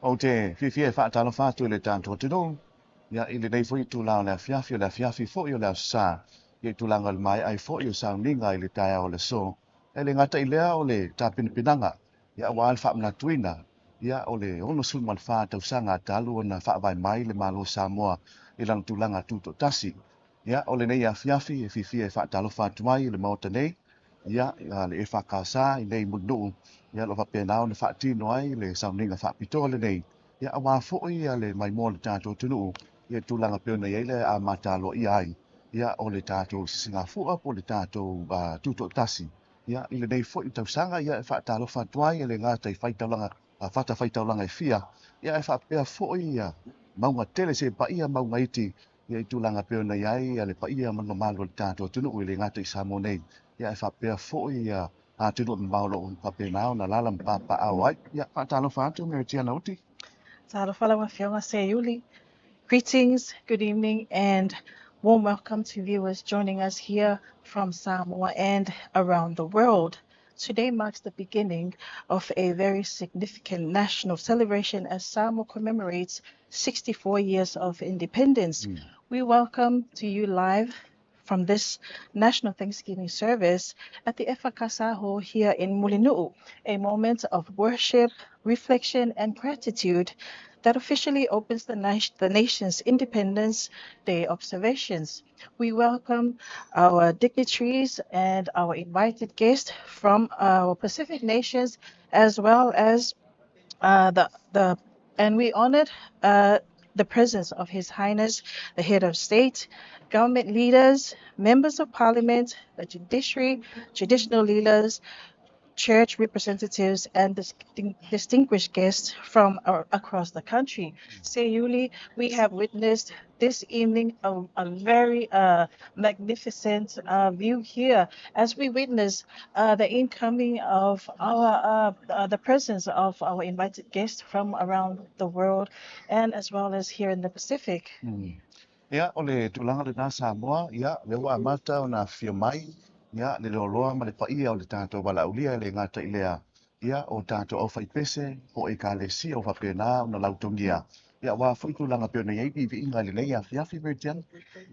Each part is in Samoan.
Ou te fiafia e faatalofa atu i le tatou atunuu, ia, i lenei foi itula o le afiafi, o le afiafi foi o le Aso Sa, ia, i tulaga o le maea ai foi o sauniga i le taeao o le aso. E le gata i lea o le tapenapenaga, ia, aua le faamanatuina, ia, o le 64 tausaga talu ona faavae mai le Malo o Samoa i lana tulaga tutoatasi. Ia, o lenei afiafi e fiafia e faatalofa atu ai i le Maota nei, ia, le EFKS i nei Mulinuu, ia, o lo o faapena ona faatino ai le sauniga faapitoa lenei, ia, aua foi le maimoa o le tatou atunuu, ia, tulaga pei ona i ai le amata aloaia ai, ia, o le tatou sisigafua po o le tatou tutoatasi, ia, i lenei foi tausaga. Ia, e faatalofa atu ai e le gata i faitaulaga, fatafaitaulaga e fia, ia, ae faapea foi ia mauga tele se paia mauga iti, ia, i tulaga pei ona i ai le paia ma le mamalu o le tatou atunuu, e le gata i Samoa nei, ia, ae faapea foi ia atunuu mamao o lo o faapena ona alaala ma papaaao ai. Ia, faatalofa atu, Meritiana Uti. Talofa lau Afioga Seiuli. Greetings, good evening, and warm welcome to viewers joining us here from Samoa and around the world. Today marks the beginning of a very significant national celebration as Samoa commemorates 64 years of independence. We welcome to you live from this National Thanksgiving service at the EFKS Hall here in Mulinuu, a moment of worship, reflection, and gratitude that officially opens the nation's Independence Day observations. We welcome our dignitaries and our invited guests from our Pacific nations, as well as the and we honored the presence of His Highness, the Head of State, government leaders, members of parliament, the judiciary, traditional leaders, church representatives, and distinguished guests from across the country. Seiuli, we have witnessed this evening a very magnificent view here as we witness the incoming of our the presence of our invited guests from around the world and as well as here in the Pacific. Ia, o le tulaga lena Samoa, ia, lea ua amata ona afifio mai, ia, le loaloa ma le paia o le tatou valaaulia, e le gata i lea, ia, o tatou aufaipese po o ekalesia ua faapena ona lautogia, ia, aua foi tulaga pei ona i ai viiviiga i lenei afiafi, Meritiana.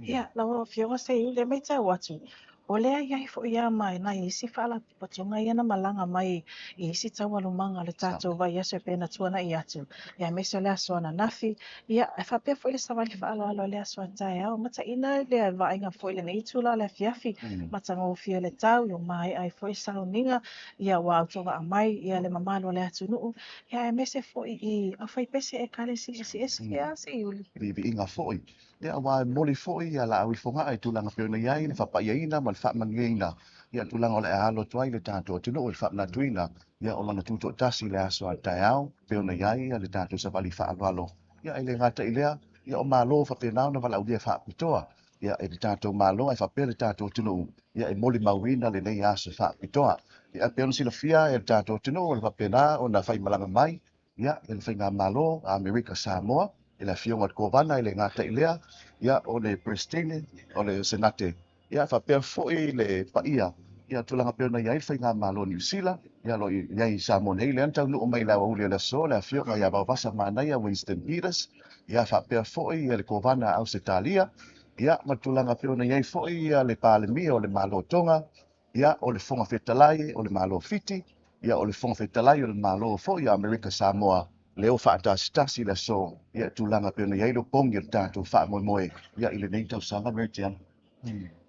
Ia, lau Afioga Seiuli, e matau atu, o lea i ai foi ia mai nai isi faalapotopotoga ia na malaga mai i isi taualumaga o le tatou vaiaso e pei ona tuanai atu. Ia, aemaise o le aso ananafi, ia, e faapea foi le savali faaaloalo i le aso a taeao. Mataina le vaaiga foi i lenei itula o le afiafi, matagofie le tau, ua maea ai foi sauniga, ia, ua autovaa mai ia le mamalu o le atunuu, ia, aemaise foi i aufaipese ekalesia eseese, ia, Seiuli. Viiviiga foi. Ia, aua e momoli foi ia laau i Fogaa i tulaga pei ona i ai le faapaiaina ma le faamanuiaina, ia, tulaga o le a alo atu ai le tatou atunuu i le faamanatuina, ia, o lana tutoatasi i le aso a taeao pei ona i ai le tatou savali faaaloalo. Ia, e le gata i lea, ia, o Malo faapena ona valaaulia faapitoa, ia, e le tatou Malo ae faapea le tatou atunuu, ia, e molimauina lenei aso faapitoa. Ia, pei ona silafia e le tatou atunuu, o le faapena ona faimalaga mai, ia, e le Faigamalo Amerika Samoa i le Afioga i le Kovana, e le gata i lea, ia, o le Peresetene o le Senate, ia, faapea foi le paia, ia, tulaga pei ona i ai le Faigamalo Niu Sila, ia, o lo o i ai i Samoa nei, lea na taunuu mai i le aoauli o le aso le Afioga ia Vaovasa Manaia Winston Peters, ia, faapea foi le Kovana a Ausetalia, ia, ma le tulaga pei ona i ai foi le Palemia o le Malo o Toga, ia, o le Fofoga Fetalai o le Malo o Fiti, ia, o le Fofoga Fetalai o le Malo foi o Amerika Samoa, lea ua faatasitasi le aso, ia, tulaga pei ona i ai le opogi o le tatou faamoemoe, ia, i lenei tausaga, Meritiana.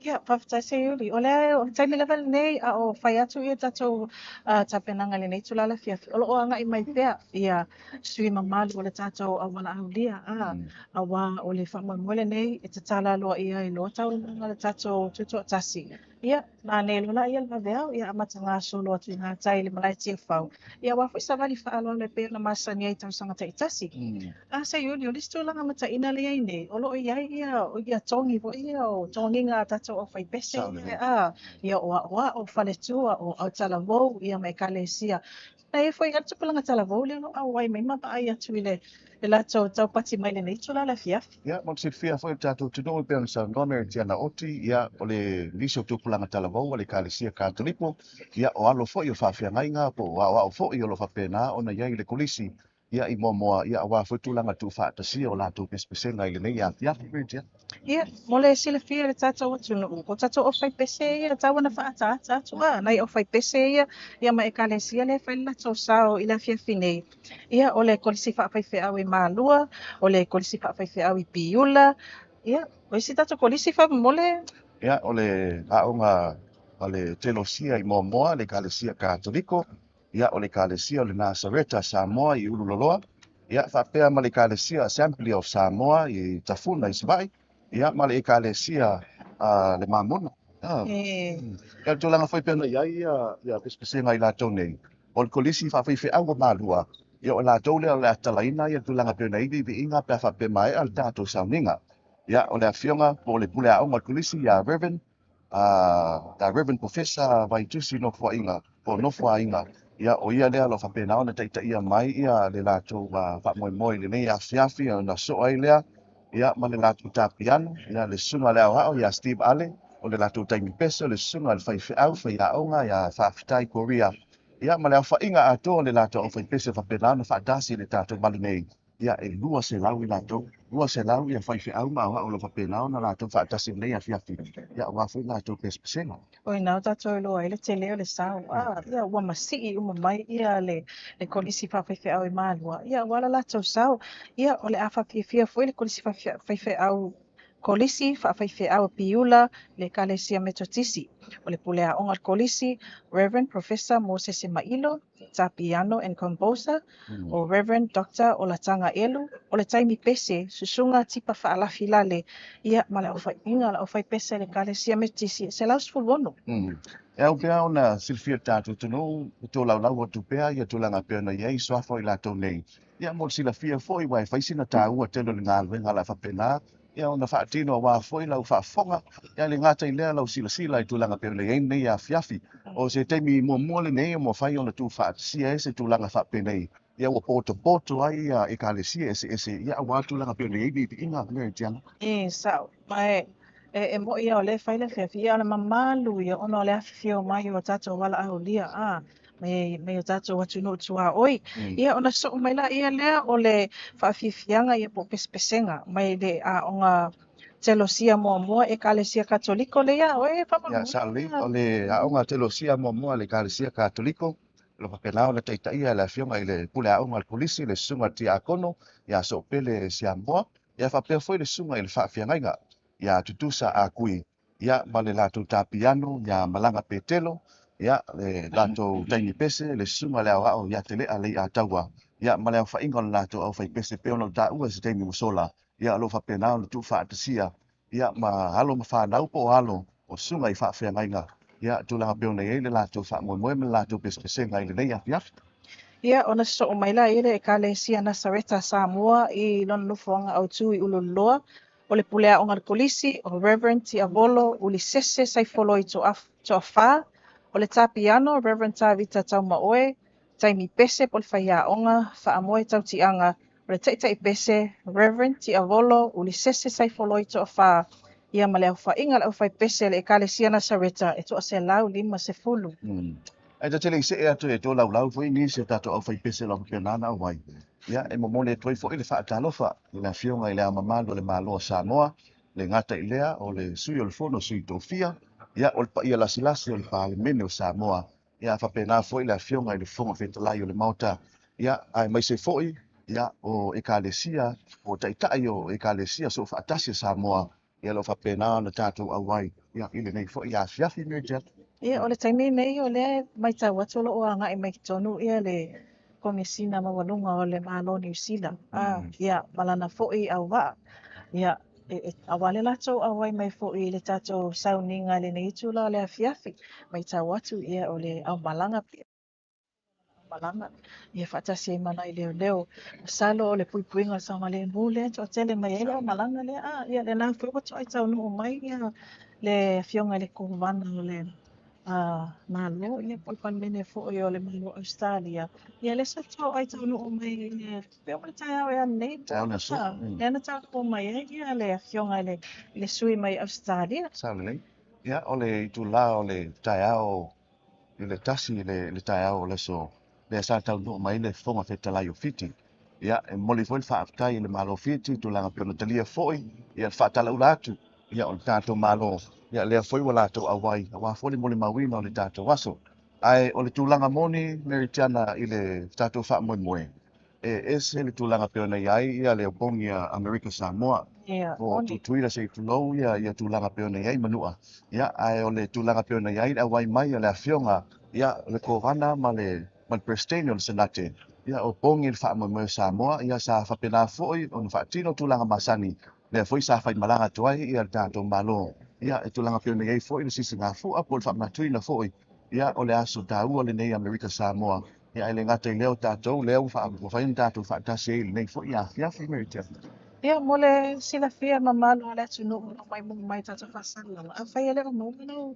Ia, faafetai Seiuli. O lea o le taimi lava lenei a o fai atu ia tatou tapenaga i lenei itula o le afiafi, o lo o agai mai pea ia sui mamalu o le tatou aualaaulia a aua o le faamoemoe lenei e tatala aloaia ai loa taualumaga o le tatou tutoatasi. Ia, nanei loa laia le vaveao, ia amata gasolo atu i gatai i le malae Tiafau. Ia, aua foi savali faaaloalo e pei ona masani ai i tausaga taitasi. A Seiuli, o le isi tulaga mataina lea i ai nei, o lo o i ai ia togi foi ia o togiga a tatou aufaipese ia, a, ia o aoao, faletua, o autalavou, ia ma ekalesia. Na i ai foi lava le tupulaga talavou lea o lo o auai mai ma vaai atu i le latou taupati mai lenei itula o le afiafi. Ia, mo le silafia foi e le tatou atunuu e pei ona saunoa Meritiana Oti, ia, o le nisi o tupulaga talavou a le Ekalesia Katoliko, ia, o alo foi o faafeagaiga po o aoao foi o lo o faapena ona i ai i le kolisi. ia i Moamoa, ia aua foi tulaga tuufaatasia o latou pesepesega i lenei afiafi. Ia. Ia, mo le silafia e le tatou atunuu, o tatou aufaipese ia, e tatau ona faaataata atu a, nai aufaipese ia, ia ma ekalesia lea e fai le latou sao i le afiafi nei. Ia, o le Kolisi Faafaifeau i Malua, o le Kolisi Faafaifeau i Piula, ia, o isi tatou kolisi faamolemole. Ia, o le aoga a le Telosia i Moamoa, le Ekalesia Katoliko, ia, o le Ekalesia o le Nasareta Samoa i Ululoloa, ia, faapea ma le Ekalesia Assembly of Samoa i Tafuna i Savaii, ia, ma le Ekalesia a le Mamona. E. Ia, le tulaga foi pei ona i ai ia pesepesega i latou nei, o le Kolisi Faafaifeau o Malua, ia o latou lea o le a tatalaina ia tulaga pei ona i ai viiviiga pe a faapea maea le tatou sauniga. Ia, o le afioga po o le pule aoga o le Kolisi ia Reverend, Reverend Professor Vaitusi Nofoaiga, po o Nofoaiga, ia o ia lea o lo o faapena ona taitaia mai ia le latou faamoemoe i lenei afiafi, ona soo ai lea, ia, ma le latou tapiano, ia, le susuga i le aoao ia Steve Ale, o le latou taimi pese, o le susuga i le faifeau, faiaoga ia Faafetai Korea, ia, ma le aofaiga atoa o le latou aufaipese faapena ona faatasi i le tatou malu nei. Ia, e 200 i latou, 200 ia faifeau ma aoao o lo o faapena ona latou faatasi i lenei afiafi, ia, aua foi latou pesepesega. O i ina ua tatou iloa ai le tele o le sao. Ia, ua masii uma mai ia le Kolisi Faafaifeau i Malua, ia, aua le latou sao. Ia, o le a faafiafia foi le Kolisi Faifeau Kolisi Faafaifeau o Piula, le Ekalesia Metotisi. O le pule aoga o le Kolisi, Reverend Professor Mosese Mailo, piano and composer, o Reverend Dr. Olataga Elu, o le taimi pese, Susuga Tipa Faalafilale, ia, ma le aofaiga o le aufaipese a le Ekalesia Metotisi, e 116. E ao pea ona silafia le tatou atunuu, e tolaulau atu pea ia tulaga pei ona i ai suafa o i latou nei. Ia, mo le silafia foi, aua e fai sina taua tele o le galuega o le a faapena ia ona faatino aua foi lau faafofoga, ia le gata i lea lau silasila i tulaga pei ona i ai lenei afiafi. O se taimi muamua lenei ua mafai ona tuufaatasia ai se tulaga faapenei, ia ua potopoto ai ia ekalesia eseese, ia aua tulaga pei ona i ai viiviiga, Mary Tiana. E sao, ma e mo'i ia o lea e fai le afiafi, ia o le mamalu ia ona o le afifio mai o tatou valaaulia a mai o tatou atunuu tuaoi. Ia, ona soo mai la ia lea o le faafiafiaga ia po o pesepesega mai le aoga Telosia Muamua, Ekalesia Katoliko le ia oe Ia, faamolemole. Sao lelei, o le aoga Telosia Muamua le Ekalesia Katoliko, o lo faapena ona taitaia e le afioga i le pule aoga a le Kolisi, le susuga i le Tiakono ia Soopele Siamoa, ia faapea foi le susuga i le faafeagaiga ia Tutusa Akui, ia, ma le latou tapiano ia Malaga Petelo, ia le latou taimi pese, le susuga i le aoao ia Telea Leiataua, ia, ma le aofaiga o le latou aufaipese pei ona ou taua i se taimi ua sola, ia o lo o faapena ona tuufaatasia, ia, ma alo ma fanau po o alo o susuga i faafeagaiga, ia tulaga pei ona i ai le latou faamoemoe ma le latou pesepesega i lenei afiafi. Ia, ona soo mai la i le Ekalesia Nasareta Samoa i lona nofoaga autu i Ululoloa. O le pule aoga a le Kolisi, o Reverend Tiavolo Ulisese Saifoloi Toafa. O le tapiano, Reverend Tavita Taumaoe, taimi pese po o le faiaoga, Faamoe Tautiaga. O le taitai pese, Reverend Tiavolo Ulisese Saifoloi Toafa. Ia, ma le aofaiga o le aufaipese a le Ekalesia Nasareta e 150. Ae ta te le i see atu e tolaulau foi nisi o tatou aufaipese o lo o faapena ona auai, ia, e momoli atu ai foi le faatalofa i le afioga i le Ao Mamalu o le Malo o Samoa, le gata i lea o le Sui o le Fono Sui Tofia, ia, o le paia lasilasi o le Palemene o Samoa, ia faapena foi le afioga i le Fofoga Fetalai o le Maota, ia, aemaise foi ia o ekalesia, o taitai o ekalesia soofaatasi a Samoa, ia, o lo o faapena ona tatou auai, ia, i lenei foi afiafi, Mary Jane. Ia, o le taimi nei o lea e matau atu o lo o agai mai totonu ia le Komesina Maualuga o le Malo Niu Sila. Ia, ma lana foi auvaa. Ia, aua le latou auai mai foi i le tatou sauniga i lenei itula o le afiafi. Matau atu, ia, o le aumalaga malaga ia faatasi ai ma nai leoleo. Masalo o le puipuiga o le saogalemu lea e toatele mai ai le aumalaga lea. Ia, lena foi ua toai taunuu mai ia le afioga i le Kovana o le Malo, ia, po o le Palemene foi o le Malo Australia. Ia, lea sa toai taunuu mai i le pe o le taeao ea nei. Taeao le aso. Lea na taunuu mai ai ia le afioga i le sui mai Australia. Sao lelei. Ia, o le itula o le taeao i le 1 i le taeao o le aso lea sa taunuu mai le Fofoga Fetalai o Fiti. Ia, e momoli foi le faafetai i le Malo o Fiti i tulaga pei ona talia foi ia le faatalaula atu ia o le tatou Malo, ia lea foi ua latou auai aua foi le molimauina o le tatou aso. Ae o le tulaga moni Mary Tiana i le tatou faamoemoe, e ese le tulaga pei ona i ai ia le opogi a Amerika Samoa. Ia, Po o moni. Tutuila se i tulou ia tulaga pei ona i ai Manua. Ia, ae o le tulaga pei ona i ai le auai mai o le afioga ia le Kovana ma le Peresetene o le Senate, ia o opogi le faamoemoe o Samoa, ia sa faapena foi ona faatino tulaga masani, lea foi sa faimalaga atu ai ia le tatou Malo. Ia e tulaga pei ona i ai foi le sisigafua po o le faamanatuina foi, ia o le aso taua lenei Amerika Samoa. Ia ae le gata i lea o tatou lea ua mafai ona tatou faatasi ai i lenei foi afiafi Mary Tiana. Ia, mo le silafia mamalu o le atunuu o lo o maimoa mai i tatou faasalalauga, afai e le o maua lau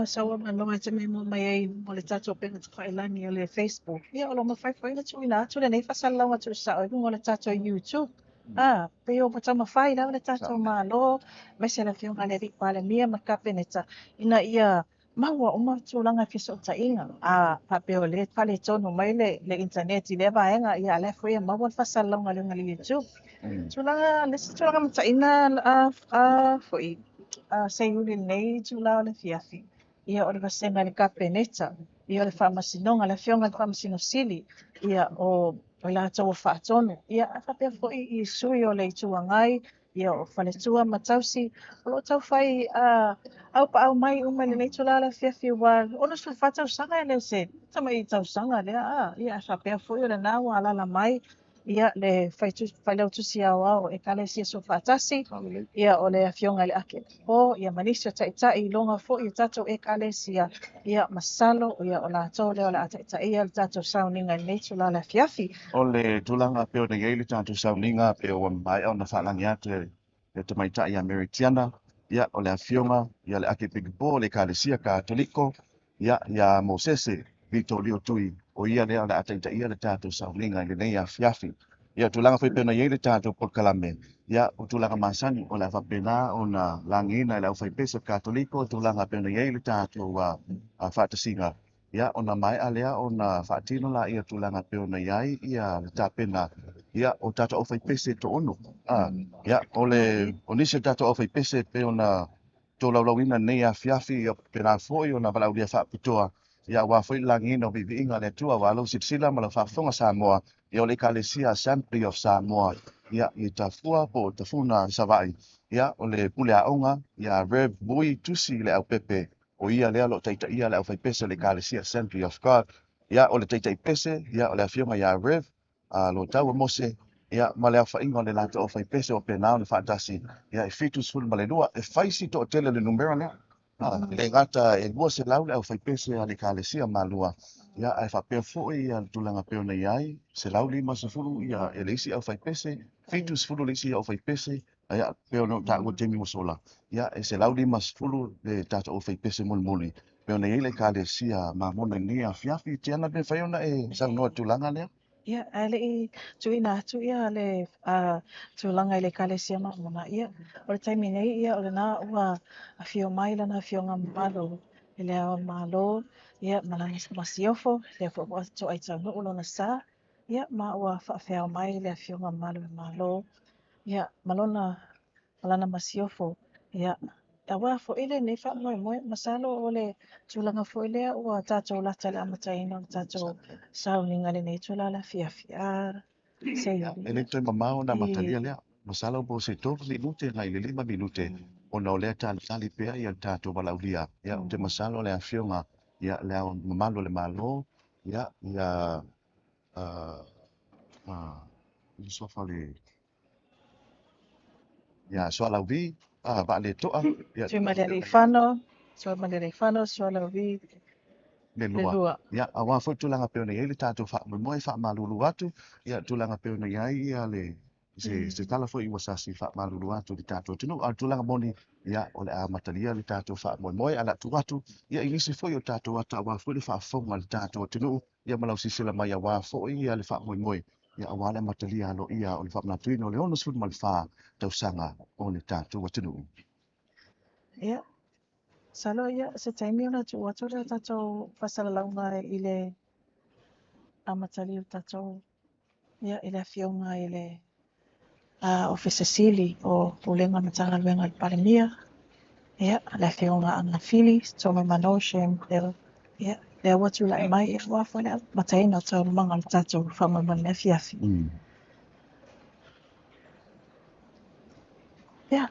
sauamanoa e te maimoa mai ai mo le tatou upega tafailagi o le Facebook, ia o lo o mafai foi ona tuuina atu lenei faasalalauga tuusao i luga o le tatou YouTube. A, pei ua taumafai lava le tatou Malo, aemaise le Afioga i le Alii Palemia ma le Kapeneta, ina ia maua uma tulaga i fesootaiga. A faapea o lea e faaletonu mai le internet i lea vaega, ia a o la e foi e maua le faasalalauga i luga o le YouTube. Tulaga, le isi tulaga mataina foi Seiuli i lenei itula o le afiafi, ia o le vasega i le Kapeneta, ia o le Faamasinoga, le Afioga i le Faamasino Sili, ia o i latou o faatonu, ia ae faapea foi i sui o le Itu Agai, ia o faletua ma tausi, o lo o taufai aupaau mai uma i lenei itula o le afiafi, ua 64 tausaga e le o se tamai tausaga lea, a, ia ae faapea foi o lena ua alaala mai ia le failautusi aoao o Ekalesia Soofaatasi, ia o le Afioga i le Akepo, ia ma nisi o taitai iloga foi o tatou Ekalesia, ia masalo ia o latou lea o le a taitaia le tatou sauniga i lenei itula o le afiafi. O le tulaga pei ona i ai le tatou sauniga pei ua maea ona faalagi atu e le tamaitai ia Mary Tiana, ia o le afioga ia le Akepikopo o le Ekalesia Katoliko, ia ia Mosese Vitolio Tui, o ia lea o le a taitaia le tatou sauniga i lenei afiafi. Ia tulaga foi pei ona i ai le tatou polokalame, ia o tulaga masani o le a faapena ona lagiina e le aufaipese Katoliko tulaga pei ona i ai le tatou faatasiga. Ia ona maea lea ona faatino la ia tulaga pei ona i ai ia le tapena, ia o tatou aufaipese to'ono. Ia o le o nisi o tatou aufaipese pei ona tolaulauina lenei afiafi, ia pena foi ona valaaulia faapitoa, ia aua foi le lagiina o viiviiga a le Atua, aua lau silasila ma lau faafofoga Samoa, ia o le Ekalesia Assembly of Samoa, ia i Tafua po o Tafuna Savaii, ia o le pule aoga ia Rev Vui Tusi le Aupepe, o ia lea o lo o taitaia le aufaipese o le Ekalesia Assembly of God. Ia o le taitaipese, ia o le afioga ia Rev Lotaua Mose, ia ma le aofaiga o le latou aufaipese o pena ona faatasi, ia e 72, e fai si toatele le numera lea. E le gata e 200 le aufaipese a le Ekalesia Malua, ia ae faapea foi ia le tulaga pei ona i ai, 150 ia e le isi aufaipese, 70 le isi aufaipese, ia pei ona ou taua i le taimi ua sola, ia e 150 le tatou aufaipese mulimuli pei ona i ai le Ekalesia Mamona i lenei afiafi. Tiana, pe mafai ona e saunoa i le tulaga lea? Ia, ae le i tuuina atu ia le tulaga i le Ekalesia Mamona, ia, o le taimi nei, ia, o lena ua afio mai lana afioga mamalu i le Ao o le Malo, ia, ma lana masiofo, lea foi ua toai taunuu lona sa, ia, ma ua faafeao mai le afioga mamalu i le Malo, ia, ma lona ma lana masiofo, ia, aua foi lenei faamoemoe, masalo o le tulaga foi lea ua tatou lata i le amataina o le tatou sauniga i lenei itula o le afiafi. Ia, e le toe mamao ona amatalia lea. Masalo po o se 3 minute agai i le 5 minute, ona o lea e talitali pea ia le tatou valaaulia. Ia, ou te masalo le afioga ia le Ao Mamalu o le Malo, ia, ia le suafa o le ia Sualauvi Vaaletoa, ia Tuimalealiifano, Tuimalealiifano, Sualauvi le le lua. lua. Ia, aua foi tulaga pei ona i ai le tatou faamoemoe, faamalulu atu, ia tulaga pei ona i ai ia le se tala foi ua sasi, faamalulu atu i le tatou atunuu. A o le tulaga moni, ia, o le a amatalia le tatou faamoemoe, ae o le a tuu atu ia i nisi foi o tatou ata aua foi le faafofoga a le tatou atunuu, ia ma lau silasila mai aua foi ia le faamoemoe, ia aua le amatalia aloaia o le faamanatuina o le 64 tausaga o le tatou atunuu. Ia, masalo ia se taimi ona tuu atu lea o tatou faasalalauga i le amatalia o tatou. Ia, i le Afioga i le Ofisa Sili o Pulega o le Matagaluega a le Palemia, ia, le Afioga Agafili Toomemano Shem ia, lea ua tulai mai aua foi le amataina o taualumaga o le tatou faamoemoe i lenei afiafi. Ia,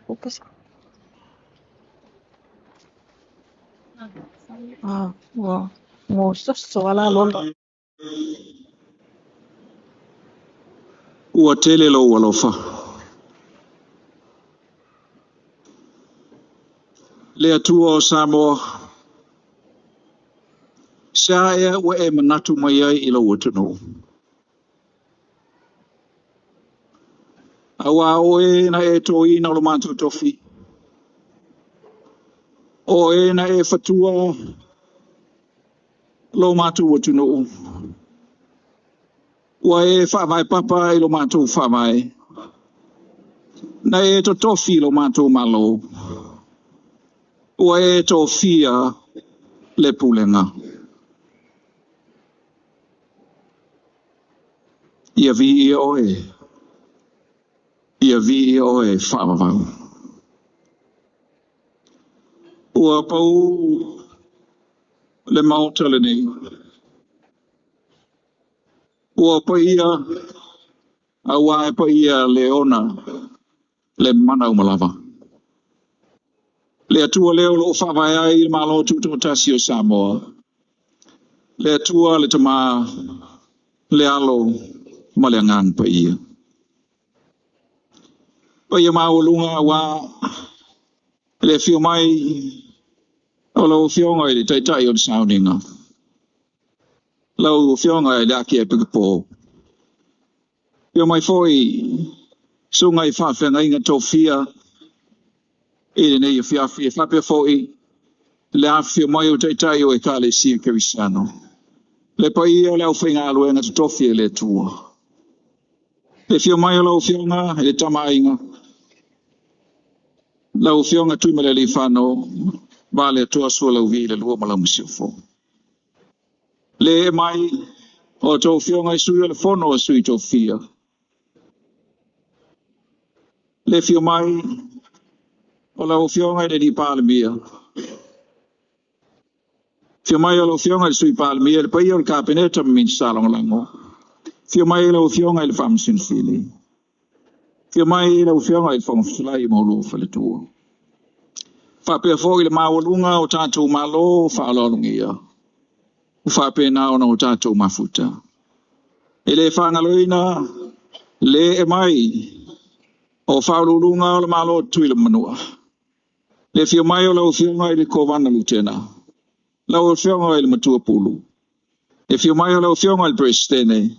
ua gososo lava la Lolo. Ua tele lou alofa. Le Atua o Samoa, se a ea ua e manatu mai ai i lou atunuu? Auā o oe na e tōina o lo matou tofi, o oe na e fatua lo matou atunuu, ua e faavae papa i lo matou faavae, na e totofi lo matou Malo, ua e tofia le pulega. Ia viia oe, ia viia oe faavavau. Ua pau le Maota lenei. Ua paia, auā e paia le ona le mana uma lava. Le Atua lea o loo faavae ai le Malo Tutoatasi o Samoa. Le Atua le Tamā, le Alo ma le Agaga Paia. Paia maualuga auā le afio mai o lau Afioga i le Taitai o le Sauniga. Lau Afioga i le Akiepikopo. Afio mai foi susuga i faafeagaiga tofia i lenei afiafi e faapea foi le afifio mai o Taitai o Ekalesia Kerisiano. Le paia o le aufaigaluega totofi e le Atua. Le afio mai o lau Afioga i le Tama a Aiga, lau Afioga Tuimalealiifano Vaaletoa Sualauvi le lua ma lau Masiofo. Le ee mai o tou Afioga i Sui o le Fono a Sui Tofia. Le afio mai o lau Afioga i le alii Palemia. Afio mai o lau Afioga i le Sui Palemia, le paia o le Kapeneta ma Minisita Lagolago. Afio mai lau Afioga i le Faamasino Sili. Afio mai lau Afioga i le Fofoga Fetalai ma oulua faletua. Faapea foi le maualuga o tatou Malo faaaloalogia ua faapena ona o tatou mafuta. E le faagaloina le ee mai o faauluuluga o le Malo o Tutuila ma Manua. Le afio mai o lau Afioga i le Kovana Lutena, lau Afioga i le Matua Pulu. Le afio mai o lau Afioga i le Peresetene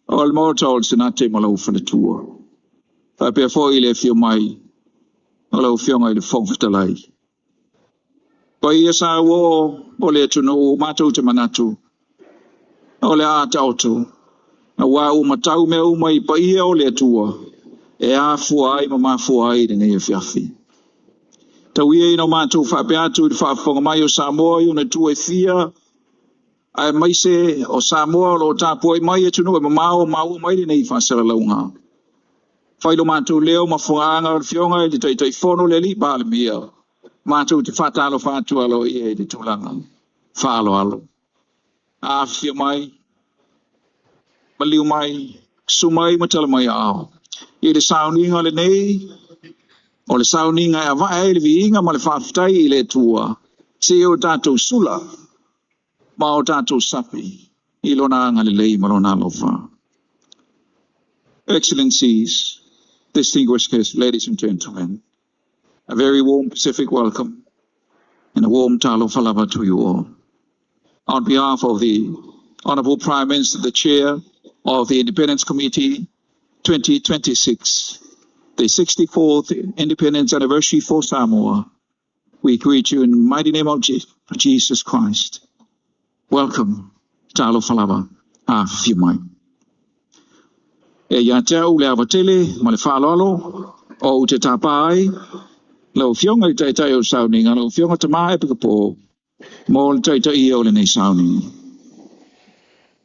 o le Maota o le Senate ma lau faletua. Faapea foi le afio mai o lau Afioga i le Fofoga Fetalai. Paia sa uo o le atunuu matou te manatu o le a taoto auā ua matau mea uma i paia o le Atua e afua ai ma mafua ai lenei afiafi. Tau ia ina o matou faapea atu i le faafofoga mai o Samoa i ona itu e fia, aemaise o Samoa o loo tapuai mai atunuu e mamao maua mai lenei faasalalauga. Fai lo matou leo ma fuaaga o le Afioga i le Taitaifono le alii Palemia. Matou te faatalofa atu aloaia i le tulaga faaaloalo. Afifio mai, maliu mai, susu mai ma tala mai aao. I le sauniga lenei, o le sauniga e avae ai le viiga ma le faafetai i le Atua, seia o tatou sula ma o tatou sapi i lona agalelei ma lona alofa. Excellencies, distinguished guests, ladies and gentlemen, a very warm Pacific welcome and a warm talofa lava to you all. On behalf of the Honorable Prime Minister, the Chair of the Independence Committee 2026, the 64th Independence Anniversary for Samoa, we greet you in the mighty name of Jesus Christ. Welcome, talofa lava, afifio mai. E ia te au le ava tele ma le faaaloalo o ou te tāpā ai, lau Afioga i le Taitai o le Sauniga, lau Afioga Tamā Epikopo, mo le taitaia o lenei sauniga.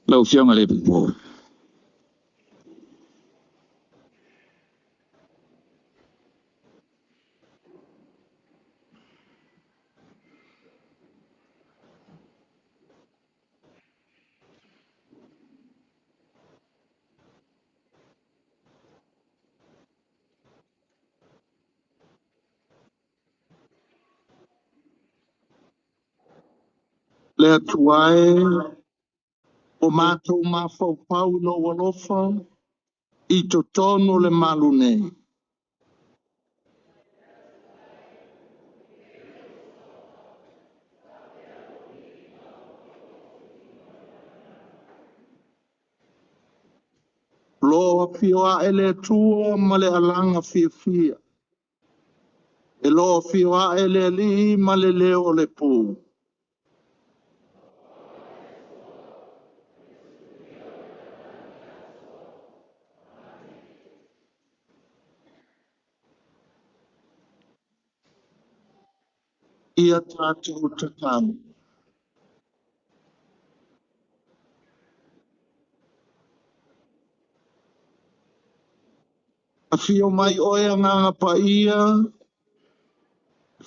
Lau Afioga i le Epikopo. Le Atua e, ua matou mafaufau i lou alofa i totonu o le malu nei. O lo o afio ae le Atua ma le alaga fiafia. E lo o afio ae le Alii ma le leo o le pū. Ia tatou tatalo. Afio mai oe Agaga Paia,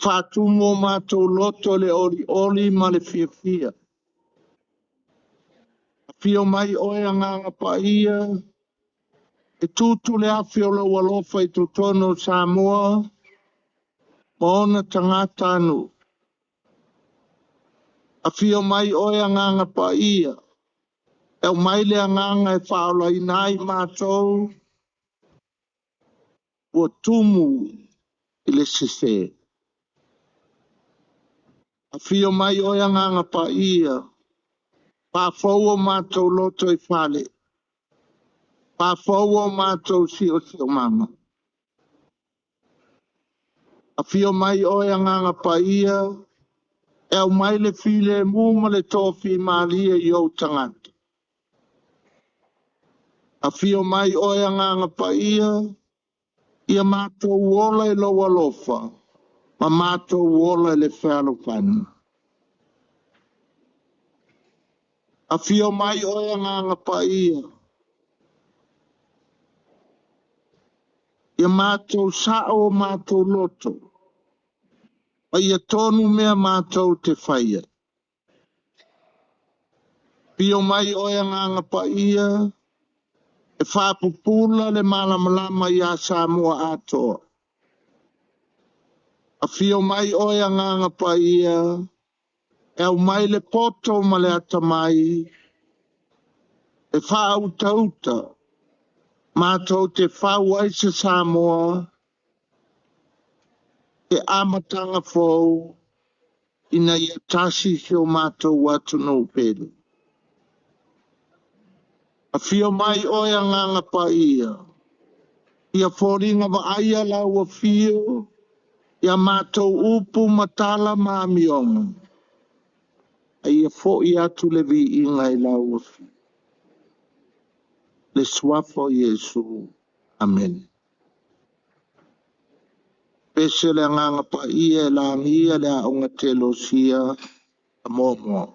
faatumu o matou loto le olioli ma le fiafia. Afio mai oe Agaga Paia, e tutu le afi o lou alofa i totonu o Samoa ma ona tagatanuu. Afio mai oe Agaga Paia, e aumai le agaga e faaolaina ai matou ua tumu i le sese. Afio mai oe Agaga Paia, faafou o matou loto i fale, faafou o matou siosiomaga. Afio mai oe Agaga Paia, e aumai le filemu ma le tofimalie i ou tagata. Afio mai oe Agaga Paia, ia matou ola i lou alofa, ma matou ola i le fealofani. Afio mai oe Agaga Paia, ia matou sao o matou loto, ma ia tonu mea matou te faia. Afio mai oe Agaga Paia, e faapupula le malamalama ia Samoa atoa. Afio mai oe Agaga Paia, e aumai le poto ma le atamai, e faautauta matou te fau ai se Samoa, e amataga fou, ina ia tasi si o matou atunuu pele. Afio mai oe Agaga Paia, ia foliga vaaia lau afio, ia matou upu ma tala ma amioga, a ia fo'i atu le viiga i lau afio. Le suafa o Iesu. Amene. Pese le Agaga Paia e lagia le aoga telosia a muamua.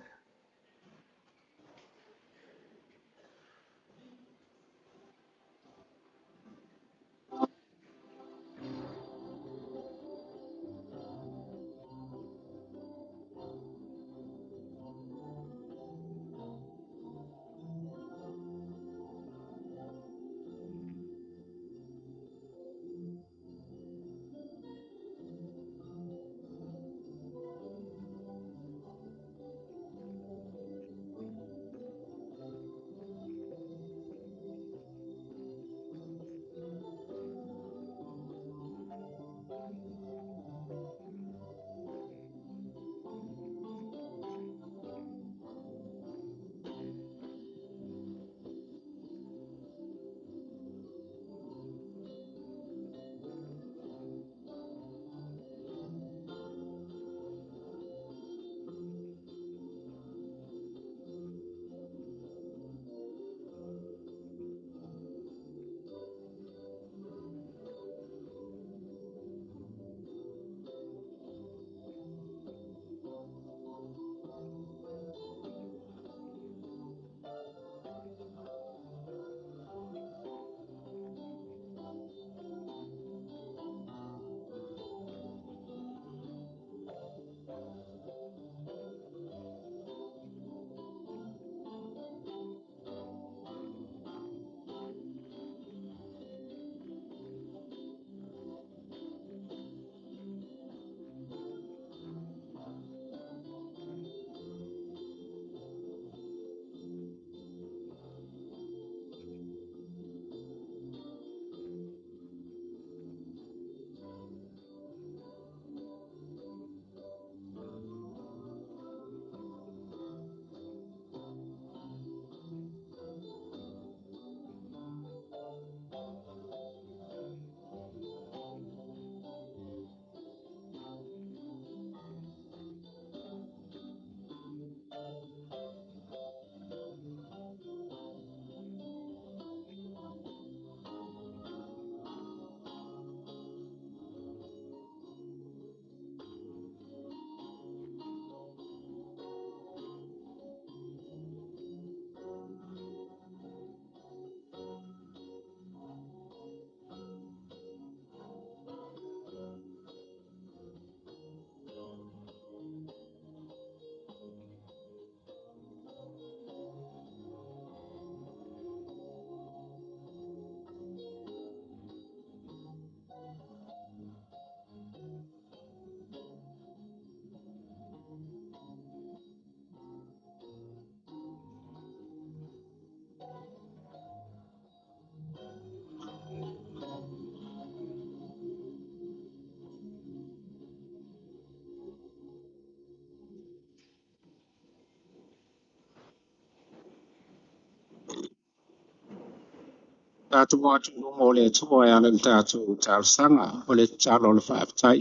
Tatou atu i luma o le Atua e ala i le tatou talosaga o le tatalo o le faafetai.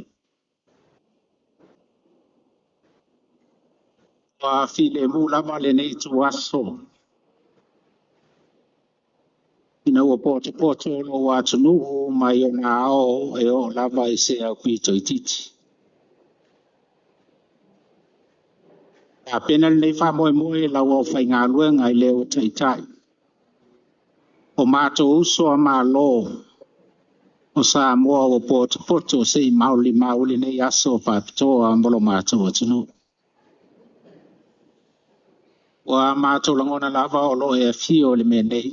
Ua filemu lava lenei ituaso ina ua potopoto lou atunuu mai ona ao e oo lava i se aupito itiiti. Tapena lenei faamoemoe i lau aufaigaluega i le ua taitai. O matou uso a Malo o Samoa ua potopoto se i maolimau lenei aso faapitoa mo lo matou atunuu. Ua matou lagona lava o lo o e afio i le mea nei.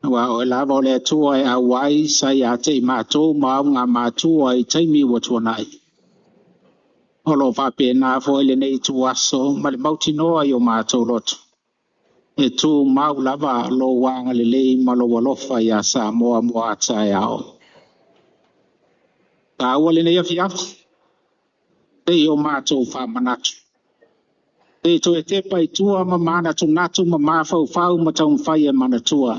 Aua o oe lava o le Atua e auai sa ia te i matou ma augamatua i taimi ua tuanai. O lo o faapena foi lenei ituaso ma le mautinoa i o matou loto. E tumau lava lou agalelei ma lou alofa iā Samoa mo a taeao. Taua lenei afiafi, se i o matou faamanatu. Se i toe tepa i tua ma manatunatu ma mafaufau ma taumafai e manatua.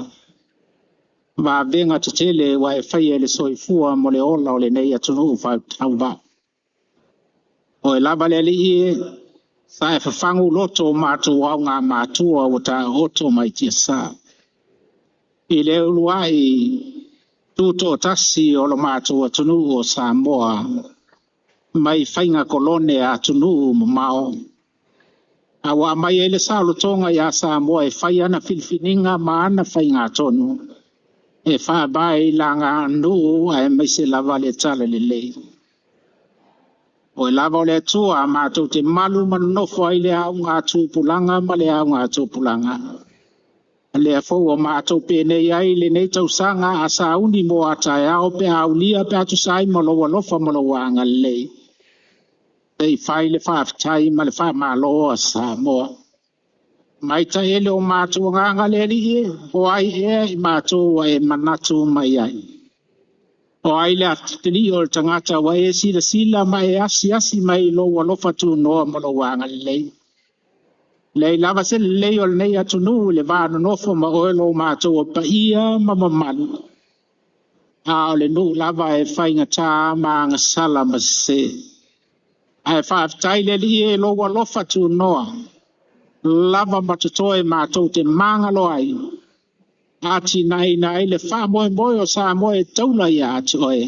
Vavega tetele ua e faia i le soifua mo le ola o lenei atunuu faatauvaa. Oe lava le alii e, sa e fafagu loto o matou augamatua ua taooto mai tiasa. I le uluai tutoatasi o lo matou atunuu o Samoa mai faiga kolone a atunuu mamao. A ua aumai ai le saolotoga iā Samoa e fai ana filifiliga ma ana faigatonu e faavae i le aganuu aemaise lava le talalelei. Oe lava o le Atua matou te malu ma nonofo ai le augatupulaga ma le augatupulaga. Lea foi ua matou penei ai lenei tausaga a sauni mo a taeao pe a aulia pe a tusa ai ma lou alofa ma lou agalelei. Se i fai le faafetai ma le faamalo a Samoa. Mai taele o matou agaga le alii e, o ai ea i matou ua e manatu mai ai. O ai le atalii o le tagata ua e silasila ma e asiasi mai i lou alofa tunoa ma lou agalelei. Leai lava se lelei o lenei atunuu i le va nonofo ma oe lo matou o paia ma mamalu. A o le nuu lava e faigata ma agasala ma sese. Ae faafetai le Alii e lou alofa tunoa lava ma totoe matou te magalo ai atinaeina ai le faamoemoe o Samoa e taula ia te oe.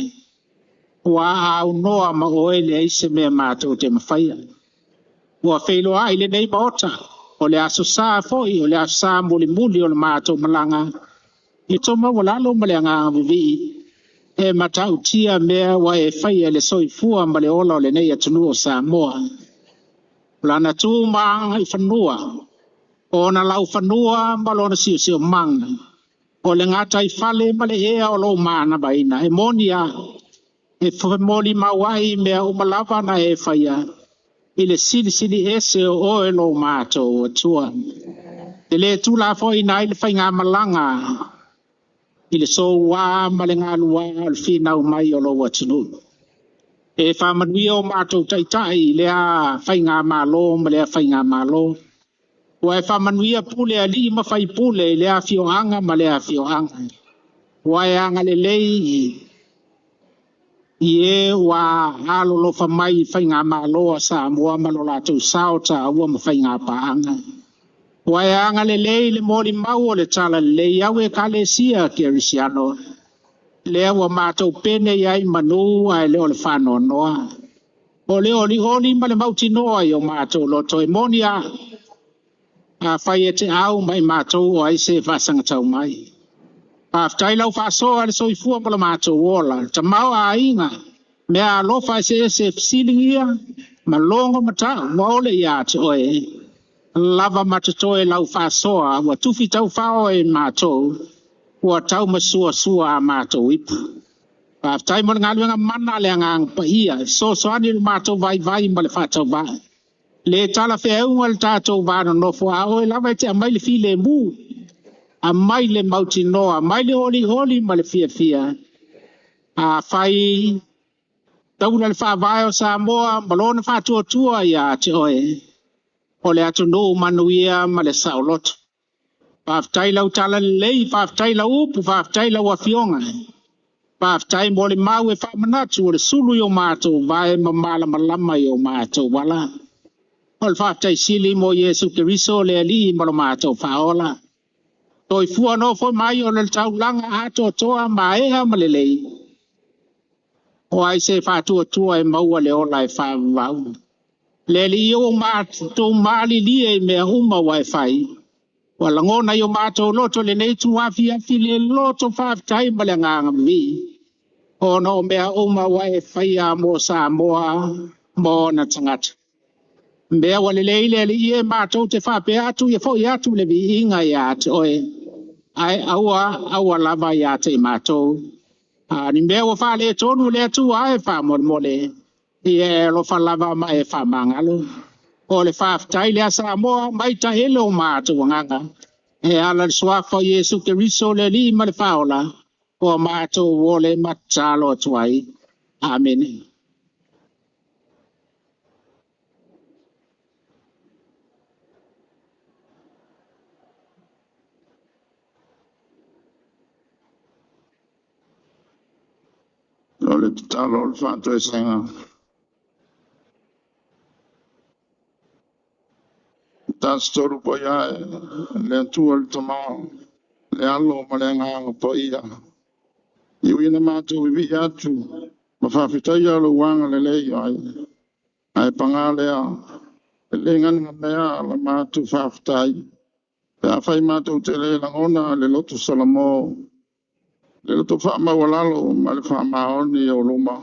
Ua aunoa ma oe leai se mea matou te mafaia. Ua feiloai lenei Maota, o le aso sa foi, o le aso sa mulimuli o le matou malaga, i to maualalo ma le agaga vivii, e matautia mea ua e faia i le soifua ma le ola o lenei atunuu o Samoa. O lana tu ma agaifanua, o ona laufanua ma lona siosiomaga, o le gataifale ma le ea o lou manavaina, e moni a, e molimau ai mea uma lava na e faia, i le silisili ese o oe lo matou Atua. E le tuulafoaiina ai le faigamalaga i le soua ma le galua o le finau mai o lou atunuu. E faamanuia o matou taitai i lea faigamalo ma lea faigamalo. Ua e faamanuia pule alii ma faipule i lea afioaga ma lea afioaga. Ua e agalelei i e ua alolofa mai i faigamalo a Samoa ma lo latou sao taua ma faigapaaga. Ua e agalelei le molimau o le talalelei au Ekalesia Kerisiano, lea ua matou pene i ai manu ae le o le faanoanoa. O le olioli ma le mautinoa i o matou loto e moni a, afai e te au mai matou o ai se faasagatau mai. Faafetai lau faasoa le soifua ma lo matou ola, le tamaoaiga, mea alofa eseese e fesiligia ma logo ma tau ua ole ia te oe. Lava ma totoe lau faasoa ua tufi taufao e matou, ua tau masuasua a matou ipu. Faafetai mo le galuega mana a le Agaga Paia e fesoasoani i lo matou vaivai ma le faatauvaa. Le talafeauga le tatou va nonofo a oe lava e te aumai le filemu, aumai le mautinoa, aumai le olioli ma le fiafia. Afai taula le faavae o Samoa ma lona faatuatua ia te oe, o le atunuu manuia ma le saoloto. Faafetai lau talalelei, faafetai lau upu, faafetai lau afioga. Faafetai mo le mau e faamanatu o le sulu i o matou vae ma malamalama i o matou ala. O le faafetai sili mo Iesu Keriso le Alii ma lo matou faaola. Soifua nofo mai o le taulaga atoatoa maea ma lelei. O ai se faatuatua e maua le ola e faavavau. Le Alii o matou malilie i mea uma ua e fai. Ua lagona i o matou loto lenei tuafiafi le loto faafetai ma le agaga vivii. Ona o mea uma ua e faia mo Samoa ma ona tagata. Mea ua lelei le Alii e matou te faapea atu ia foi atu le viiga ia te oe. Ae aua aua lava ia te i matou. A ni mea ua faaletonu le Atua e faamolemole. Ia e alofa lava ma e faamagalo. O le faafetai lea Samoa mai taele o matou agaga. E ala le suafa o Iesu Keriso le Alii ma le Faaola. Ua matou ole ma tatalo atu ai. Amene. O le tatalo o le faatoesaga. Tasi tolu paia e le Atua le Tama, le Alo ma le Agaga Paia. I ui ina matou vivii atu ma faafetaia lou agalelei ai. Ae paga lea, e le ganeganea la matou faafetai. Pe afai matou te le lagona le loto salamo, le loto faamaualalo ma le faamaoni o luma.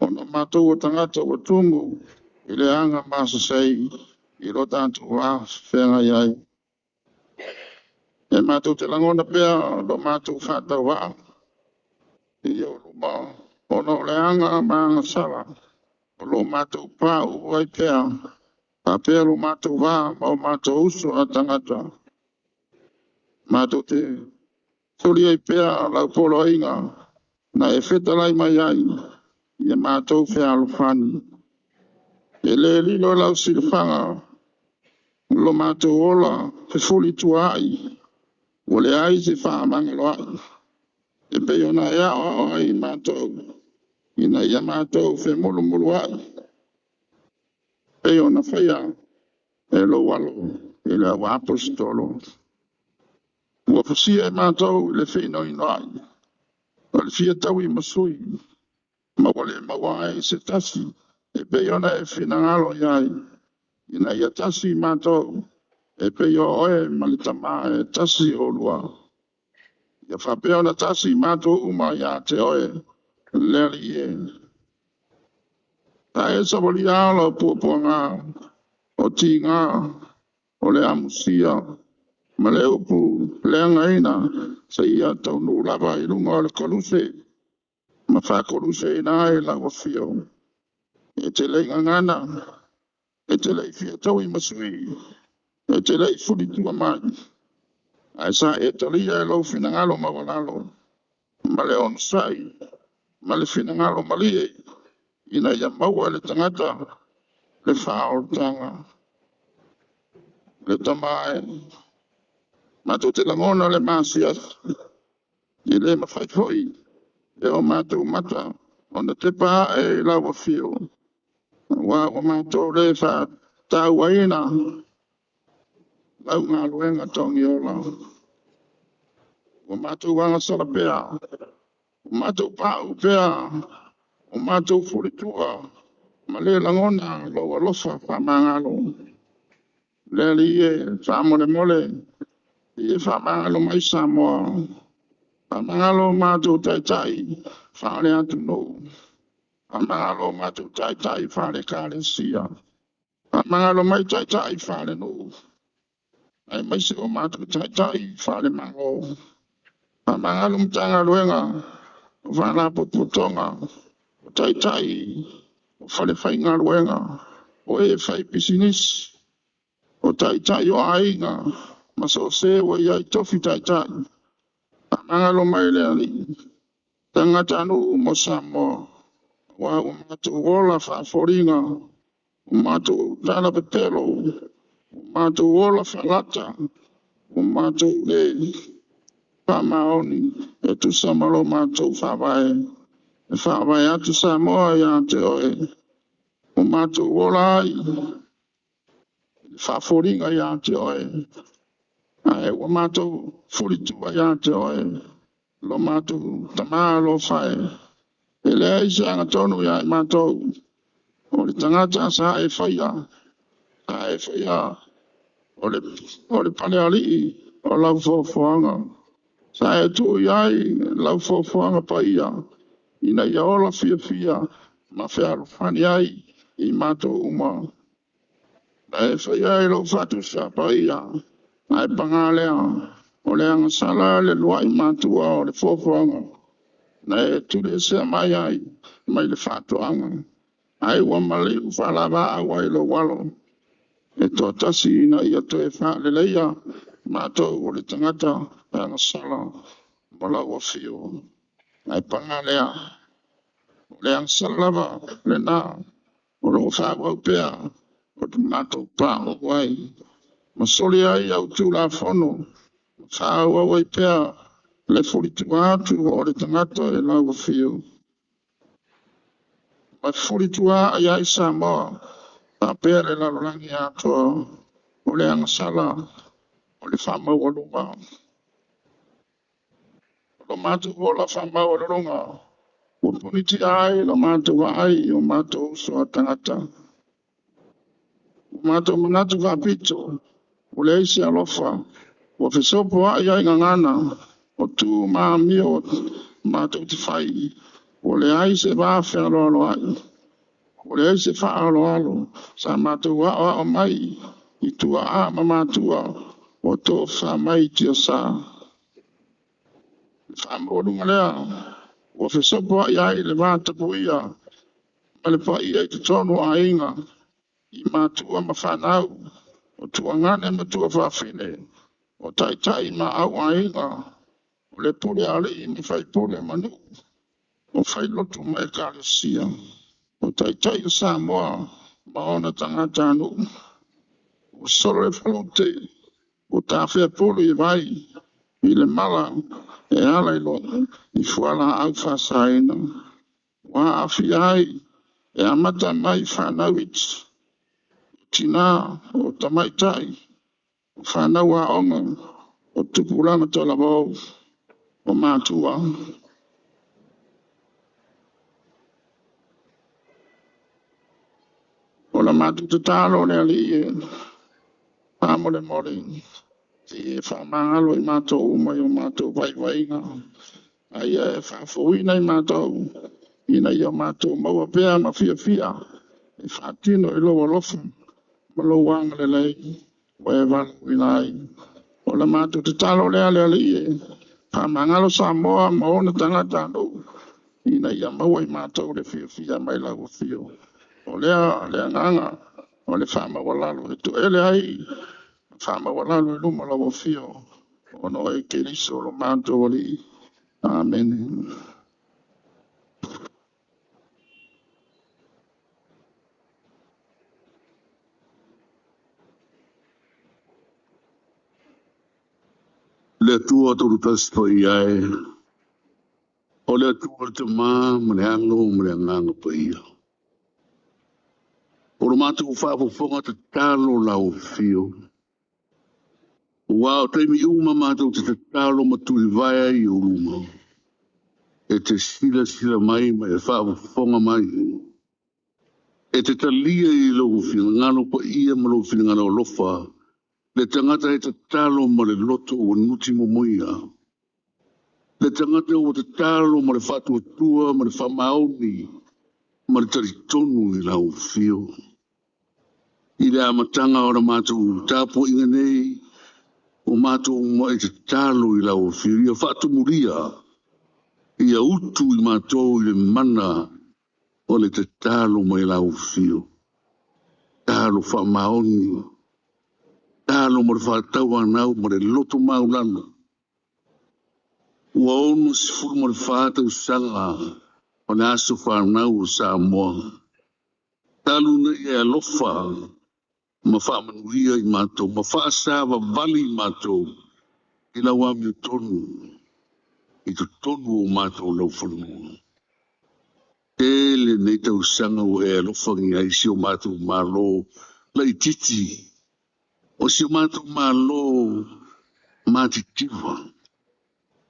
Ona matou o tagata ua tumu i le aga masasei i lo tatou va feagai ai. E matou te lagona pea lo matou faatauvaa i ou luma, ona o le aga ma agasala o lo matou pauu ai pea, faapea lo matou va ma o matou uso a tagata. Matou te soli ai pea lau poloaiga na e fetalai mai ai ia matou fealofani. E le lilo lau silafaga lo matou ola fefolituaai, ua leai se faamagaloai. E pei ona e aoao ai matou, ina ia matou femulumuluai, pei ona faia e lou alo i le au aposetolo. Ua fusia e matou i le feinoinoai, o le fia taui ma sui, ma ua le maua ai se tasi, e pei ona e finagalo i ai, ina ia tasi matou, e pei o oe ma le Tama e tasi oulua. Ia faapea ona tasi matou uma ia te oe, le Alii e. Ta e savalia ala o puapuaga, o tiga, o le amusia, ma le upu leagaina, seia taunuu lava i luga o le koluse, ma faakoluseina ai lau afio. E te le i gagana, e te le i fia taui ma sui, e te le i fulitua mai. Ae sa e talia e lou finagalo maualalo, ma le onosai, ma le finagalo malie, ina ia maua e le tagata le faaolataga. Le Tama e, matou te lagona le masiasi, e le mafai foi e o matou mata ona tepa ae i lau afio, aua ua matou le faatauaina lau galuega togiola. Ua matou agasala pea, ua matou pauu pea, ua matou fulitua, ma le lagona lou alofa faamagalo. Le Alii e, faamolemole, ia faamagalo mai Samoa. Faamagalo matou taitai faale-atunuu. Faamagalo matou taitai faale-ekalesia. Faamagalo mai taitai faale-nuu. Aemaise o matou taitai faale-Malo. Faamagalo Matagaluega o Faalapotopotoga, o taitai o falefaigaluega, o e faipisinisi, o taitai o aiga, ma so o se ua i ai tofi taitai. Faamagalo mai le Alii, tagatanuu mo Samoa, aua ua matou ola faafoliga, ua matou tala pepelo, ua matou ola faalata, Ua matou le faamaoni e tusa ma lo matou faavae e faavae atu Samoa ia te oe. Ua matou ola ai i faafoliga ia te oe, ae ua matou fulitua ia te oe lo matou tamā alofa e. E leai se agatonu ia i matou, o le tagata sa e faia, sa e faia o le palealii o lau foafoaga. Sa e tuu i ai lau foafoaga paia, ina ia ola fiafia ma fealofani ai i matou uma. Na e faia ai lou faatusa paia, ae paga lea, o le agasala le luai matua o le foafoaga, na e tuliesea mai ai mai le faatoaga, ai ua maliu faalavaau ai lou alo, e toatasi ina ia toe faaleleia matou o le tagata agasala ma lau afio. Ae paga lea, o le agasala lava lena o loo faaauau pea o le matou paoo ai. Ma soli ai au tulafono, ma faaauau ai pea le fulitua atu o le tagata e lau afio. Ma fulitua ai ai Samoa, faapea le lalolagi atoa, o le agasala o le faamaualuga. O lo matou ola faamaualuluga, ua punitia ai lo matou vaai i o matou uso a tagata. Ua matou manatu faapito, ua leai se alofa, ua fesopoai ai gagana, o tu ma amio matou te fai, ua leai se va fealoaloai, ua leai se faaaloalo, sa matou aoao mai i tuaa ma matua, ua tofa mai tiasa. Le faamaualuga lea, ua fesopoai ai le vatapuia ma le paia i totonu o aiga, i matua ma fanau, o tuagane ma tuafafine, o taitai ma auaiga, o le pule alii ma faipule ma nuu, o failotu ma ekalesia, o taitai o Samoa ma ona tagatanuu. Ua solo le falaute, ua tafea pulu i vai, i le mala e ala i lo i fualaau faasaina. Ua aafia ai e amata mai fanau iti, o tinā, o tamaitai, o fanau aoga, o tupulaga talavou, o matua. O la matou tatalo le Alii e faamolemole, se i e faamagalo i matou uma i o matou vaivaiga, a ia e faafouina i matou, ina ia matou maua pea ma fiafia e faatino i lou alofa ma lou agalelei ua e valaauina ai. O la matou tatalo lea le Alii e faamagalo Samoa ma ona tagatanuu, ina ia maua i matou le fiafia mai lau afio. O lea le agaga o le faamaualalo e toele ai faamaualalo i luma lau afio, ona o e Keriso lo matou Alii. Amene. Le Atua tolu tasi paia e, o le Atua le Tamā ma le Alo ma le Agaga Paia. O lo matou faafofoga tatalo lau afio. Ua o taimi uma matou te tatalo ma tulivae ai i ou luma. E te silasila mai ma e faafofoga mai. E te talia i lou finagalo paia ma lou finagalo alofa. Le tagata e tatalo ma le loto ua nuti momoia. Le tagata ua tatalo ma le faatuatua ma le faamaoni ma le talitonu i lau afio. I le amataga o le matou tapuaiga nei, o matou uma e tatalo i lau afio, ia faatumulia, ia utu i matou i le mana o le tatalo mai lau afio. Talo faamaoni, talo ma le faatauanau ma le loto maulalo. Ua 64 tausaga o le aso fanau o Samoa. Talu na ia alofa Ma faamanuia i matou ma faasavavali i matou i lau amiotonu i totonu o matou laufanua. Tele nei tausaga ua e alofagia ai si o matou Malo laitiiti, o si o matou Malo matitiva.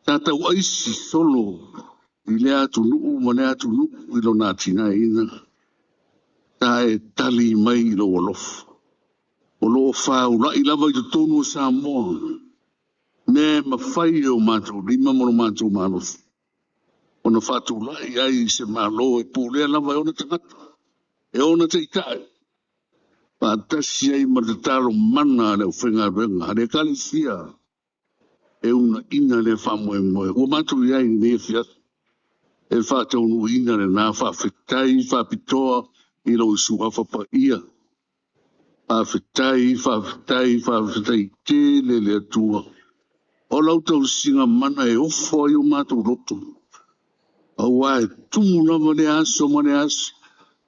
Sa tauaisi solo i lea atunuu ma lea atunuu i lona atinaeina. Sa e tali mai i lou alofa. O lo o faulai lava i totonu o Samoa mea e mafai e o matou lima ma lo matou malosi ona faatulai ai se Malo e pulea lava e ona tagata, e ona taitai, faatasi ai ma le tatalo mana a le aufaigaluega a le Ekalesia e uunaina lea faamoemoe ua matou i ai i lenei afiafi e faataunuuina lena faafetai faapitoa i lou suafa paia. Faafetai, faafetai, faafetai tele le Atua. O lau tausiga mana e ofo ai o matou loto. Aua e tumu lava lea aso ma lea aso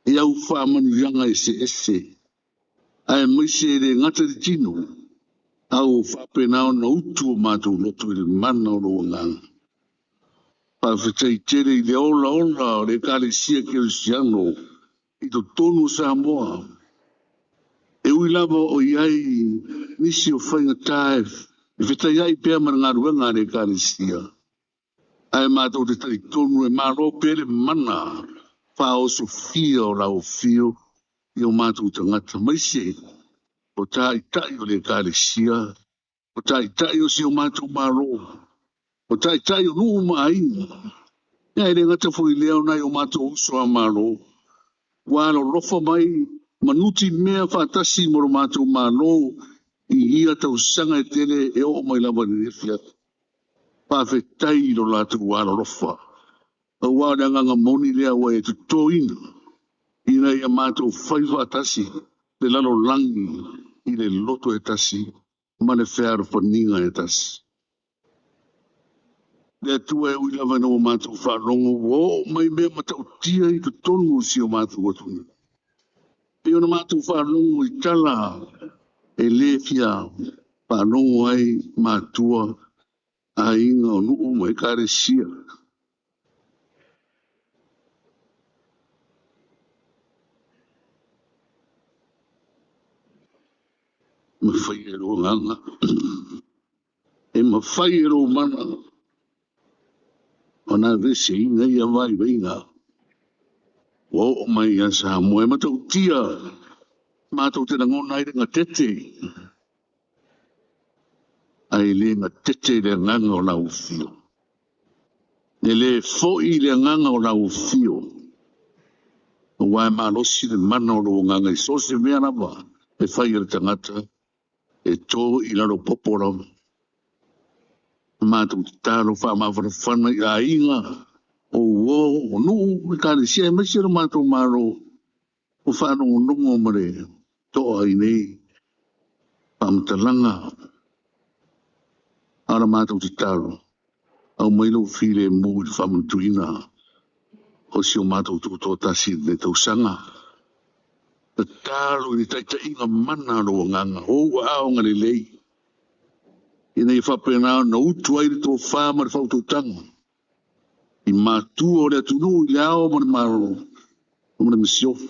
i au faamanuiaga eseese. Aemaise e le gata i le tino, a ua faapena ona utu o matou loto i le mana o lou agaga. Faafetai tele i le olaola o le Ekalesia Kerisiano i totonu o Samoa. E ui lava o i ai nisi o faigata e fetaiai pea ma le galuega a le Ekalesia, ae matou te talitonu e malo pea le mana faaosofia o lau afio i o matou tagata, maise o taitai o le Ekalesia, o taitai o si o matou Malo, o taitai o nuu ma aiga. Ia e le gata foi i lea o nai o matou uso a Malo, ua alolofa mai ma nutimea faatasi ma lo matou Malo i ia tausaga e tele e oo mai lava i lenei afiafi. Faafetai i lo latou alolofa, aua o le agaga moni lea ua e totoina ina ia matou fai faatasi le lalolagi i le loto e tasi ma le fealofaniga e tasi. Le Atua e ui lava ina ua matou faalogo ua oo mai mea matautia i totonu o si o matou atunuu. Pei ona matou faalogo i tala e le fia faalogo ai matua, aiga o nuu ma ekalesia. Mafai e lou agaga, e mafai e lou mana ona aveseina ia vaivaiga ua oo mai ia Samoa e matautia matou te lagona ai le gatete, ae le gatete le agaga o lau afio. E le foi le agaga o lau afio, aua e malosi le mana o lou agaga i so o se mea lava e fai e le tagata e to i lalo popo lava. Matou tatalo faamafanafana i aiga o uo o nuu ekalesia aemaise lo matou Malo o faalogologo ma le toa i nei faamatalaga. A o la matou tatalo, aumai lou filemu i le faamanatuina o si o matou tutoatasi i lenei tausaga. Tatalo i le taitaiga mana o lou agaga, o ou aao agalelei, ina ia faapena ona utu ai le tofa ma le faautautaga i matua o le atunuu i le ao ma le Malo ma le masiofo,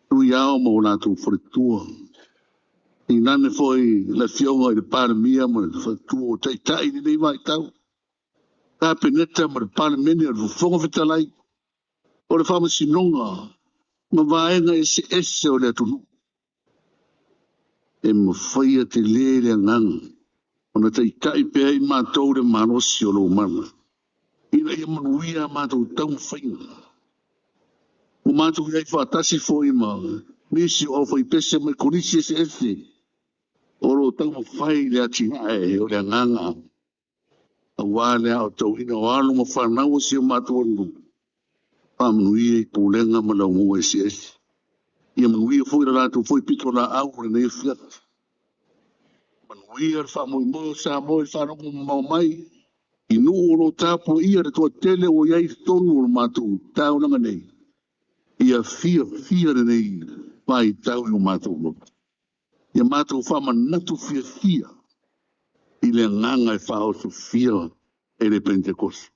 Tui Ao ma o latou faletua. Tainane foi le Afioga i le Palemia ma le faletua o taitai i lenei vaitau, Kapeneta ma le Palemene o le Fofoga Fetalai, o le Faamasinoga ma vaega eseese o le atunuu. E mafaia tele le agaga ona taitai pea i matou le malosi o lou mana ina ia manuia a matou taumafaiga. Ua matou i ai faatasi foi ma nisi o aufaipese mai kolisi eseese o lo o taumafai le atinae o le agaga aua le aotauina o alo ma fanau o si o matou atunuu. Faamanuia i pulega ma laumua eseese. Ia manuia foi le latou foi pitolaau o lenei afiafi. Manuia le faamoemoe o Samoa i le faalogo mamao mai i nuu o lo o tapuaia le toatele ua i ai i totonu o le matou taulaga nei. Ia fiafia lenei Vaitau i o matou loto. Ia matou faamanatu fiafia i le agaga e faaosofia e le Pentekosi.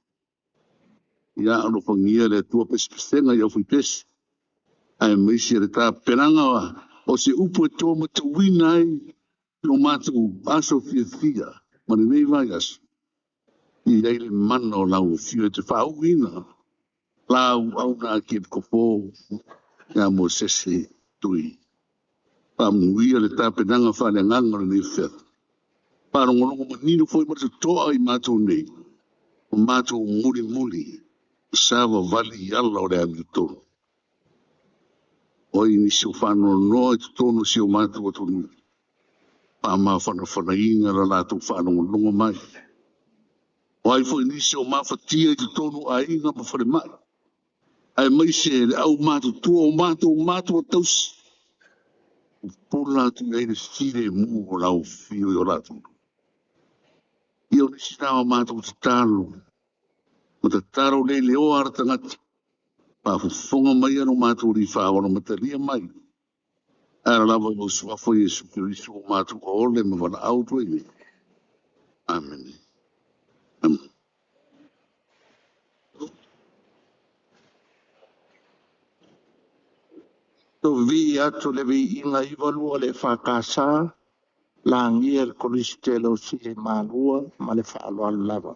Ia alofagia le Atua pesepesega i aufaipese, aemaise le tapenaga o se upu e to matauina ai lo matou aso fiafia ma lenei vaiaso. I ai le mana o lau afio e te faauuina lau auna epikopo ia Mosese Tui. Faamanuia le tapenaga faaleagaga o lenei feaga. Faalogologo manino foi ma le totoa i matou nei, o matou mulimuli, savavali i ala o le amiotonu. O ai nisi o faanoanoa i totonu o si o matou atunuu, faamafanafanaina la latou faalogologo mai. O ai foi nisi o mafatia i totonu o aiga ma falemai, aemaise le au matutua o matou matua tausi, pupula atu i ai le filemu o lau afio i o latou. Ia o nisi na o matou tatalo, ma tatalo le leoa ala tagata, faafofoga mai lo matou alii faaola mai. Ala lava i lou suafa Iesu Keriso o matou ole ma valaau atu ai nei. Amene. Amen. Vi'i atu le viiga 92 le EFKS, lagia le Kolisi Tele o Sili Malua ma le faaaloalo lava.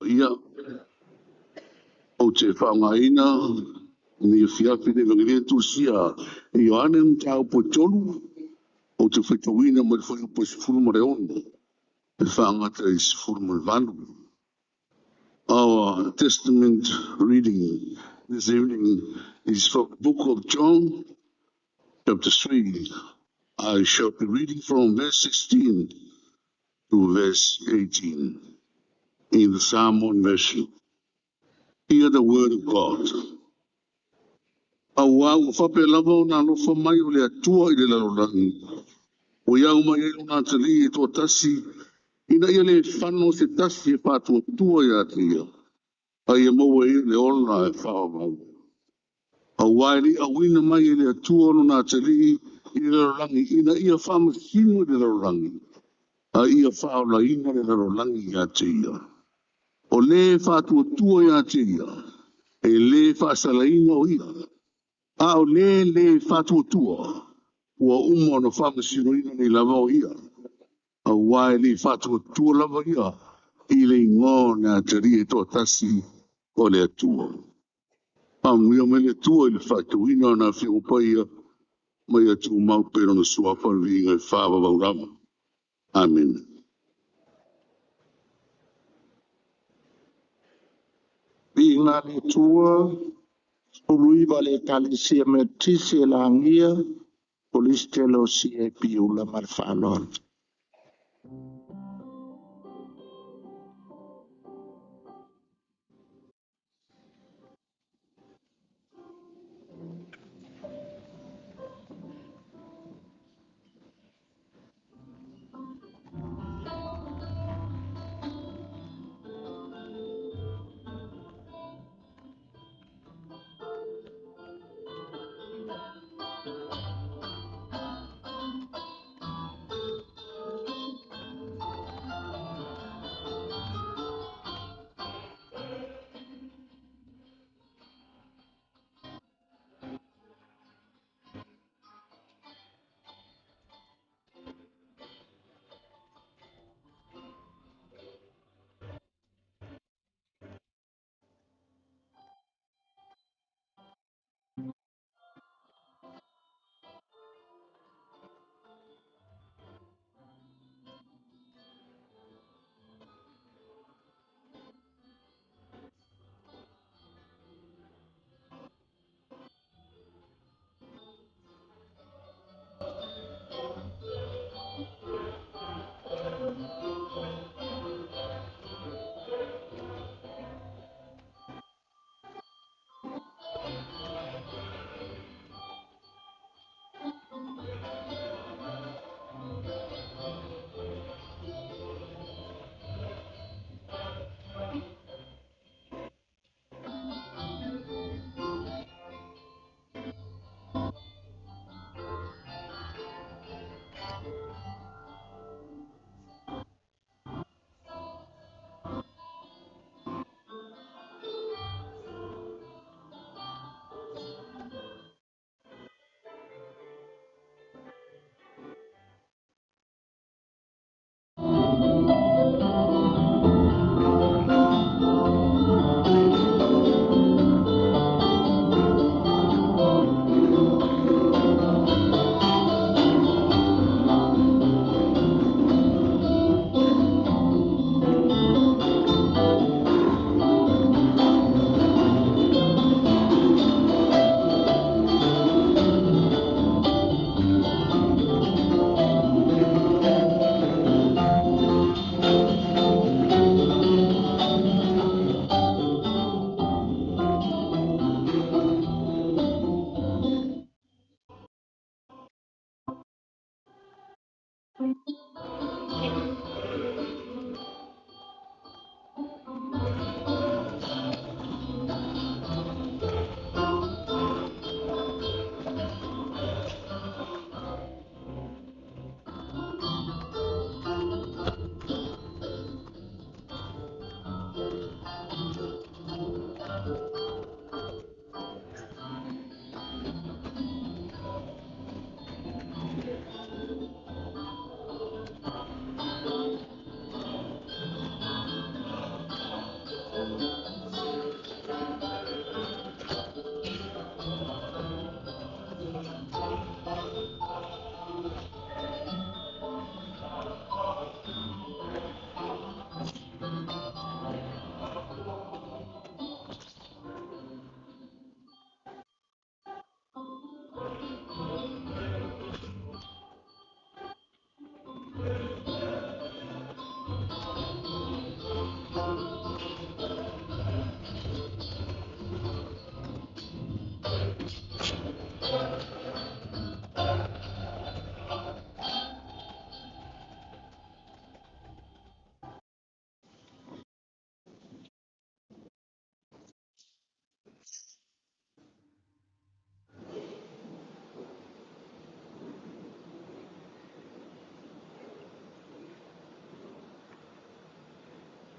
Ia, ou te faaaogaina lenei afiafi le Evagelia tusia e Ioane mataupu e 3, ou te faitauina mai le fuaiupu e 16 e faagata i 18. Our Testament reading this evening is from the book of John, chapter 3. I shall be reading from verse 16 to verse 18 in the Samoan version. Hear the word of God. Auā ua faapea lava ona alofa mai o le Atua i le lalolagi. Ua iau mai ai lona atalii e toatasi, ina ia le fano se tasi e faatuatua ia te ia, a ia maua ai le ola e faavavau. Auā e le i auina mai e le Atua lona atalii i le lalolagi ina ia faamasino i le lalolagi, a ia faaolaina le lalolagi ia te ia. O le faatuatua ia te ia, e lē faasalaina o ia, a o le lē faatuatua, ua uma ona faamasinoina nei lava o ia, auā e le i faatuatua lava ia i le igoa o le Atalii e toatasi o le Atua. Faamanuia mai le Atua i le faatauina o na Afioga Paia ma ia tumau pea lona suafa le viiga e faavavau lava. Amene. Viiga i le Atua, 19 le Ekalesia Metotisi e lagia, Kolisi tele o CAP Ula ma le faaaloalo.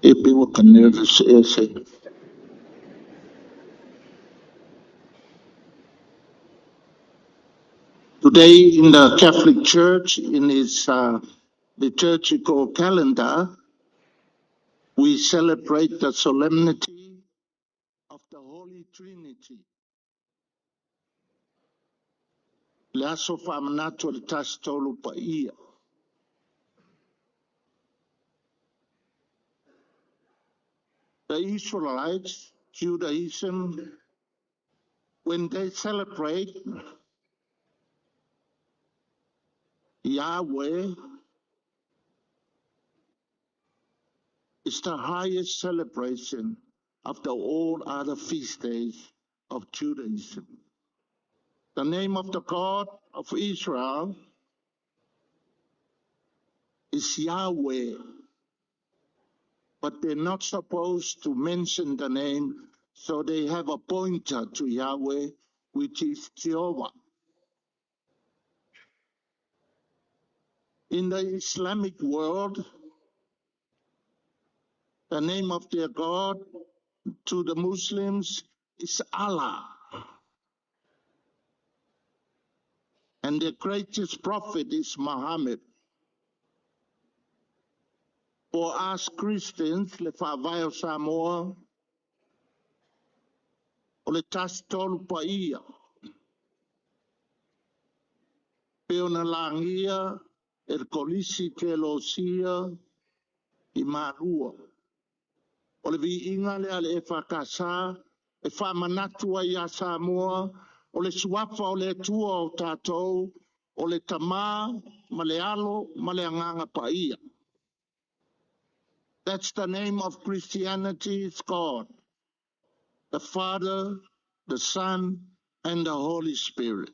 E pe ua ka nervous ea se. Today in the Catholic Church, in its liturgical calendar, we celebrate the solemnity of the Holy Trinity. Le aso faamanatu o le Tasi Tolu Paia. The Israelites, Judaism, when they celebrate Yahweh, is the highest celebration after all other feast days of Judaism. The name of the God of Israel is Yahweh, but they're not supposed to mention the name, so they have a pointer to Yahweh, which is Jehovah. In the Islamic world, the name of their God to the Muslims is Allah, and their greatest prophet is Muhammad. For us Christians, le faavae o Samoa, o le Tasi Tolu Paia, pe ona lagia e le Kolisi Kelosia i Malua. O le viiga lea le EFKS e faamanatu ai ia Samoa, o le suafa o le Atua o tatou, o le Tamā ma le Alo ma le Agaga Paia. That's the name of Christianity, it's God, the Father, the Son, and the Holy Spirit.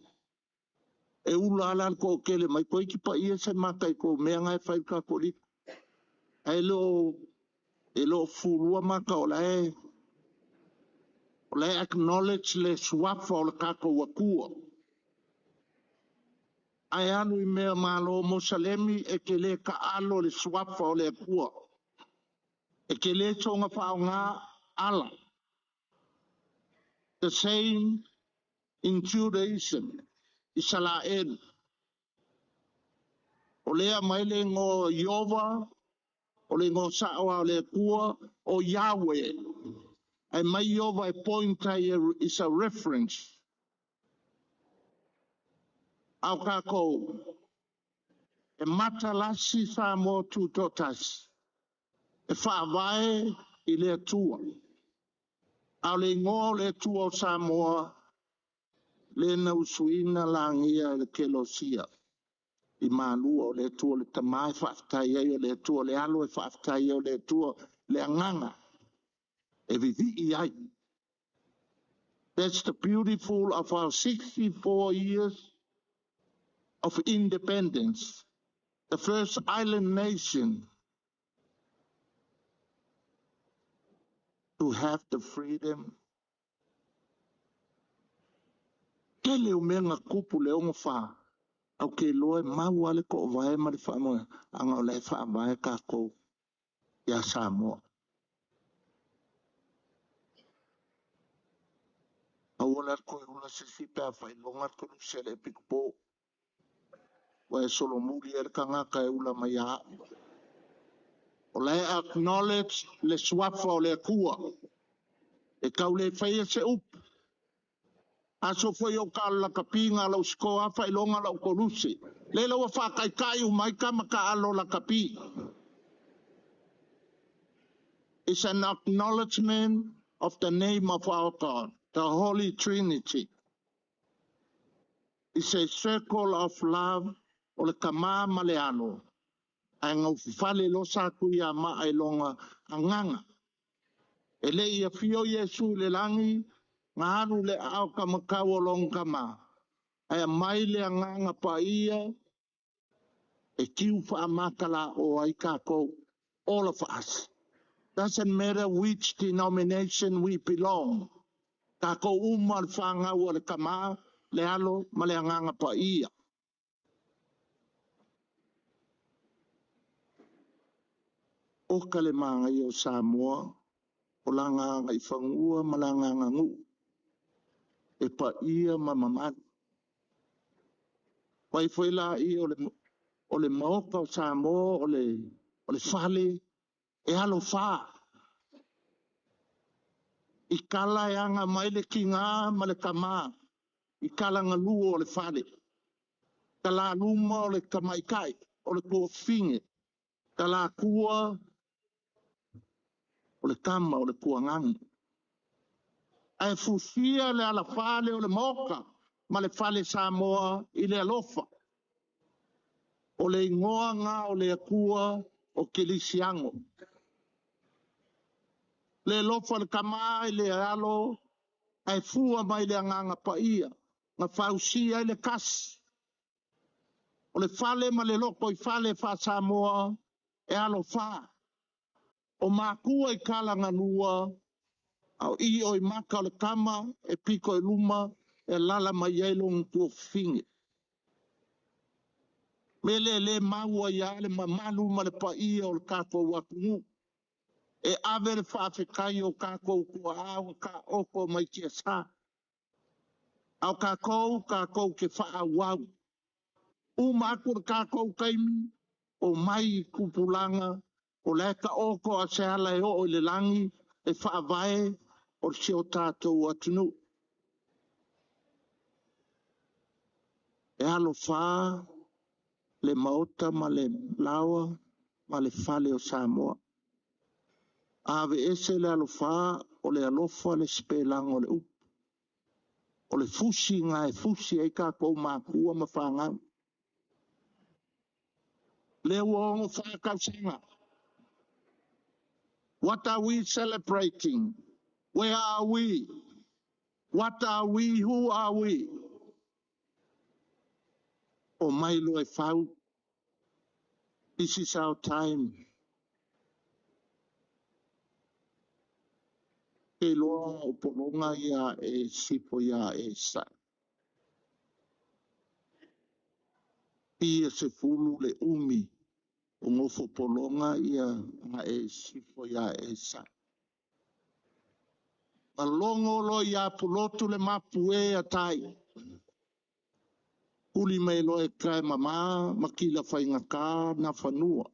E ula ala le toatele mai koe ki paia se mata i ko mea ngai whai ka kori. E lo, e lo furua maka o la o la acknowledge le suafa o le kako wakua. Ai anu i mea malo Mosalemi e ke le ka alo le suafa o le akua. E ke le tonga whaonga ala. The same in Judaism, Israel. O lea mai le ngo Iova, o le ngo saoa o le Akua, o Yahweh. Ai mai Iova e point ai is a reference. Au kākou, e matalasi Samoa tūtōtasi. E whaavae i le Atua. A o le ingoa o le Atua o Samoa, le na usuina lagia e le Kelosia. I Malua o le Atua le Tamā e faafetai ai, o le Atua le Alo e faafetai ai, o le Atua le Agaga e vivii ai. That's the beautiful of our 64 years of independence, the first island nation to have the freedom. Tele o mea nga kupu le ongo wha, au ke loe mau ale ko vae ma le wha anga o le wha vae kākou ia Samoa. Au wala koe ula se si pea whai longa tonu se le pikupo. Wa e solo muri e le kangaka e ula mai a. O le acknowledge le suafa o le akua. E kau le whaia se upu. Aso foi o ka la kapinga lau siko afa i longa lau koluse. Le lau whakaikai u mai ka maka alo la kapi. It's an acknowledgement of the name of our God, the Holy Trinity. It's a circle of love o le tamā ma le alo. Ai ngau fale lo sa ku ia maa i longa anganga. E le ia fio Yesu le langi, ngā alu le au ka makau o long kama. Ai a mai le anganga pa ia, e kiu wha makala o ai kākou, all of us. Doesn't matter which denomination we belong. Kākou uma le whāngau o le kama, le alo ma le anganga pa ia. Oka le magaia o Samoa, o laga agaifanua ma laga aganuu, e paia ma mamalu. Fai foi laia o le Maota o Samoa, o le fale e alofā. I kala e aga mai le tiga ma le tamā, i kalagalua o le fale. Talaluma o le tamaitai, o le tuafafine. Talatua o le tama o le tuagaga. Ae fusia le alafale o le Maota ma le fale Samoa i le alofa. O le igoa nga o le Atua o Kelisiano. Le alofa le tamā i le alo, ae fua mai le agaga paia, na fausia ai le tasi. O le fale ma le loto i fale faa-Samoa e alofā. O matua i kalagalua, au i o i maka o le tama, e piko i luma, e lala mai ai lona tuafafine. Me le le maua ia le mamalu ma le paia o le tatou atunuu. E ave le faafetai o tatou tuaau ka oko mai tiasa. Au kākou ke whaawau. Uma aku le kākou taimi, o mai kupulanga, o le ka oko a se ala e oo i le langi, e whaavae o se o tātou atunuu. E alofā le maota ma le laoa ma le fale o Samoa. Ave ese le alofā o le alofa le sepelaga o le upu. O le fusi ngā e fusi ai kākou mākua ma whāngau. Le ua ono whākausenga. What are we celebrating? Where are we? What are we? Who are we? O mai loa e whau. This is our time. Ke loa o polonga ia e sipo ia e sa. Ia se fulu le umi o ngofo polonga ia a e sipo ia e sa. Malongo lo ia pulotu le mapu e atai. Uli mai loa e kai mama, makila whaingaka na whanua.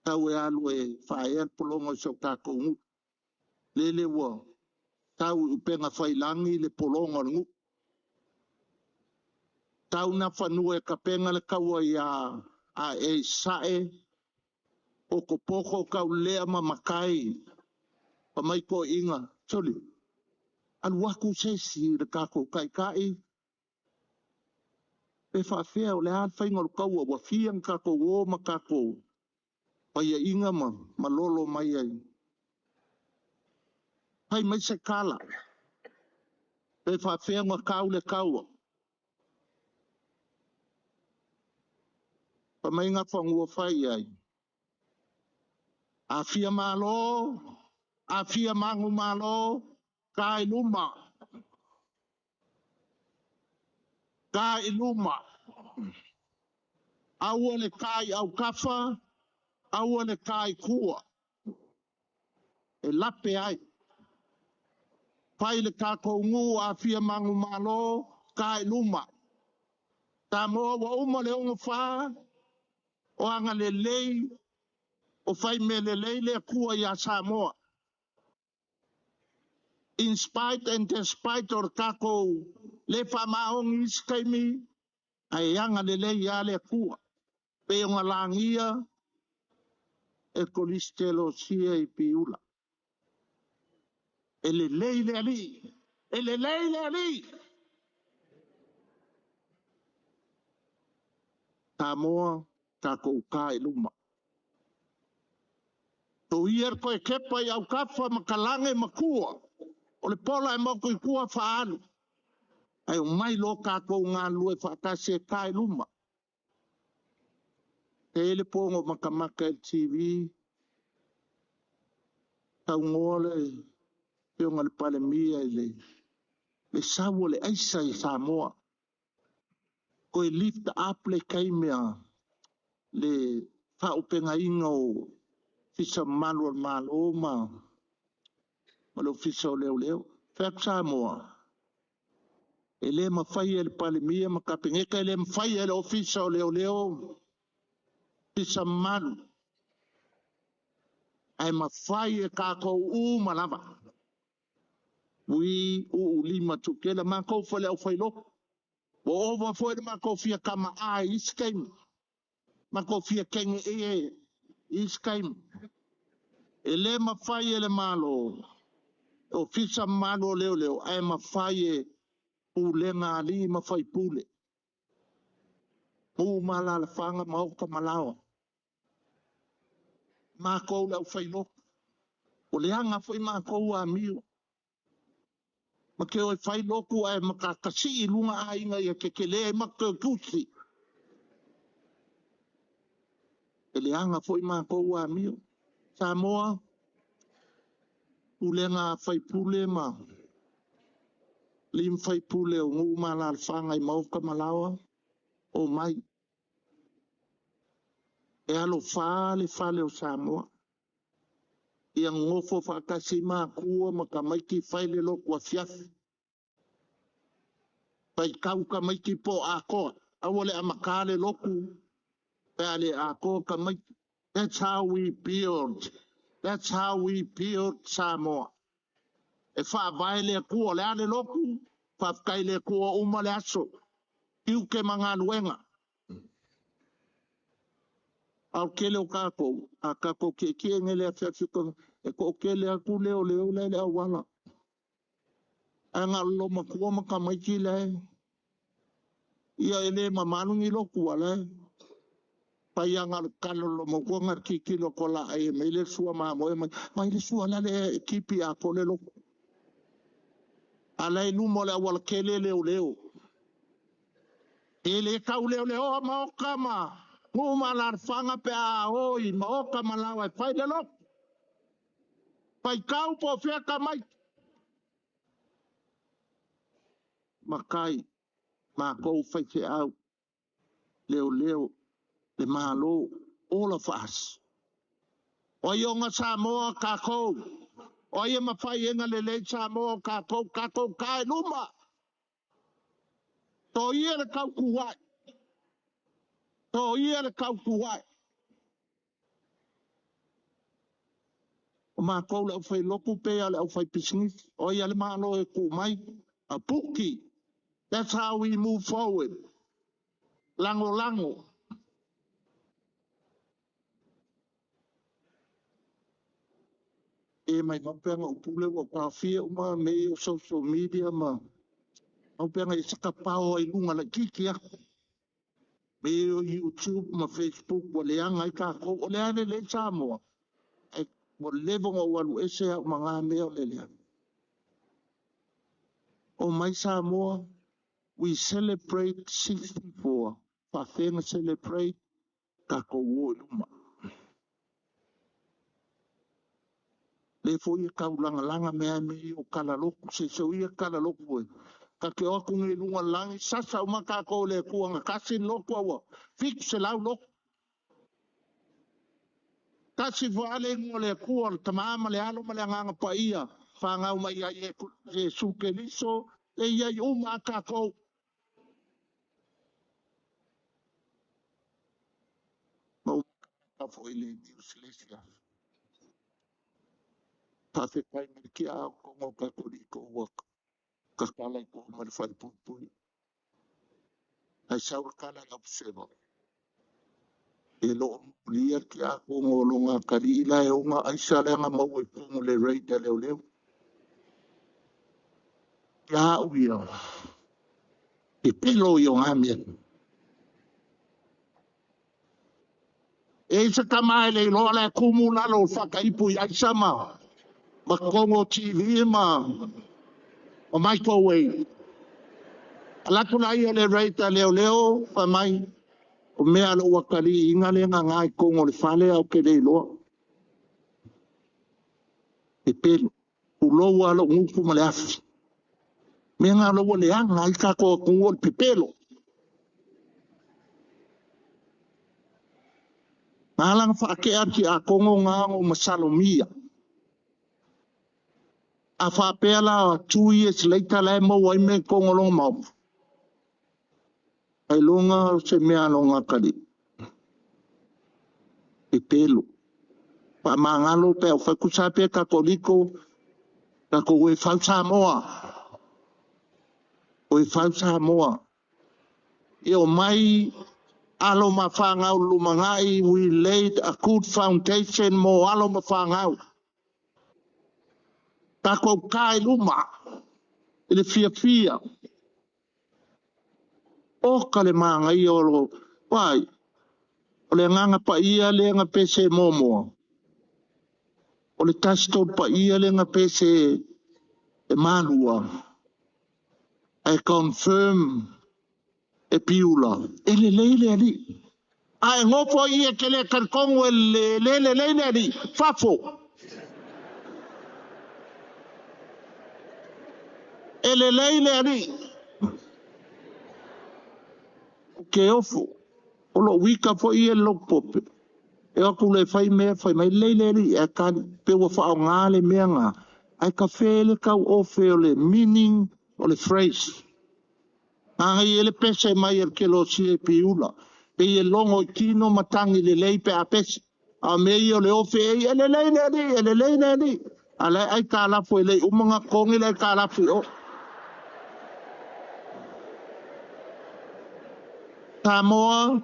Tau e alu e whaea polonga o so tākou ngu. Lele ua tau upenga whailangi le polonga o le ngu. Tau na whanua e kapenga le kaua ia a e sae o ko poko kau lea ma makai. Pa mai ko inga, soli. Alu aku sesi le kākou kai kai. Pe whaafea o le a whainga o le kaua, ua fia ng kākou o ma kākou. Paia inga ma lolo mai ai. Pai mai se kala. Pe whaafea ngā kau le kaua. Pa mai ngā whangua whai ai. A fia malo, a fia mangu malo, ka i luma. Ka i luma. Aua le kai au kafa, aua le kai kua. E lape ai. Pai le kākou ngū a fia mangu malo, ka i luma. Tā moa wa uma le ongo whā, o anga le lei, o whai me le lei le kua ia Samoa. In spite and despite o le kākou le whamaongi iskaimi, ai anga le lei ia le kua. Pe o ngā langia, e kolistelo sia i piula. E le lei le ali, e le lei le ali. Tā moa, tākou kā i luma. Tō ia koe kepa i au kafa ma kalange makua. O le pola e moko i kua whaalu. Ai o mai lo kākou ngā lue whaatasi e kā i luma. Te ele pongo makamaka el TV. Tau ngoa le pionga le palemia i le saua le aisa i Samoa. Koe lift up le kaimea le whaopenga inga o Ofisa Mamalu o le Malo ma le Ofisa o Leoleo. Fai atu Samoa, e le mafai e le Palemia ma Kapeneta, e le mafai e le Ofisa o Leoleo, Ofisa Mamalu, ae mafai e tatou uma lava. Ui uu lima tukela matou foi le aufailotu. Ua ova foi le matou fia kama'a i isi taimi. Matou fia kege e i isi taimi. E le mafai e le Malo, Ofisa Mamalu o Leoleo, ae mafai e pulega a alii ma faipule. Nuu ma alaalafaga ma maota ma laoa. Matou le aufailotu. O leaga foi matou amio. Ma ke o fai lotu ae makakasi i luga aiga ia kekelē ai ma ke tusi. E leaga foi matou amio. Samoa, pulega a faipule ma lim faipule o nuu ma alaalafaga i maota ma laoa, o mai. E alofā le fale o Samoa. Ia nofo faatasi matua ma tamaiti fai le lotu afiafi. Faitau tamaiti po atoa. Aua le amatā le lotu, pe a le atoa tamaiti. That's how we build. That's how we build Samoa. E faavae le Atua, o le a le lotu, faafetai i le Atua uma le aso. Tiute ma galuega. A o le tele o tatou, a tatou tietie nei i le afiafi e toatele atu leoleo la i le auala. Ae na o le loomatua ma tamaiti la e, ia e le mamalu ni lotu a la e fai lava na o le tala o le loomatua na tilotilo atu o laai e mai le sua mamoe mai, mai le sua la le tipi atoa le lotu. A la e i luma o le aualatele leoleo. E le tau leoleoa maota ma nuu ma alaalafaga pe a o i maota ma laoa e fai le lotu. Faitau po o fea tamaiti. Matai, matou faifeau, leoleo, le Malo, all of us. O ai ona Samoa? Tatou. O ai e mafai e na lelei Samoa? O tatou, tatou ta i luma. Toia le tautuai. Toia le tautuai. O matou le aufailotu pe a o le aufaipisinisi. O ai a le Malo e tuu mai? A puki. That's how we move forward. Lagolago. E mai maupeanga o pule ua taofia uma mea o social media ma maupeanga i sakapao ai luga laitiiti atu. Mea o YouTube ma Facebook ua leaga ai tatou. O le a lelei Samoa. Ai ua leva ona ou alu ese au ma ngā mea o le leaga. O mai Samoa, we celebrate 64. Faafeaga celebrate tatou o i luma. Le foi e taulagalaga mea mea o kalalotu, se se ia kalalotu e. Ka te o atu nei luga lagi, sasa uma tatou le Atua na tasi le lotu aua, 700 lotu. Tasi foi ale ingoa o le Atua, o le Tama ma le Alo ma le Agaga Paia, whangau mai ai e Iesu Keriso, e iai uma a tatou. Ma uma foi le news le isi aso. Faafetai mai le kia au kongo ka kori ko ua ka kala i ko ma le whare pupui. Ai sau le kala lau sewa. E lo mulia ki a kongo lo ngā kari ila e o ngā aisa le anga maua i kongo le raid a leo leo. Ia au ia. E pelo i o ngā mea. E isa tama e le iloa le kumu lalo o whakaipu i aisa ma Kongo TV ma microwave. Alatu la ia le raid a leo leo fa mai o mea lo wakali inga le nga ngai kongo le fale au ke le iloa. E pelo. Uloua lo ngupu ma le afi. Mea ngā lo le anga i kako kungo le pepelo. Ngā langa whaakea ki a kongo ngā o masalomia. A whaapea la 2 years later la e maua ai me kongo longa maopu. Ai longa se mea longa kali. E pelo. Pa mangalo pe au whakusa pe kakoliko ka ko e fau Samoa. O e fau Samoa. E o mai alo ma whangau lumangai, we laid a good foundation mo alo ma whangau. Tākou kai luma, i le fia fia. O ka le maga o lo, wai, o le nganga pa ia le nga pese momoa. O le tasito pa ia le nga pese e malua. I confirm e piula. E le leile ali. A e ngofo ia ke le kalkongo e le le le le ali. Fafo. E le leile ali. Ke ofo. O lo wika fo ia lo pope. E aku le fai mea fai mai leile ali. E ka pe ua wha ngā le mea ngā. Ai ka whele kau ofe o le meaning o le phrase. Ngai ele pese mai el ke lo si e piula. Pe i e longo i tino matangi le lei pe a pese. A me i o le ofe e i ele lei le ali, ele lei le ali. A le ai ka lafo e lei umanga kongi le ka lafo o. Samoa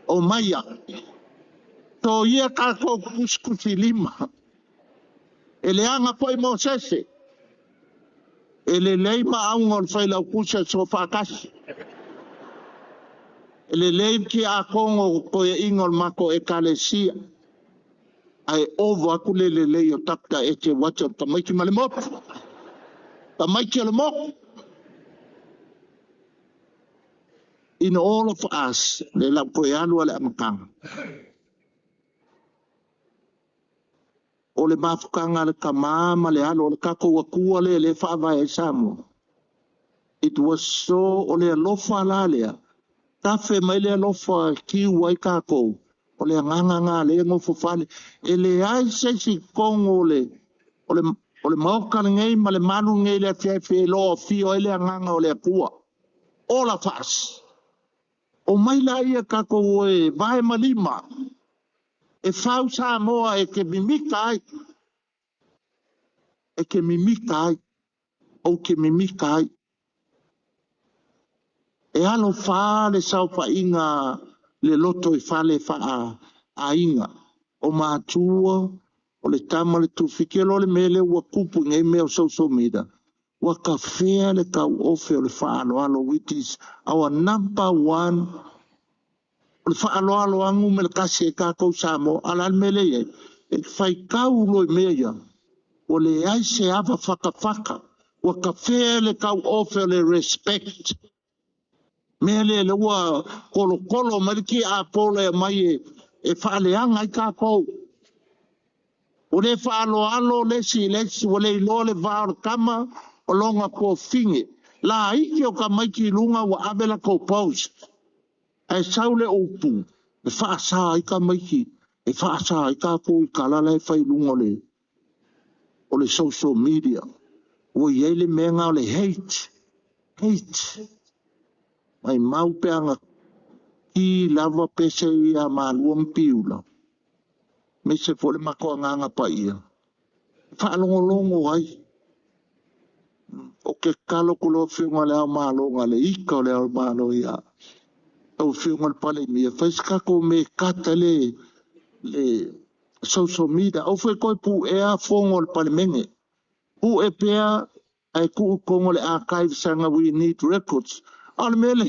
o maia. To ia kako kuskusi lima. E le anga foi mo sese. E le lei ma aunga o le whailau kusa so whakasi. E le lei ki a kongo ko e ingo mako e kalesia. Ai ovo aku le le lei o takta e te wata o tamaiti ma le moku. Tamaiti o le moku. In all of us, le lau koe alu ale amakanga. O le mafukanga le kamā ma le alo o le kako akua le le whaavae e Samoa. It was so, o le alofa la lea. Tafe mai le alofa ki uai kākou. O le anganga ngā le ngofo fale. E le ai se kongo le, o le, o le maoka le ngei ma le manu ngei le fia fia lo fio e le anganga o le akua. All of us. O mai la ia kākou e vae malima. E fau Samoa e ke mimika ai. E ke mimika ai. O ke mimika ai. E alo wha le saupa inga le loto i whale wha a inga. O mātua, o le tama le tufiki, lo le mele ua kupu ngai mea o social media. Ua ka whea le kau ofe o le whaalo alo, which is our number one. O le whaalo alo angu me le kasi e kākou Samoa, ala al mele ia. E whai kau lo i mea ia. O le ai se ava whakawhaka. Ua ka whea le kau ofe o le respect. Mea le le ua kolo kolo mai ki a pole mai e whaaleanga i kākou. O le whaalo alo le si le si o le ilo le vā o le kama o longa ko finge. La iki o ka maiki lunga wa avela ko post. E sau le upu, e whaasa i ka maiki, e whaasa i kākou i kalala e whai lunga o le social media. O i eile mea ngā o le hate, hate. Mai mau peanga ki lava pese i a malua mpiula. Me se fo le makoa nganga pa ia. Whaalongolongo ai. O ke kalo kulo whiunga le au malo ngā le ika o le au malo ia. Au whiunga le pale mia. Whaiskako me kata le social media. Au whai koe pu ea fongo le pale menge. Pu e pea ai ku kongo le archive sanga we need records. A le mele,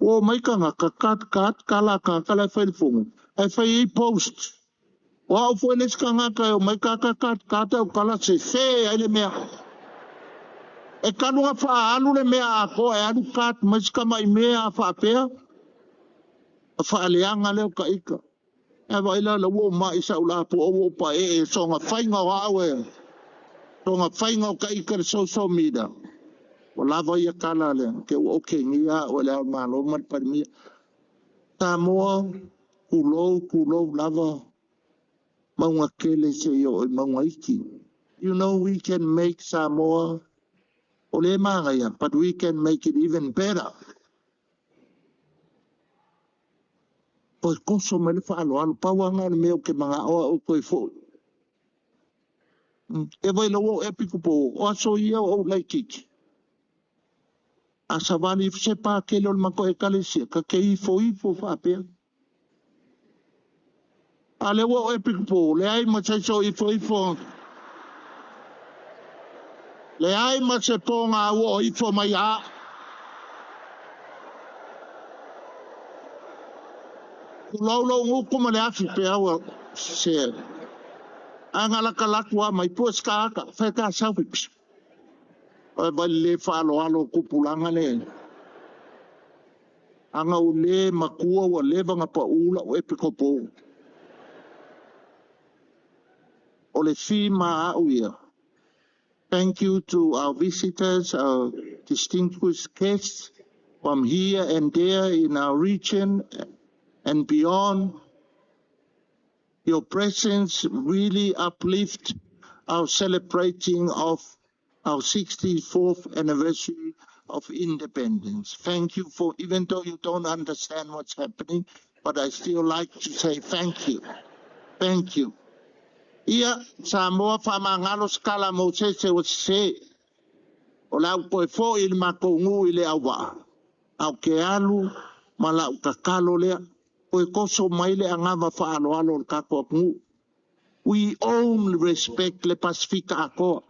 o mai ka ngā ka kat kat kala ka kala e whai le fongo. E whai e post. O au fo le ska ngā ka o mai ka ka kat kat au kala se se ai le mea. E kanu ngā wha alu le mea a ko e alu kat mai ska mai mea a wha pea. A wha leanga leo ka ika. E wa ila la wo mai sa ula po o pa e so ngā whainga o au e. So ngā whainga o ka ika le social media. O lava ia kala le, ke o ke ngia o le au malo mai parimia. Samoa, Kulou, kulou lava, maunga kele se i o i maunga iki. You know, we can make Samoa, o le magaia, but we can make it even better. Po koso mai le faaaloalo, pauanga le mea o ke magaoa o koe fo'i. E vai lau o epiku po, o aso ia o laikiki. A savali se pā kele o le mako ekalesia, ka ke ifo ifo whaapea. A le ua o epiku po, le ai ma se so ifo ifo. Le ai ma se pō ngā ua o ifo mai a. Kulaulau nguku ma le afi pe aua se. Anga laka laku a mai pua ska aka, whaika saupi. O vai le whaalo kupulanga le. Anga u le makua ua leva nga pa ula o epikopo. O le fi ma au ia. Thank you to our visitors, our distinguished guests from here and there in our region and beyond. Your presence really uplift our celebrating of our 64th anniversary of independence. Thank you for, even though you don't understand what's happening, but I still like to say thank you. Thank you. Ia, Samoa whamangalo skala mo se se o se. O lau koe fo i le makongu i le awa. Au ke alu, ma lau kakalo lea. Koe koso mai le angava whaaloalo o le kako apungu. We only respect le Pasifika akoa.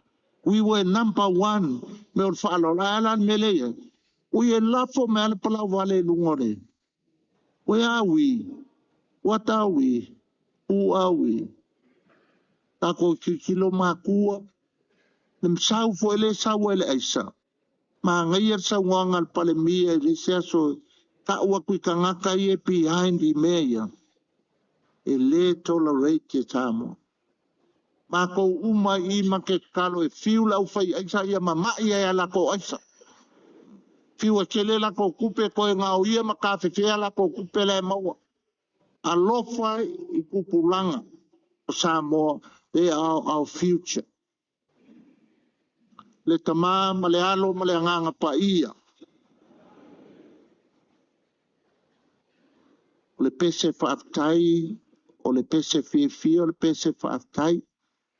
We were number one. Me o le whaaloalo. Ala mele ia. Ui e lafo me ale palau wale lungo le. Where are we? What are we? Who are we? Tako kilo makua. Le msau fo ele sau ele aisa. Ma ngai el sau wanga pale mia le se aso ta ua kui kangaka ie behind i mea ia. E le tolerate te Samoa. Ma kou uma i ma ke kalo e fiu lau whai aisa ia ma mai e ala ko aisa. Fiu e kele la ko kupe koe ngā o ia ma ka whewhea la ko kupe le maua. Alofa i kupulanga o Samoa, they are our future. Le tama ma le alo ma le anganga pa ia. O le pese whaaftai, o le pese whiawhia, o le pese whaaftai,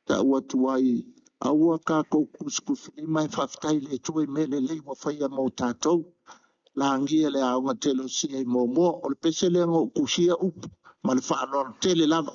ta ua tuai aua ka kou kuskusuli mai whaaftai le tui mele lei wa whaia mō tātou. La angia le aonga tele o sia i mō o le pese le ngō kusia upu, ma le whaaloalo tele lava.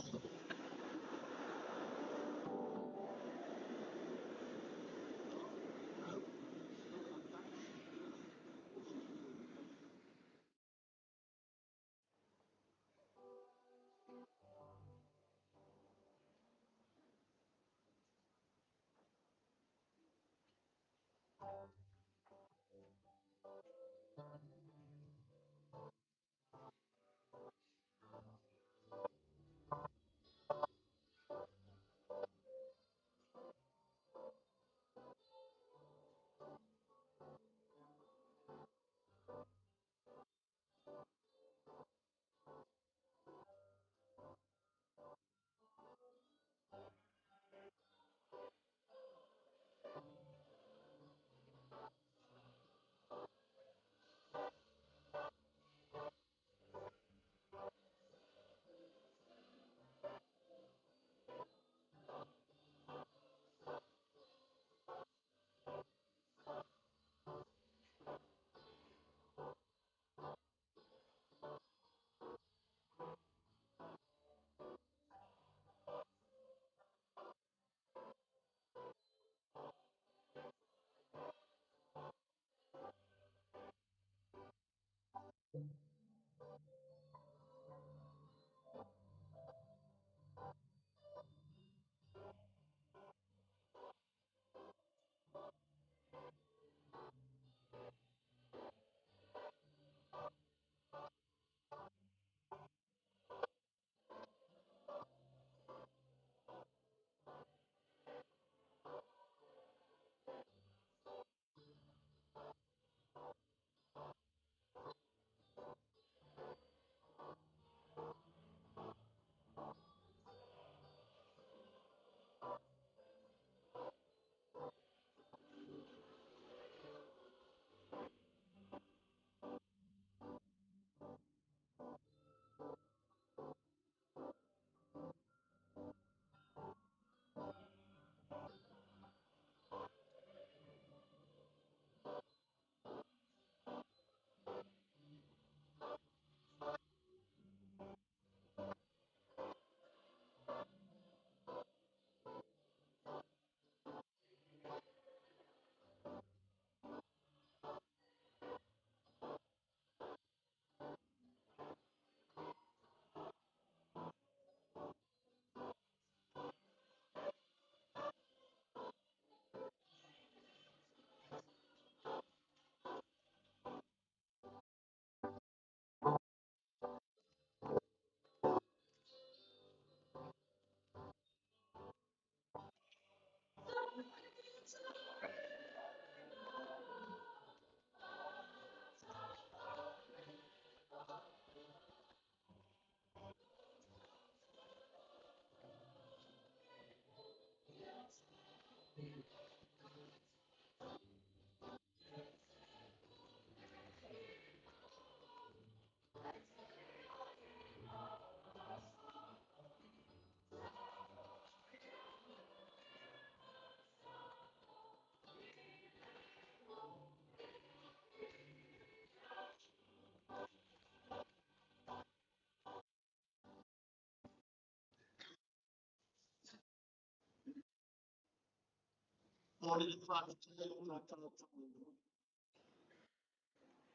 Momoli le faafetai o le tatou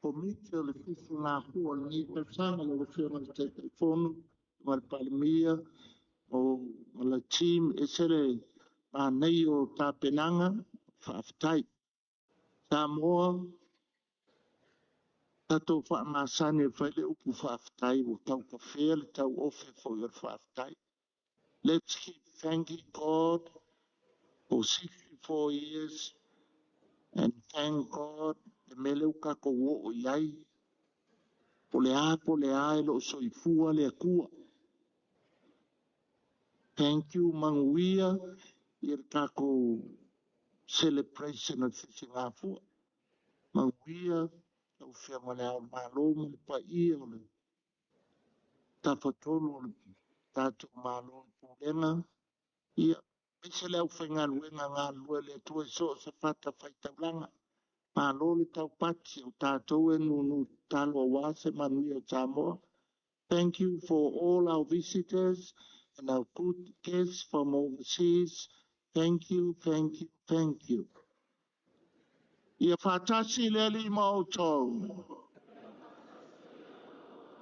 Komiti o le Sisigafua o lenei tausaga, lau Afioga i le Taitaifono ma le Palemia o le team, ese le manaia o tapenaga, faafetai. Samoa, tatou faamasani e fai le upu faafetai, ua tautafea le tauofe foi o le faafetai. Let's keep thanking God for 64 years and thank God le mea lea ua tatou oo i ai. Po le a po le a e loo soifua le Atua. Thank you, manuia i le tatou celebration o le Sisigafua. Manuia lau Afioga i le Ao o le Malo ma le paia o le Tafatolu o le tatou Malo i Pulega. Ia, aemaise le aufaigaluega galulue le Atua i so o se fatafaitaulaga. Malo le taupati o tatou e nunu tatalo aua se manuia o Samoa. Thank you for all our visitors and our good guests from overseas. Thank you, thank you, thank you. Ia faatasi le Alii ma outou.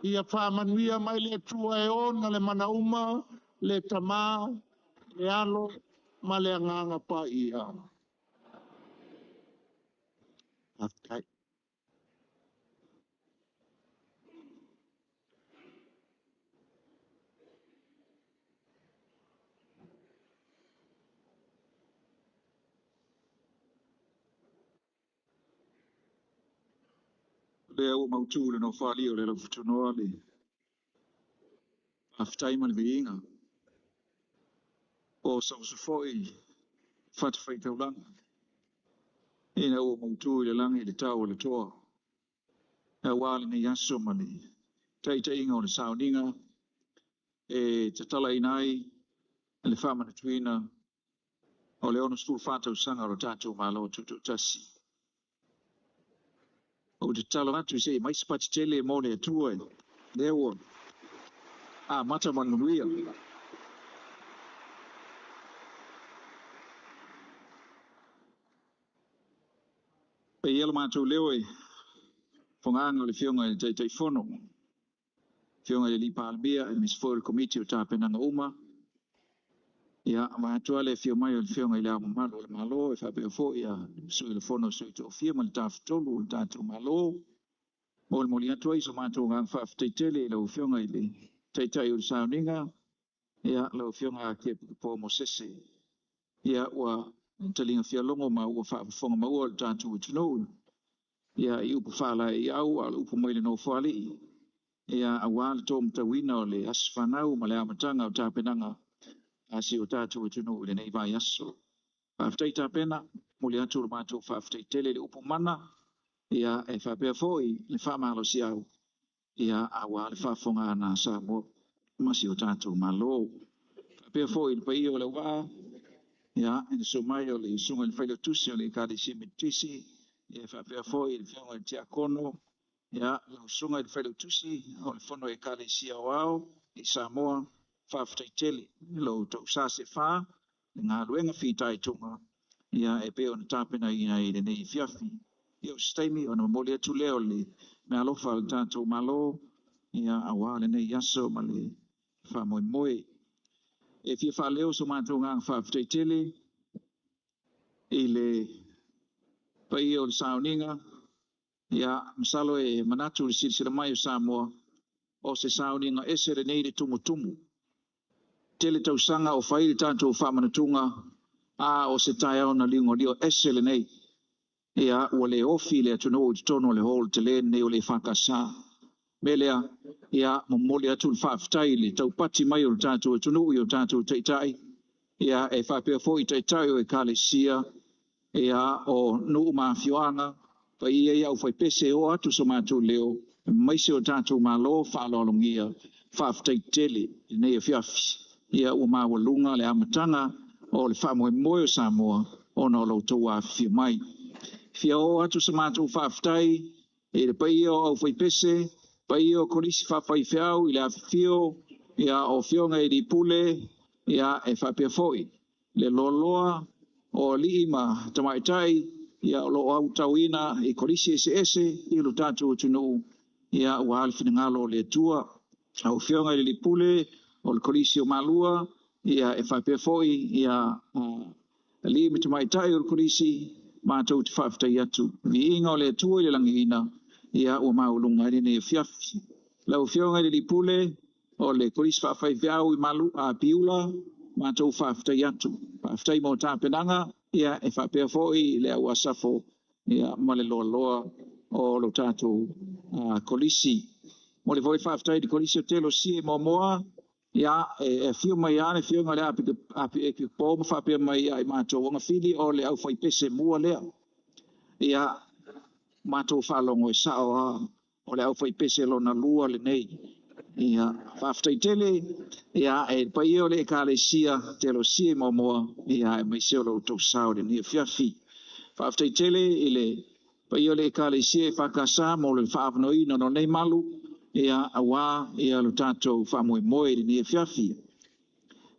Ia faamanuia mai le Atua e ona le manauma, le Tama, le Alo ma le Agaga Paia. Faafetai. Lea ua mautu le nofoalii o le laufutunoa le faafetai ma le viiga. O sausu foi fatafaitaulaga. Ina ua mautu i le lagi le tau o le toa. Aua lenei aso ma le taitaiga o le sauniga e tatalaina ai le faamanatuina o le 64 tausaga o le tatou Malo Tutoatasi. Ou te tatalo atu se i mai se pati tele mo le Atua lea ua amata ma le manuia. Paia le matou leo e fogaga o le Afioga i le Taitaifono, Afioga i le Alii Palemia, aemaise foi o le Komiti o Tapenaga uma. Ia, vaeatu le afio mai o le Afioga i le Ao Mamalu o le Malo, e faapea foi le Sui o le Fono a Sui Tofia ma le Tafatolu o le tatou Malo. Molimoli atu ai so matou agaga faafetai tele i lau Afioga i le Taitai o le Sauniga, ia, lau Afioga Kepo Mosese. Ia, ua taliga fialogo ma ua faafofoga maua le tatou atunuu. Ia, i upu faalaeiau, a o le upu mai le nofoalii. Ia, aua le taumatauina o le aso fanau ma le amataga o tapenaga a si o tatou atunuu i lenei vaiaso. Faafetai tapena, momoli atu le matou faafetai tele i le upu mana, ia, e faapea foi le faamalosiau, ia, aua le faafofogaaga a Samoa ma si o tatou Malo. Faapea foi i le paia o le auvaa, ia, i le susu mai o le susuga i le Failautusi o le Ekalesia Metotisi, ia, faapea foi i le Afioga i le Tiakono, ia, lau susuga i le Failautusi o le Fono Ekalesia Aoao i Samoa, faafetai tele i lo outou sa sefa, le galuega fitaituga, ia, e pei ona tapenaina i lenei afiafi. Ia, o se taimi ona momoli atu lea o le meaalofa a le tatou Malo, ia, aua lenei aso ma le faamoemoe. E fia faaleo so matou agaga faafetai tele i le paia o le sauniga. Ia, masalo e manatu le silasila mai o Samoa, o se sauniga ese lenei le tumutumu. Tele tausaga o fai le tatou faamanatuga, a o se taeao na liugalio ese lenei. Ia, ua le ofi le atunuu i totonu o le hall tele lenei o le EFKS. Mea lea, ia, momoli atu le faafetai i le taupati mai o le tatou atunuu i o tatou taitai, ia, e faapea foi taitai o ekalesia, ia, o nuu ma afioaga, paia ia aufaipese e oo atu so matou leo, aemaise o tatou Malo faaaloalogia, faafetai tele i lenei afiafi. Ia, ua maualuga le amataga o le faamoemoe o Samoa ona o lo outou afifio mai. Fia oo atu so matou faafetai i le paia o aufaipese, paia o kolisi faafaifeau i le afifio, ia, o afioga i alii pule, ia, e faapea foi le loaloa o alii ma tamaitai ia o loo autauina i kolisi eseese i lo tatou atunuu ia aua le finagalo o le Atua. Lau Afioga i le Alii Pule o le Kolisi o Malua ia e faapea foi ia alii ma tamaitai o le Kolisi matou te faafetai atu. Viiga o le Atua i le lagiina ia ua maualuga ai lenei afiafi. Lau Afioga i le Alii Pule o le Kolisi Faafaifeau i Piula, matou faafetai atu. Faafetai mo tapenaga ia e faapea foi le au asafo ia ma le loaloa o lo tatou Kolisi. Mo le foi faafetai i le Kolisi o Telosia i Moamoa, ia e afio mai lava le afioga i le Api ma faapea mai ia i matou, o Gafili o le aufaipese mua lea. Ia, matou faalogo e sao lava, o le aufaipese lona lua lenei. Ia, faafetai tele, ia, e le paia o le Ekalesia Telosia i Moamoa, ia, aemaise o lo outou sao i lenei afiafi. Faafetai tele i le paia o le Ekalesia EFKS mo le faaavanoaina o lenei malu, ia, aua ia lo tatou faamoemoe i lenei afiafi.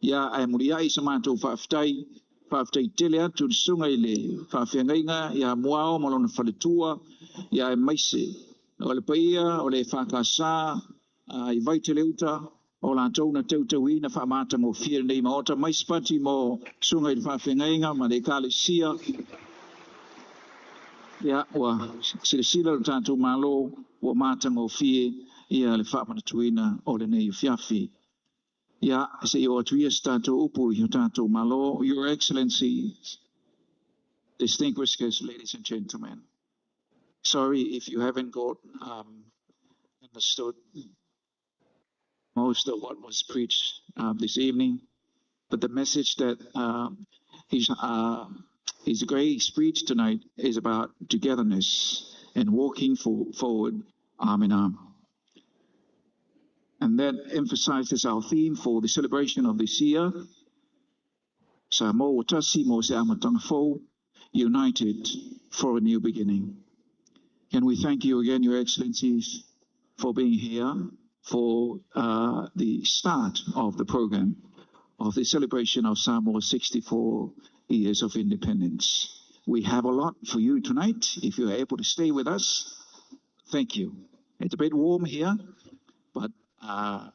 Ia, ae muliai sa matou faafetai, faafetai tele atu i le susuga i le faafeagaiga ia Muao ma lona faletua, ia aemaise o le paia o le EFKS i Vaiteleuta o latou na teuteuina faamatagofie lenei maota mai Sipati mo susuga i le faafeagaiga ma le Ekalesia. Ia, ua silasila le tatou Malo ua matagofie ia le faamanatuina o lenei afiafi. Ia, se i oo atu ia se tatou upu i o tatou Malo. Your Excellency, distinguished guests, ladies and gentlemen. Sorry if you haven't got understood most of what was preached this evening, but the message that His Grace preached tonight is about togetherness and walking forward arm in arm. And that emphasizes our theme for the celebration of this year, Samoa Tasi mo se Amataga Fou, united for a new beginning. And we thank you again, Your Excellencies, for being here for the start of the program of the celebration of Samoa's 64 years of independence. We have a lot for you tonight. If you're able to stay with us, thank you. It's a bit warm here, but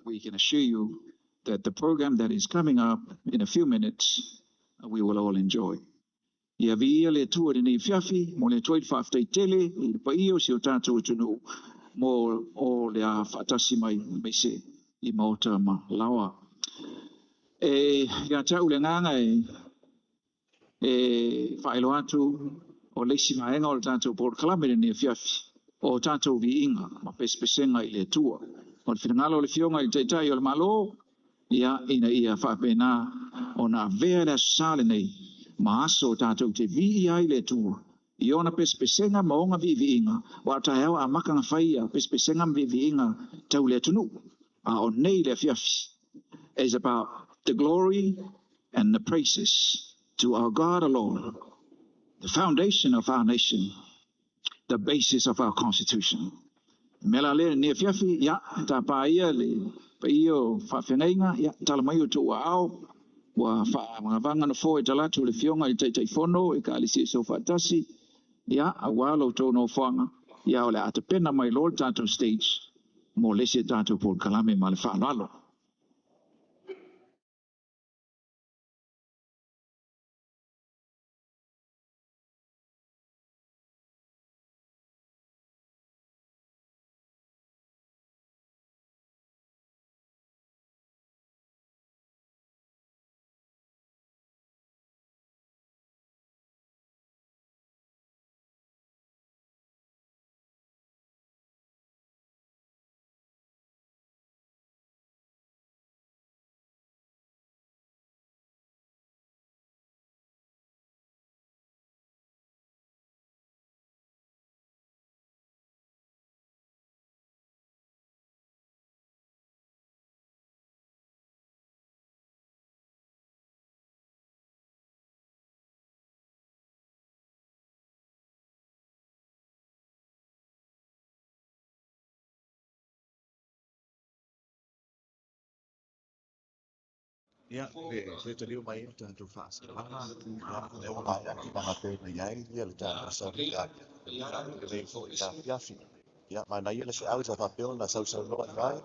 we can assure you that the program that is coming up in a few minutes, we will all enjoy. Ia viia le Atua i lenei afiafi, mo le Atua i le faafetai tele i le paia o si o tatou atunuu mo o le a faatasi mai aemaise i maota ma laoa. E ia te au le agaga e faailoa atu o le isi vaega o le tatou polokalame i lenei afiafi, o tatou viiga ma pesepesega i le Atua. O le finagalo o le Afioga i le Taitai o le Malo, ia ina ia faapena ona avea le aso Sa lenei ma aso o tatou te viia ai le Atua i ona pesepesega ma ona viiviiga, aua o taeao amata na fai ia pesepesega ma viiviiga tau le atunuu. A o nei le afiafi is about the glory and the praises to our God alone, the foundation of our nation, the basis of our constitution. Mea la lea lenei afiafi, ia, tapa ia le paia o faafeagaiga, ia, tala mai o outou aao, ua faamagavaga nofoa i talatu o le Afioga i le Taitaifono Ekalesia Soofaatasi, ia, aua lo outou nofoaga, ia, o le a tapena mai loa le tatou stage mo le isi tatou polokalame ma le faaaloalo. Ia, le taliu mai le tatou faasalaga, ia, lea ua maea tulaga pei ona i ai ia le tatou sauniga i lenei foi afiafi. Ia, manaia le feau sa faapea ona sausaunoa i ai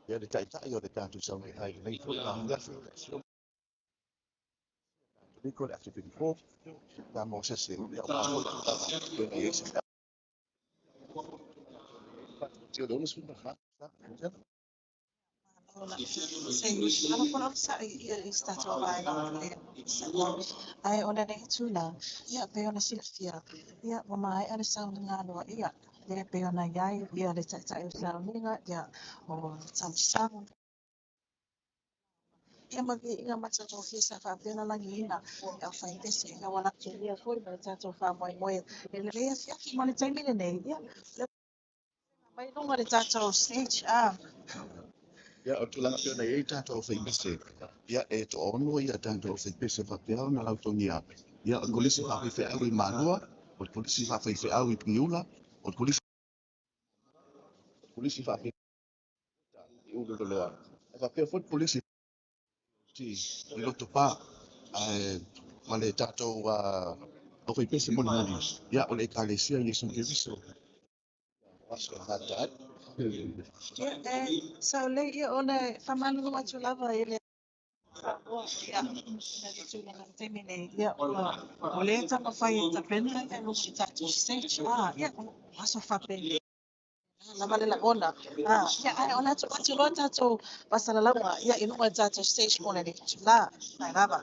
ia le taitai o le tatou sauniga i lenei foi afiafi, le Afioga Katoliko le Archipelago, ia Mosese, ia aua foi tulaga pei ona i ai se feau. O le 64. Ae o lenei itulā, ia pei ona silafia, ia ua maea le sauniga aloaia, lea pei ona i ai ia le taitai o sauniga, ia o tausaga, ia ma viiga matagofie sa faapea ona lagiina e aufaipese ia ua latou ia foi ma le tatou faamoemoe i lenei afiafi ma le taimi lenei, ia le mai luga le tatou stage a. Ia, o tulaga pei ona i ai tatou aufaipese, ia, e toaono ia tatou aufaipese faapea ona lautogia. Ia, o le kolisi faafaifeau i Malua, o le kolisi faafaifeau i Piula, o le kolisi faafaifeau i Ululoloa. E faapea foi le kolisi i Lotopa, ae ma le tatou aufaipese molimoli, ia, o le Ekalesia Iesu Keriso. Aso e fata ai. Ia, e sao lelei, ia ona e faamalulu atu lava i le Samoa, ia, i le tulaga i le taimi nei, ia, ua o lea e taumafai e tapena ia luga i tatou stage, a, ia, o aso faapenei lava le lagona, a, ia, ae o le a tuu atu loa tatou faasalalauga, ia, i luga i le tatou stage mo lenei itulā. Mai lava.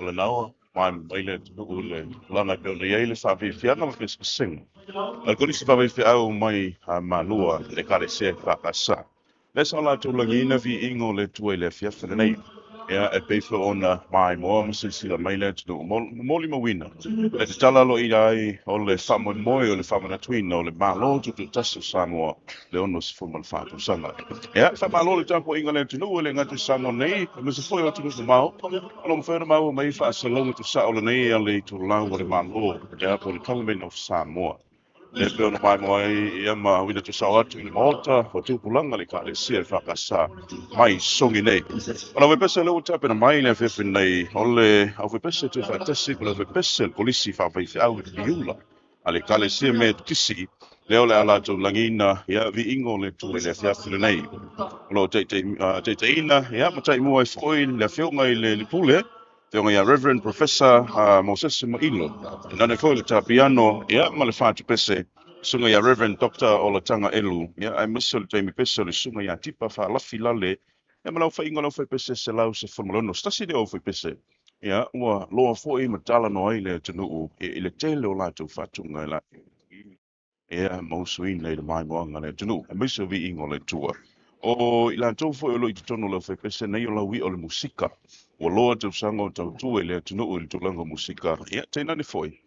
O le naoa, mai mai le atunuu i le tulaga e pei ona i ai le faafiafiaga ma pesepesega. A le Kolisi Faavaifeau mai Malua i le Ekalesia e FKS. Lea sa o latou lagiina viiga o le Atua i le afiafi lenei. Ia, e pei foi ona maimoa ma silasila mai le atunuu, molimauina le tatala aloaia ai o le faamoemoe o le faamanatuina o le Malo Tutoatasi o Samoa le 64 tausaga. Ia, faamalo le tapuaiga a le atunuu e le gata i Samoa nei, aemaise foi o atunuu mamao, o lo o mafai ona maua mai faasalalauga tuusao lenei a le itulau a le Malo, ia, po o le Government of Samoa. E pei ona maimoa ai ia ma uina tuusao atu i le Maota o Tupulaga le Ekalesia e FKS mai Sogi nei. O le aufaipese lea ua tapena mai le afiafi nei, o le aufaipese tuufaatasi po o le aufaipese a le Kolisi Faafaifeau i Piula a le Ekalesia Metotisi, lea o le a latou lagiina ia viiga o le Atua i le afiafi lenei. O lo o taitaiina ia ma taimua ai foi le afioga i le Pule, afioga ia Reverend Professor Mosese Mailo, tainane foi le tapiano ia ma le fatupese, susuga ia Reverend Dr. Olataga Elu, ia aemaise o le taimi pese o le susuga ia Tipa Faalafi Lale, ia ma le aofaiga o le aufaipese 116. Se tasi lea o aufaipese, ia ua loa foi ma talanoa ai le atunuu i le tele o latou faatuga e latou ia ma usuina i le maimoaga a le atunuu, aemaise o viiga o le Atua. O i latou foi o lo o i totonu o le aufaipese nei o laui'a o le musika, ua loa tausaga o tautua i le atunuu i le tulaga o musika, ia tainane foi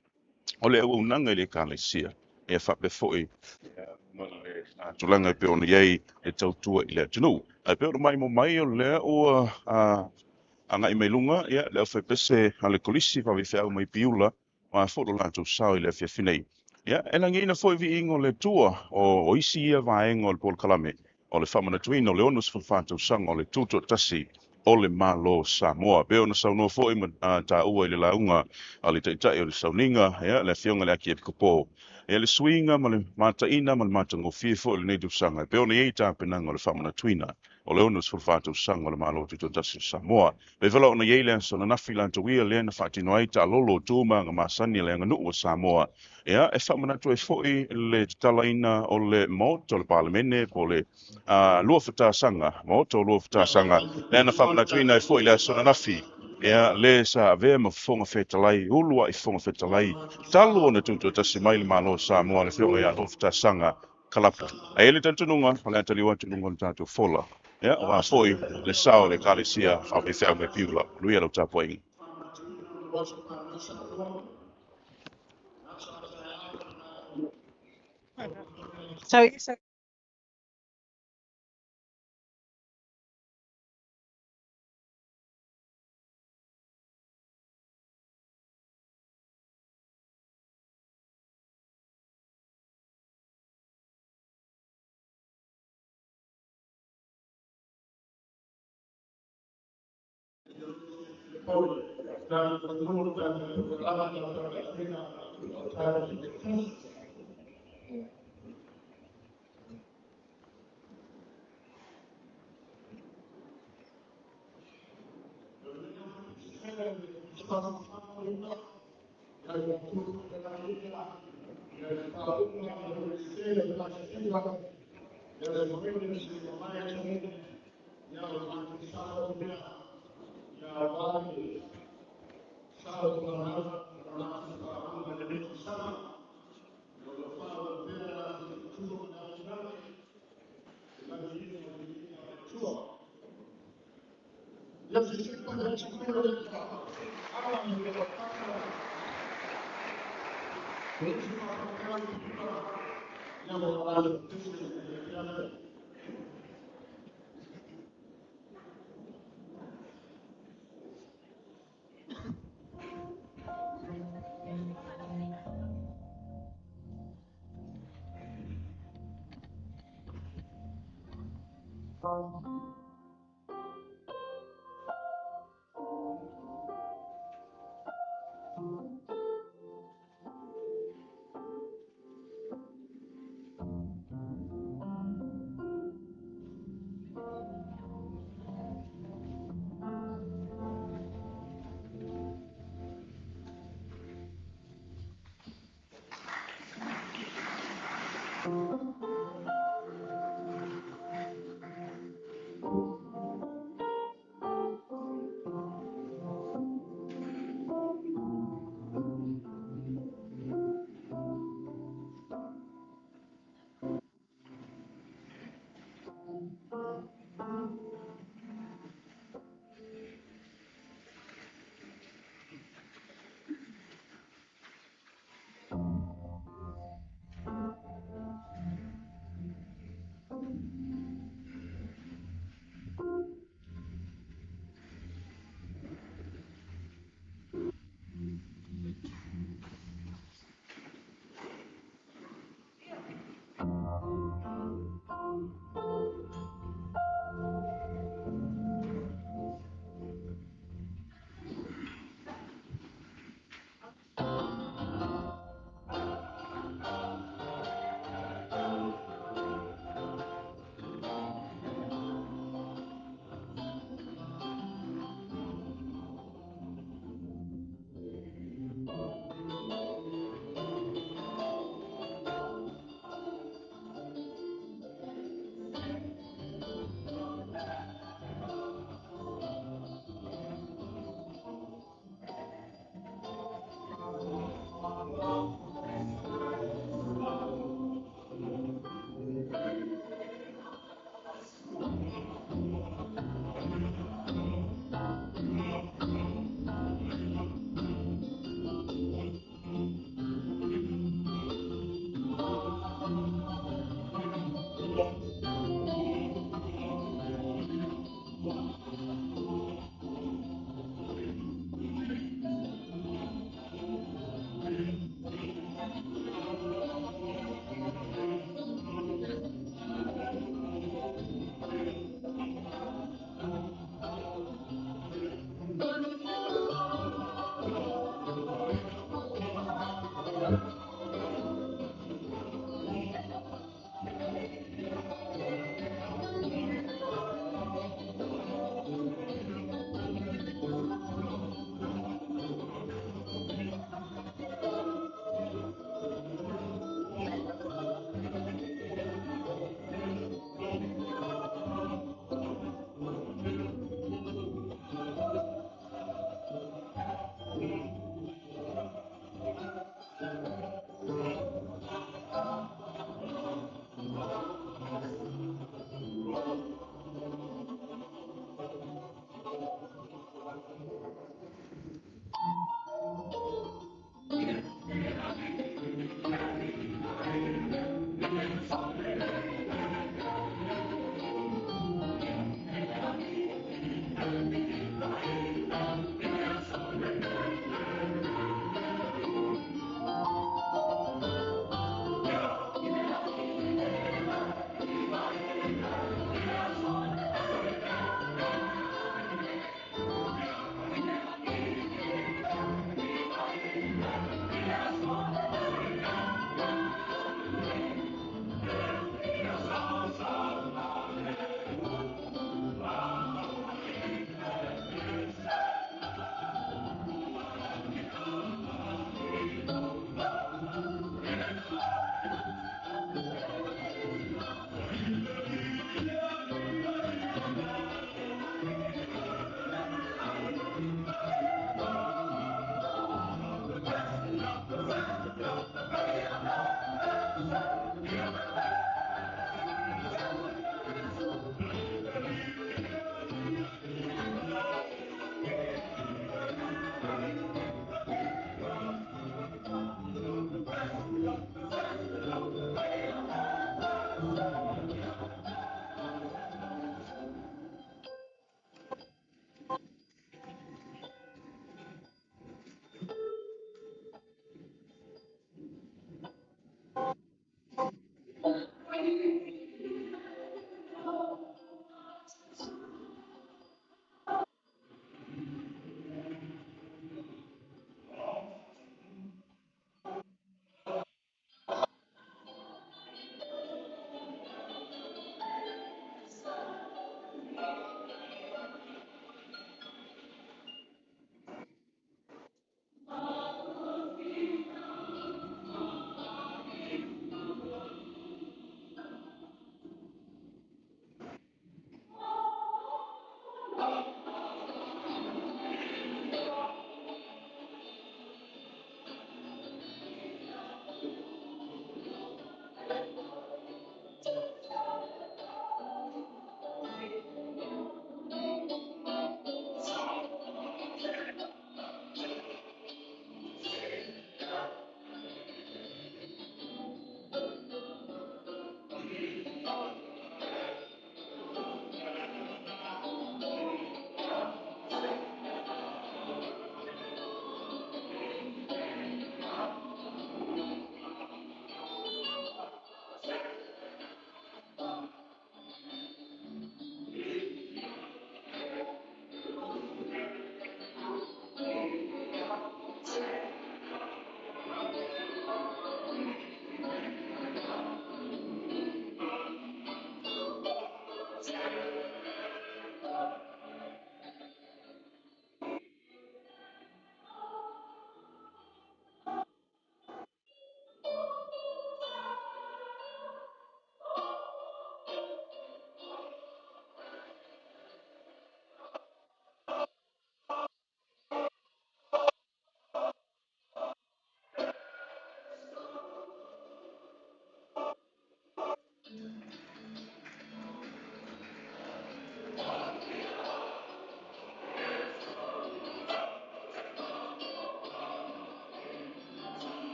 o le auaunaga i le Ekalesia, ia faapea foi ma le tulaga e pei ona i ai le tautua i le atunuu. Ae pei ona maimoa mai o lea ua agai mai luga ia le aufaipese a le Kolisi Faavaifeau mai Piula, ma foi lo latou sao i le afiafi nei. Ia, e lagiina foi viiga o le Atua o isi ia vaega o le polokalame o le faamanatuina o le 64 tausaga o le Tutoatasi o le Malo o Samoa. Pei ona saunoa foi ma taua i le lauga a le Taitai o le Sauniga, ia, le afioga i le Akiepikopo, ia, le suiga ma le mataina ma le matagofie foi o lenei tausaga e pei ona i ai tapenaga o le faamanatuina o le 64 tausaga o le Malo Tutoatasi o Samoa. Pei foi la ona i ai le aso ananafi latou ia lea na faatino ai taalolo o tu ma aga masani a le aganuu a Samoa. Ia, e faamanatu ai foi le tatalaina o le Maota o le Palemene po o le Luafatasaga, Maota o Luafatasaga, lea na faamanatuina ai foi le aso ananafi. Ia, le sa avea ma Fofoga Fetalai, uluai Fofoga Fetalai, talu ona tutoatasi mai le Malo o Samoa, le afioga ia Luafatasaga Kalapa. Ae i ai le talitonuga, o le a taliu atu i luga o le tatou fola. Ia, aua foi le sao o le Ekalesia Faafaifeau mai Piula. Manuia lau tapuaiga. So,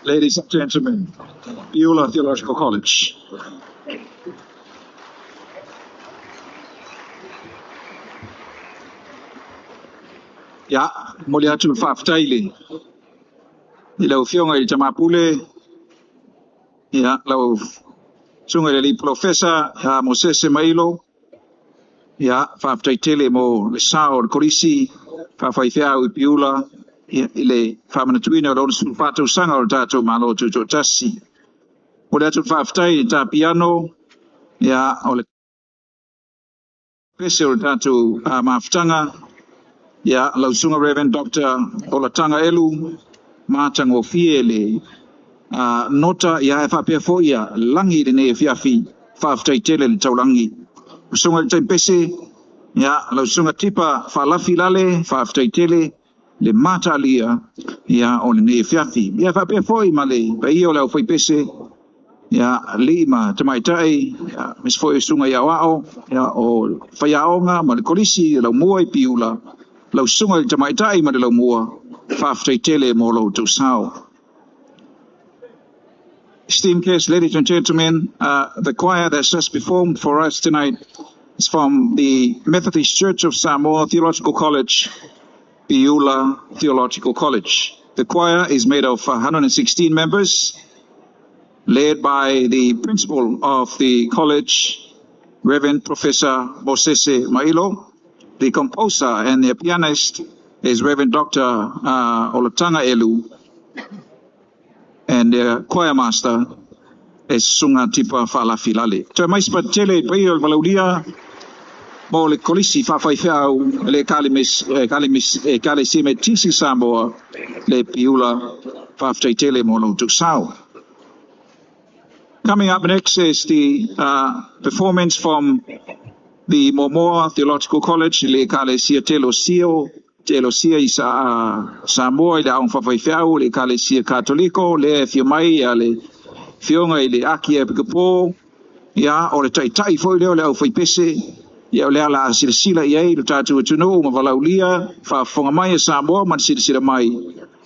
Ladies and gentlemen, Piula Theological College. Ia, momoli atu le faafetai i lau Afioga i le Tamapule, ia, lau Susuga i le Alii Polofesa ia Mosese Mailo, ia, faafetai tele mo le sao o le Kolisi Faafaifeau i Piula ia, i le faamanatuina o le 64 tausaga o le tatou Malo Tutoatasi. Momoli atu le faafetai i le ta piano, ia, o le pese o le tatou mafutaga, ia, lau Susuga Reverend Dr. Olataga Elu, matagofie le nota, ia, e faapea foi ia lagi i lenei afiafi, faafetai tele le taulagi. Susuga i le Taipese, ia, lau Susuga Tipa Faalafi Lale, faafetai tele le matalia ia o lenei afiafi. Ia faapea foi ma le paia o le aufaipese, ia, alii ma tamaitai, ia, aemaise foi o susuga i aoao, ia, o faiaoga ma le kolisi laumua i Piula, lau susuga i le tamaitai ma le laumua, faafetai tele mo lo outou sao. Esteemed guests, ladies and gentlemen, the choir that's just performed for us tonight is from the Methodist Church of Samoa Theological College, Piula Theological College. The choir is made of 116 members, led by the principal of the college, Reverend Professor Mosese Mailo. The composer and the pianist is Reverend Dr. Olataga Elu, and the choir master is Susuga Tipa Faalafi Lale. Toe mai se tele paia o le Valaulia mo le Kolisi Faafaifeau le Ekalesia Metisi Samoa le Piula, faafetai tele mo lo outou sao. Coming up next is the performance from the Momoa Theological College, le Ekalesia Teolosia i Samoa i le Aoga Faafaifeau, le Ekalesia Katoliko, le e fia mai a le Afioga i le Aki Epikopo, ia, o le taitai foi lea o le aufaipese, ia, o le ala a silasila i ai le tatou atunuu ma Valaulia, faafofoga mai e Samoa ma le silasila mai,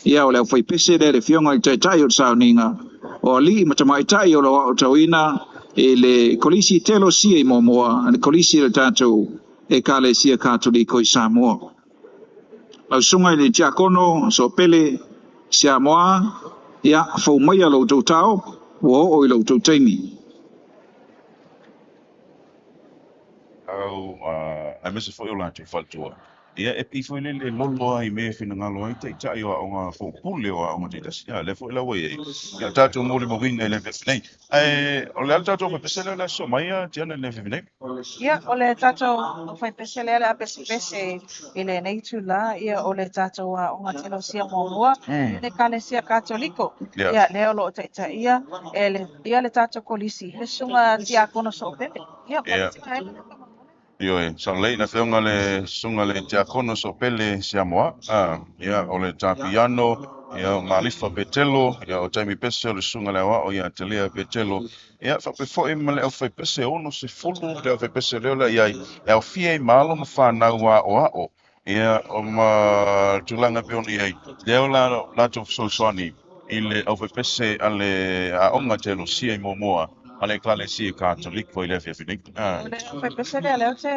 ia, o le aufaipese lea le Afioga i le taitai o le sauniga, o alii ma tamaitai o lo o aotauina i le Kolisi Teolosia i Momoa, le Kolisi o le tatou Ekalesia Katoliko i Samoa. Lau susuga i le Tiakono Soapele Siamoa, ia, fou maia lo outou tao, ua oo i lo outou taimi. Au, aemaise foi o latou faletua. Ia, e pei foi lele e lolo ai i mea e finagalo ai taitai o aoga foupule o aoga taitasi. Ia, lea foi la ua i ai. Ia, tatou molimauina i le afiafi nei. Ae, o le a le tatou faipese lea o le aso mai a Tiana i le afiafi nei? Ia, o le tatou faipese lea o le a pesepese i lenei itulā, ia, o le tatou aoga Teolosia muamua, le Ekalesia Katoliko. Ia, lea o lo o taitaia e le, ia le tatou Kolisi, le Susuga Tiakono Soopele. Ia, Ioe, sao lelei le afioga le susuga le Tiakono Soopele Siamoa. Ia, o le ta piano, ia, o Galifa Petelo, ia, o Taimi Pese o le susuga le aoao ia Telea Petelo. Ia, faapea foi ma le aufaipese 60 le aufaipese lea o le a i ai, e aofia ai ma alo ma fanau aoao. Ia, o ma tulaga e pei ona i ai, lea o la latou fesoasoani i le aufepese a le aoga Teolosia i Moamoa a le Ekalesia Katoliko i le afiafi nei. O le aufepese lea, lea ou te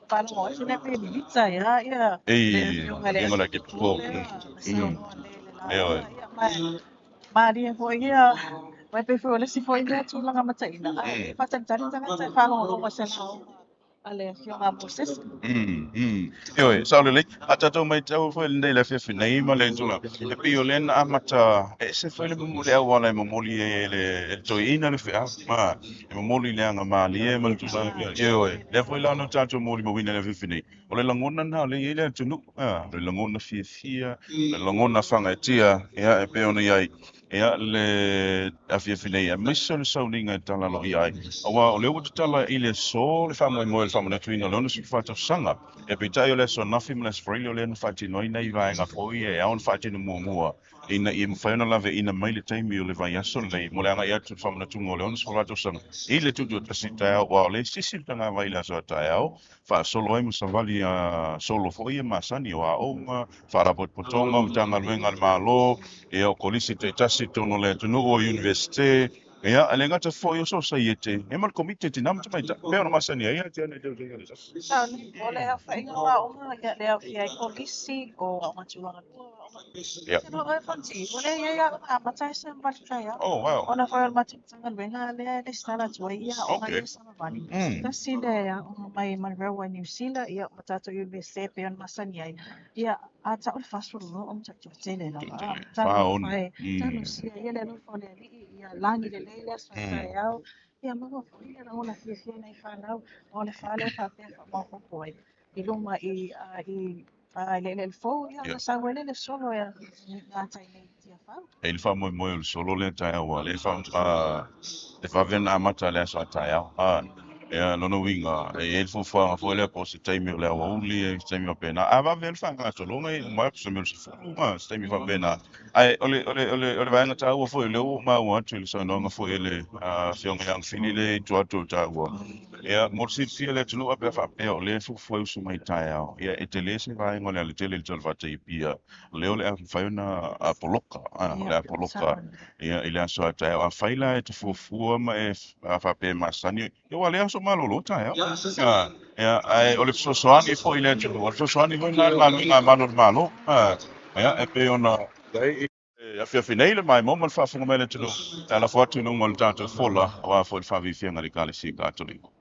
faalogo atu lea pei Milita ia, ia, le afioga i le Asikupu lea na saunoa nei i le lauga, ia, ma e malie foi ia, ma e pei foi o le isi foi lea tulaga mataina, a e faatalitali tagata e faalogologo i se lauga a le afioga a Mosese. Ioe, sao lelei. A tatou matau foi lenei le afiafi nei ma le tulaga, e pei o lea na amata e ese foi le le auala e momoli ai e le toeaina le feau, ma e momoli i le agamalie ma le tulaga. Ioe, lea foi la na tatou molimauina i le afiafi nei, o le lagona lena o lea e i ai le atunuu, o le lagona fiafia, o le lagona fagaetia, ia, e pei ona i ai. Ia, le afiafi nei, aemaise o le sauniga e tala aloaia ai, aua o lea ua tatala i le aso le faamoemoe o le faamanatuina o le 64 tausaga. Ia, peitai o le aso ananafi ma le aso Faraile o lea na faatino ai nai vaega foi e ao ona faatino muamua ina ia mafai ona laveaiina mai le taimi o le vaiaso lenei mo le agai atu i le faamanatuga o le 64 tausaga i le tutoatasi taeao, aua o lea e sisi le tagavai i le aso a taeao, faasolo ai ma savali a solo foi ia masani o aoga, faalapotopotoga, o Matagaluega a le Malo, ia, o kolisi taitasi i totonu o le atunuu, o Iunivesite, ia, e le gata foi o sosaiete, ia ma le Komiti o Tina ma Tamaitai, pei ona masani ai ia te ana i tausaga taitasi. Sao lelei, o le aofaiga o aoga, ia, le aofia ai kolisi, o aoga tulaga lua, aoga Se loa oe Fonti, ua leai ai aoga amata e savali taeao. Oh, wow. Ona foi o le matou Matagaluega lea e resitala atu ai ia aoga ia savavali. Tasi le aoga mai Monroe New Zealand, ia ma tatou Iunivesite e pei ona masani ai. Ia, a tau le 42 o mataupu tele lava. A talofa e, talosia ia le alofa o le Alii, ia lagi lelei le aso a taeao. Ia maua foi le lagona fiafia i nai fanau, ma o le fa lea faapea e faamaopoopo ai i luma i i le eleele fou, ia ona sau ai lea le solo e gatai nei i Tiafau. E i ai le faamoemoe o le solo lea taeao, ua lea e vave ona amata le aso a taeao. Ia, lona uiga, e i ai le fuafuaga foi lea po o se taimi o le aoauli, se taimi faapena. A vave ai le faagasologa, e uma atu se mea o le 10, se taimi faapena. Ae o le, o le, o le, o le vaega taua foi o lea ua ou maua atu i le saunoaga foi a le Afioga ia Agafili lea i tua atu o taua, ia, mo le silafia le atunuu a pe a faapea o lea e fuafua e usu mai taeao, ia, e tele se vaega o le alatele i le talafatai i Apia, lea o le a mafai ona poloka, o le a poloka, ia, i le aso a taeao. Afai la e te fuafua ma e faapea e masani, ia, ua le aso malolo taeao. Ia, ae o le fesoasoani foi i le atunuu, o le fesoasoani foi lena i le galuega a malu o le Malo. Ia, e pei ona i ai i le afiafi nei le maimoa ma le faafofoga mai a le atunuu, e alafo atu i luga o le tatou fola, aua foi le faafiafiaga a le Ekalesia Katoliko.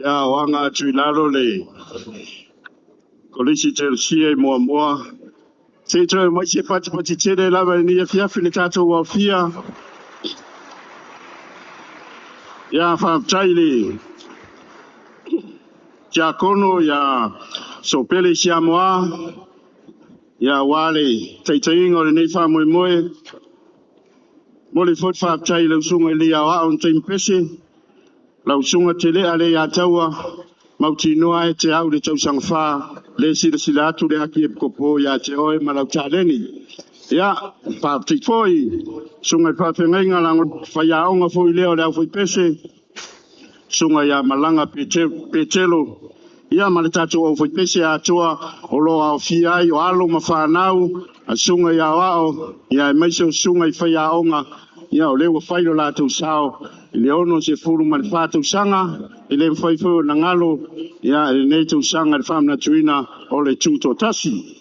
Ia o aga atu i lalo le Kolisi Telesia i Moamoa. Se i toe mai se patipati tele lava i lenei afiafi le tatou aofia. Ia faafetai le Tiakono ia Sopele Siamoa, ia aua le taitaiga o lenei faamoemoe. Mo le foi faafetai i lau susuga i le Aoao na Pese, lau susuga Telea le ia taua, mautinoa e te au le tausaga fa, le silasila atu le aki e kopo ia te oe ma lau taleni. Ia, faafetai foi, susuga i faafeagaiga lago faiaoga foi lea o le au pese, susuga ia Malaga Petelo, ia ma le tatou au faipese atoa o lo o aofia ai o alo ma fanau, a susuga i aoao, ia aemaise o susuga i faiaoga, ia o lea ua fai lo latou sao i le 64 tausaga, e le mafai foi ona galo, ia i lenei tausaga i le faamanatuina o le Tutoatasi.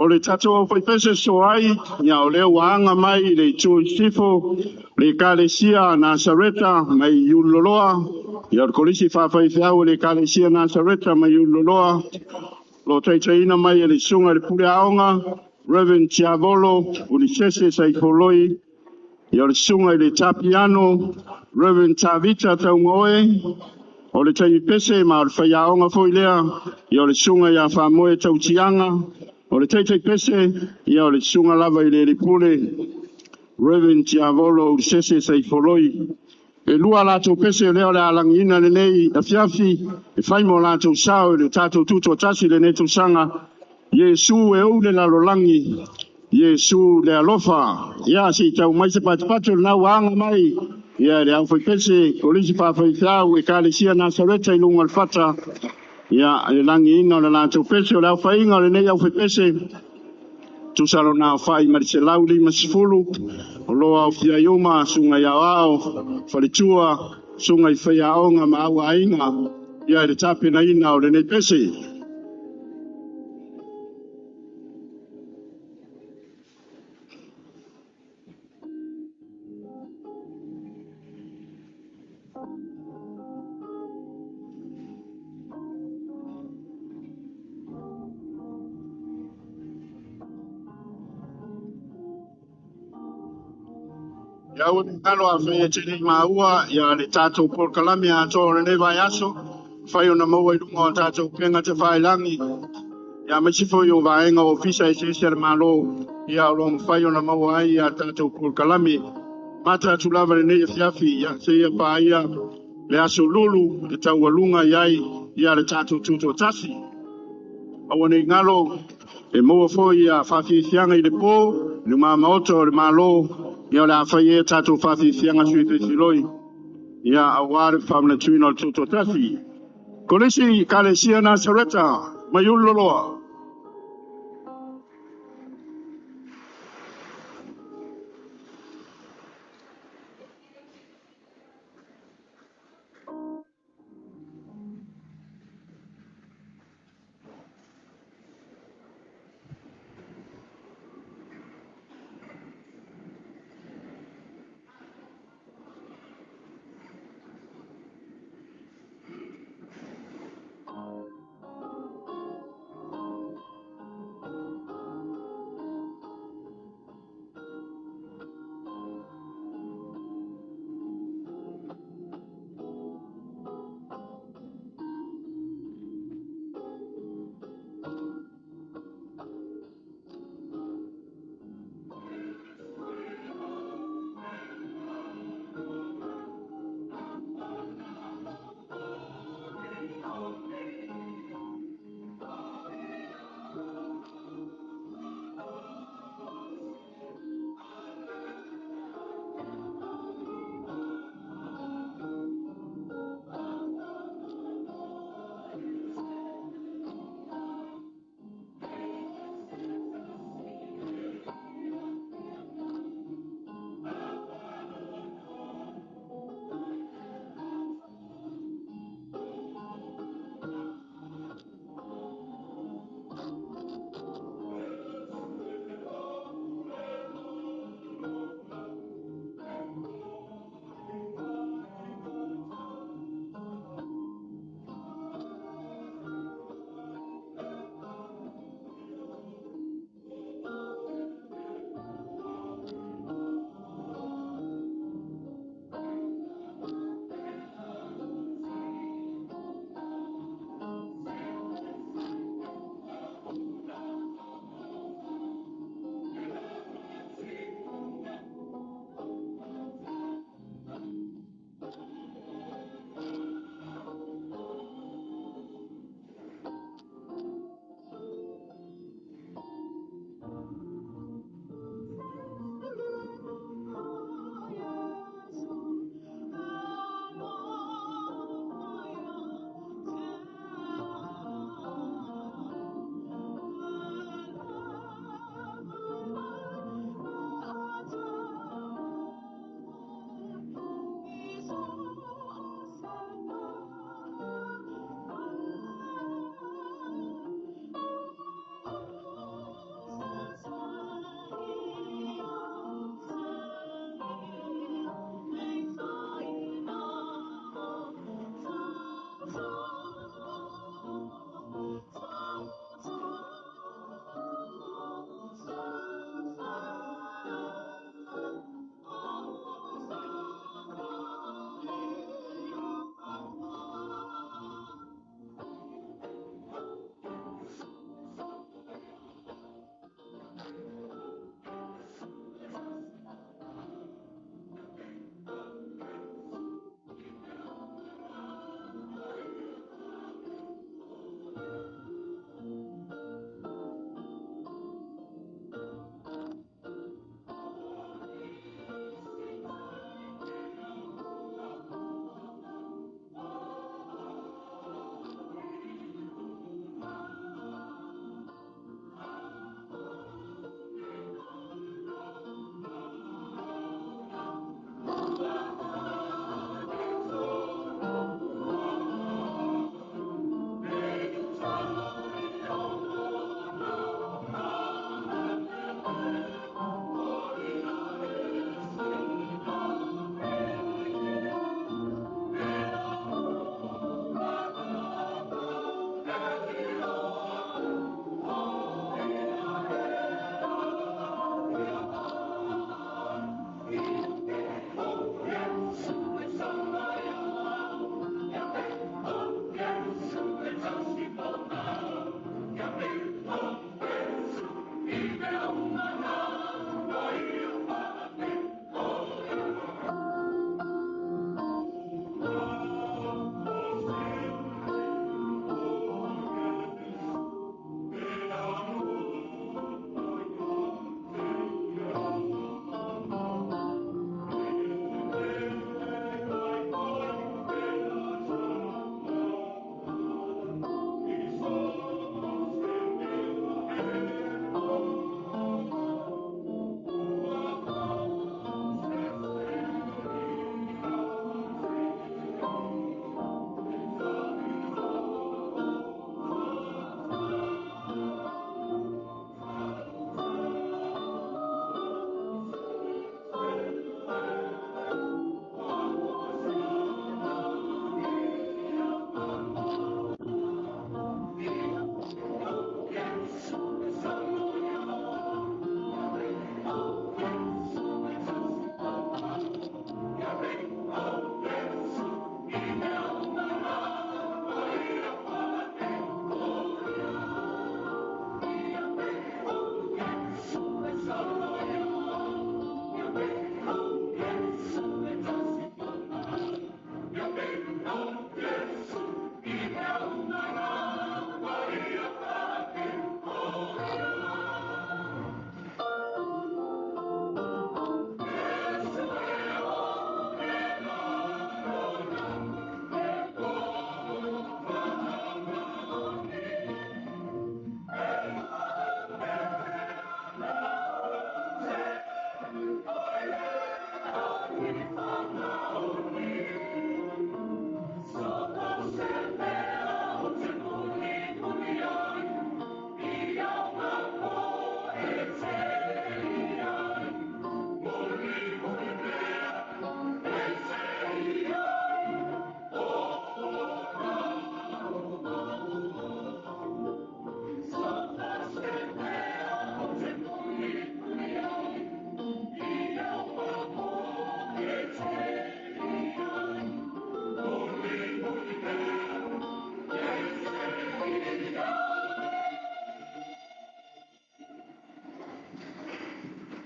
O le tatou aufaipese so ai, ia o lea ua aga mai i le itu i sisifo, le Ekalesia Nasareta mai Ululoloa, ia o le Kolisi Faafaifeau o le Ekalesia Nasareta mai Ululoloa, lo taitaiina mai e le susuga i le Pule Aoga, Reverend Tiavolo Ulisese Saifoloi, ia o le susuga i le Tapiano, Reverend Tavita Taumaoe, o le taimi pese ma o le faiaoga foi lea, ia o le susuga ia Faamoe Tautiaga, o le taitai pese, ia o le susuga lava i le Alii Reverend Tiavolo Ulisese Saifoloi. E lua latou pese o lea o le alagiina lenei afiafi, e fai mo latou sao i le tatou tutoatasi i lenei tausaga, Iesu e ou le lalolagi, Iesu le alofa. Ia se i tau mai se patipati o lena ua aga mai, ia le aufaipese, Kolisi Faafaifeau, Ekalesia Nasareta i luga o le fata, ia le lagiina o le latou pese o le aofaiga o lenei aufaipese, tusa lona aofai ma le 150, o lo o aofia ai uma susuga i aoao, faletua, susuga i faiaoga ma auaiga, ia i le tapenaina o lenei pese. Ia ua alo a whai e te nei maua, ia le tātou polokalame atoa o lenei vaiaso, whai ona maua i lunga o tātou penga te whailangi, ia maisi foi o vaenga o ofisa e se ese a le malo, ia o lo mawhai ona maua ai ia tātou polokalame. Mata atu lava lenei afiafi, ia se ia pā ia le aso lulu, le taualuga i ai, ia le tātou tutoatasi. Aua nei galo, e maua foi ia faafiafiaga i le po, i luma maota o le malo, ia o le a fai e tātou faafiafiaga sui fesiloi, ia aua le faamanatuina o le tutoatasi. Kolisi Ekalesia Nasareta, mai Ululoloa.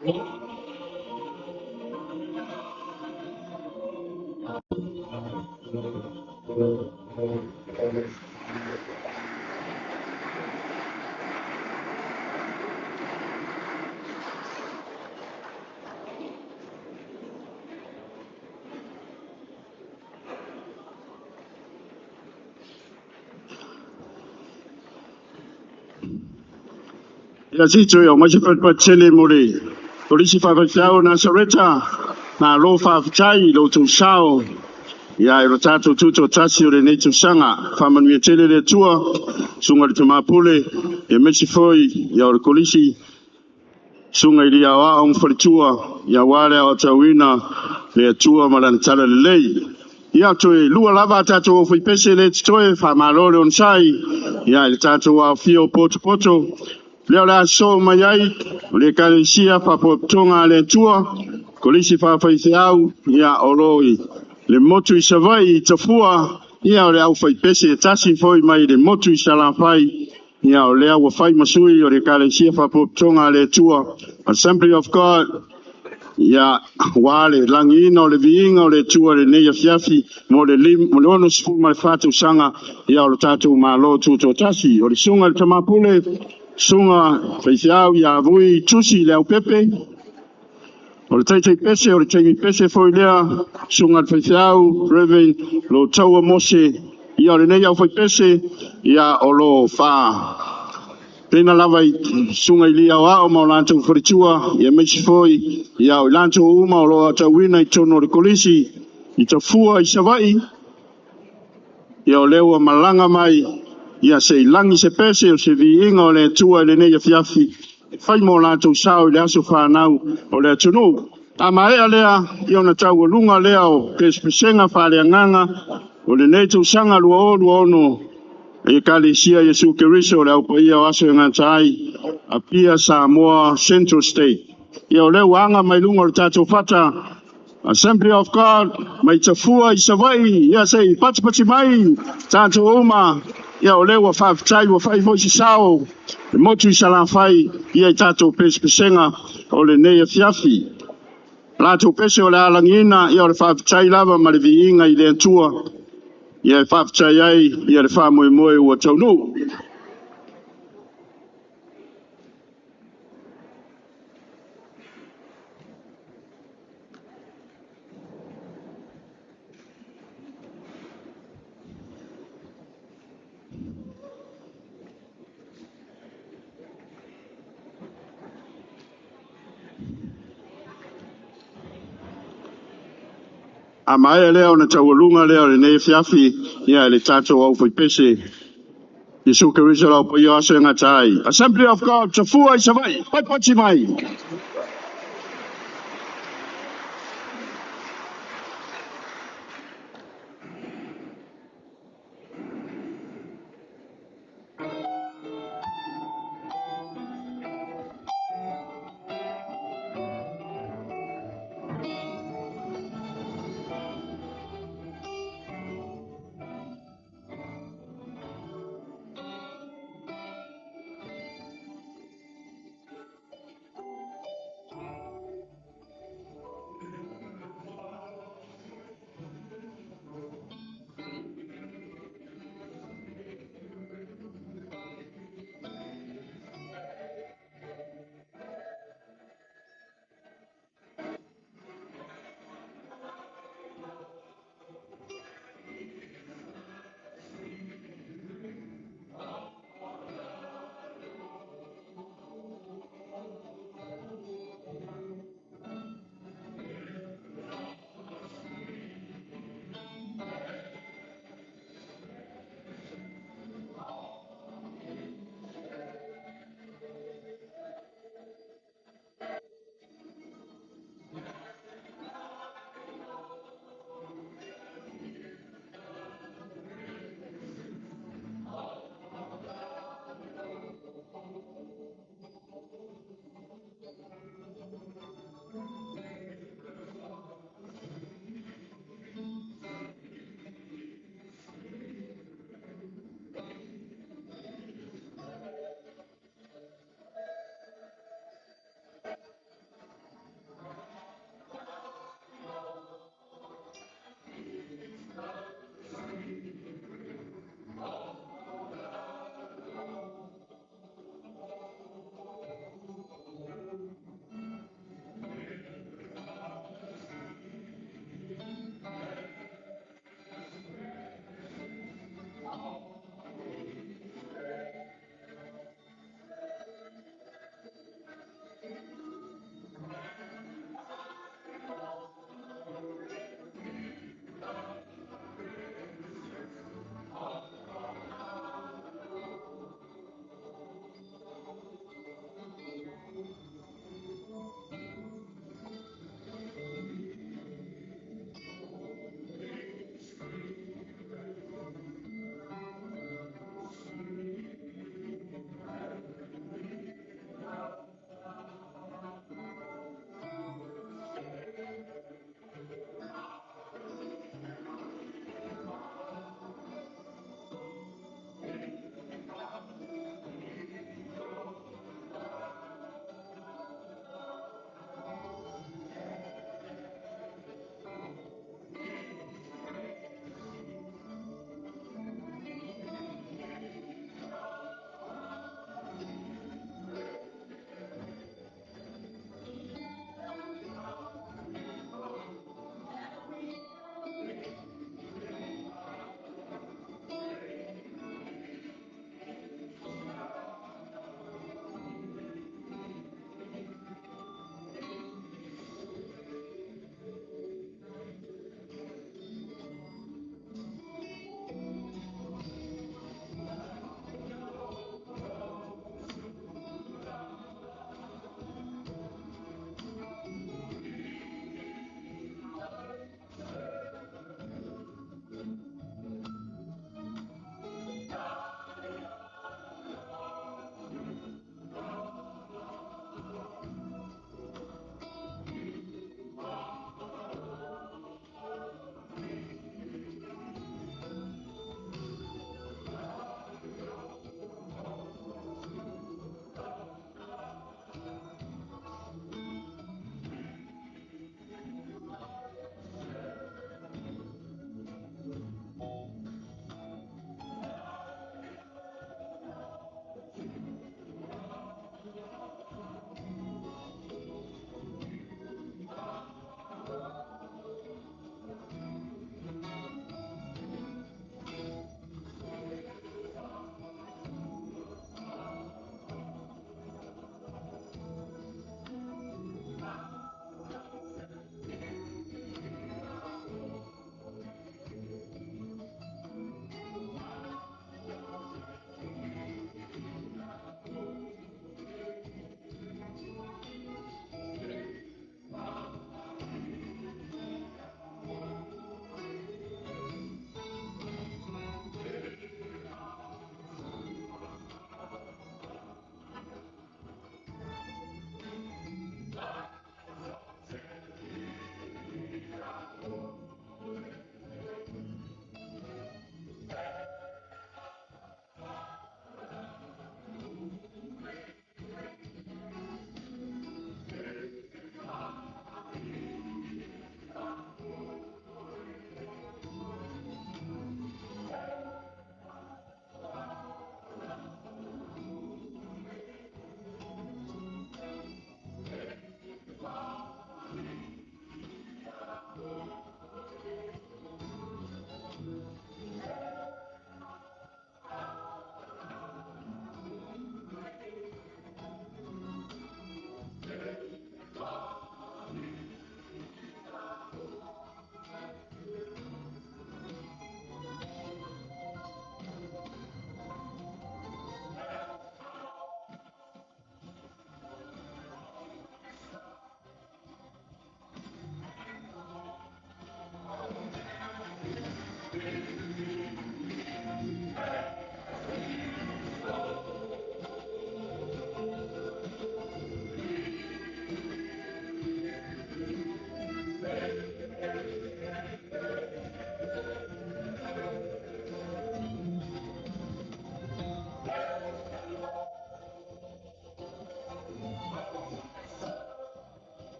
Ia si toe o mai se patele mo le Kolisi Faafetai o Nasareta, na lo faafetai i lo outou sao. Ia, i lo tatou tutoatasi o lenei tausaga. Faamanuia tele le Atua, susuga i le Tamapule, ia aemaise foi ia o le Kolisi, susuga i le Aoao ma Faletua, ia aua le aotauina le Atua ma lana talalelei. Ia toe lua lava a tatou aufaipese le totoe, faamalo le onosai, ia i le tatou aofia o potopoto. Lea o le a sosoo mai ai, o le Ekalesia Faapotopotoga a le Atua, Kolisi Faafaifeau, ia o lo i le motu i Savaii i Tafua, ia o le aufaipese e tasi foi mai le motu i Salafai, ia o lea ua fai ma sui o le Ekalesia Faapotopotoga a le Atua, Assembly of God, ia ua le lagiina o le viiga o le Atua lenei afiafi mo le 64 tausaga, ia o le tatou Malo Tutoatasi. O le susuga i le Tamapule, susuga Faifeau ia Vui Tusi le Aupepe, o le taitai pese o le taimi pese foi lea, susuga i le Faifeau Reverend Lo Taua Mose, ia o lenei aufaipese, ia o lo faa pena lava i susuga i lia o ao ma o latou faletua, ia aemaise foi ia o i latou uma o lo o aotauina i totonu o le Kolisi i Tafua i Savaii, ia o lea ua malaga mai, ia se i lagi se pese o se viiga o le Atua i lenei afiafi, e fai mo latou sao i le aso fanau o le atunuu. A maea lea, ia ona taualuga lea o pesepesega faaleagaga o lenei tausaga 2026 e Ekalesia Iesu Keriso o le Au Paia o Aso e Gata ai, Apia Samoa Central State. Ia o lea ua aga mai luga o le tatou fata, Assembly of God mai Tafua i Savaii, ia se i patipati mai tatou uma, ia o lea ua faafetai ua fai foi se sao le motu i Salafai, ia i tatou pesepesega o lenei afiafi. Latou pese o le alagiina, ia o le faafetai lava ma le viiga i le Atua, ia e faafetai ai ia le faamoemoe ua taunuu. A maea lea ona taualuga lea o lenei afiafi, ia i le tatou aufaipese Iesu Keriso o le Au Paia o Aso e Gata ai. Assembly of God, Tafua i Savaii, patipati mai.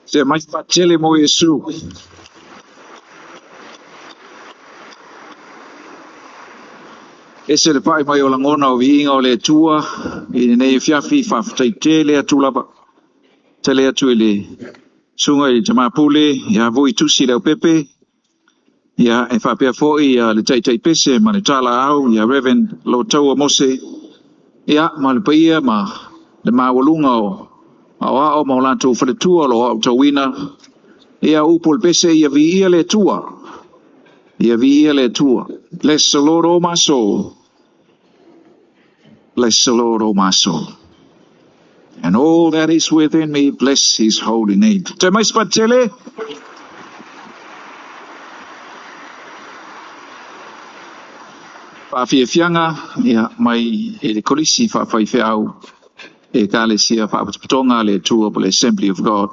Se mai patele mo Iesu. Ese le pai mai o lagona o viiga o le Atua i lenei afiafi, faafetai tele atu lava. Tele atu i le susuga i le Tamapule ia Vui Tusi Leaupepe, ia e faapea foi ia le Taitaipese ma le Talaau ia Reverend Lotaua Mose, ia ma le paia ma le maualuga o aoao ma o latou faletua o lo o aotauina. Ia upu o le pese, ia viia le Atua. Ia viia le Atua. Bless the Lord, O my soul. Bless the Lord, O my soul. And all that is within me, bless his holy name. Te mai spatele. Whaafiafianga, ia, mai e le kolisi whaawhaiwheau e kalesia whaaputuputonga le Atua po le Assembly of God.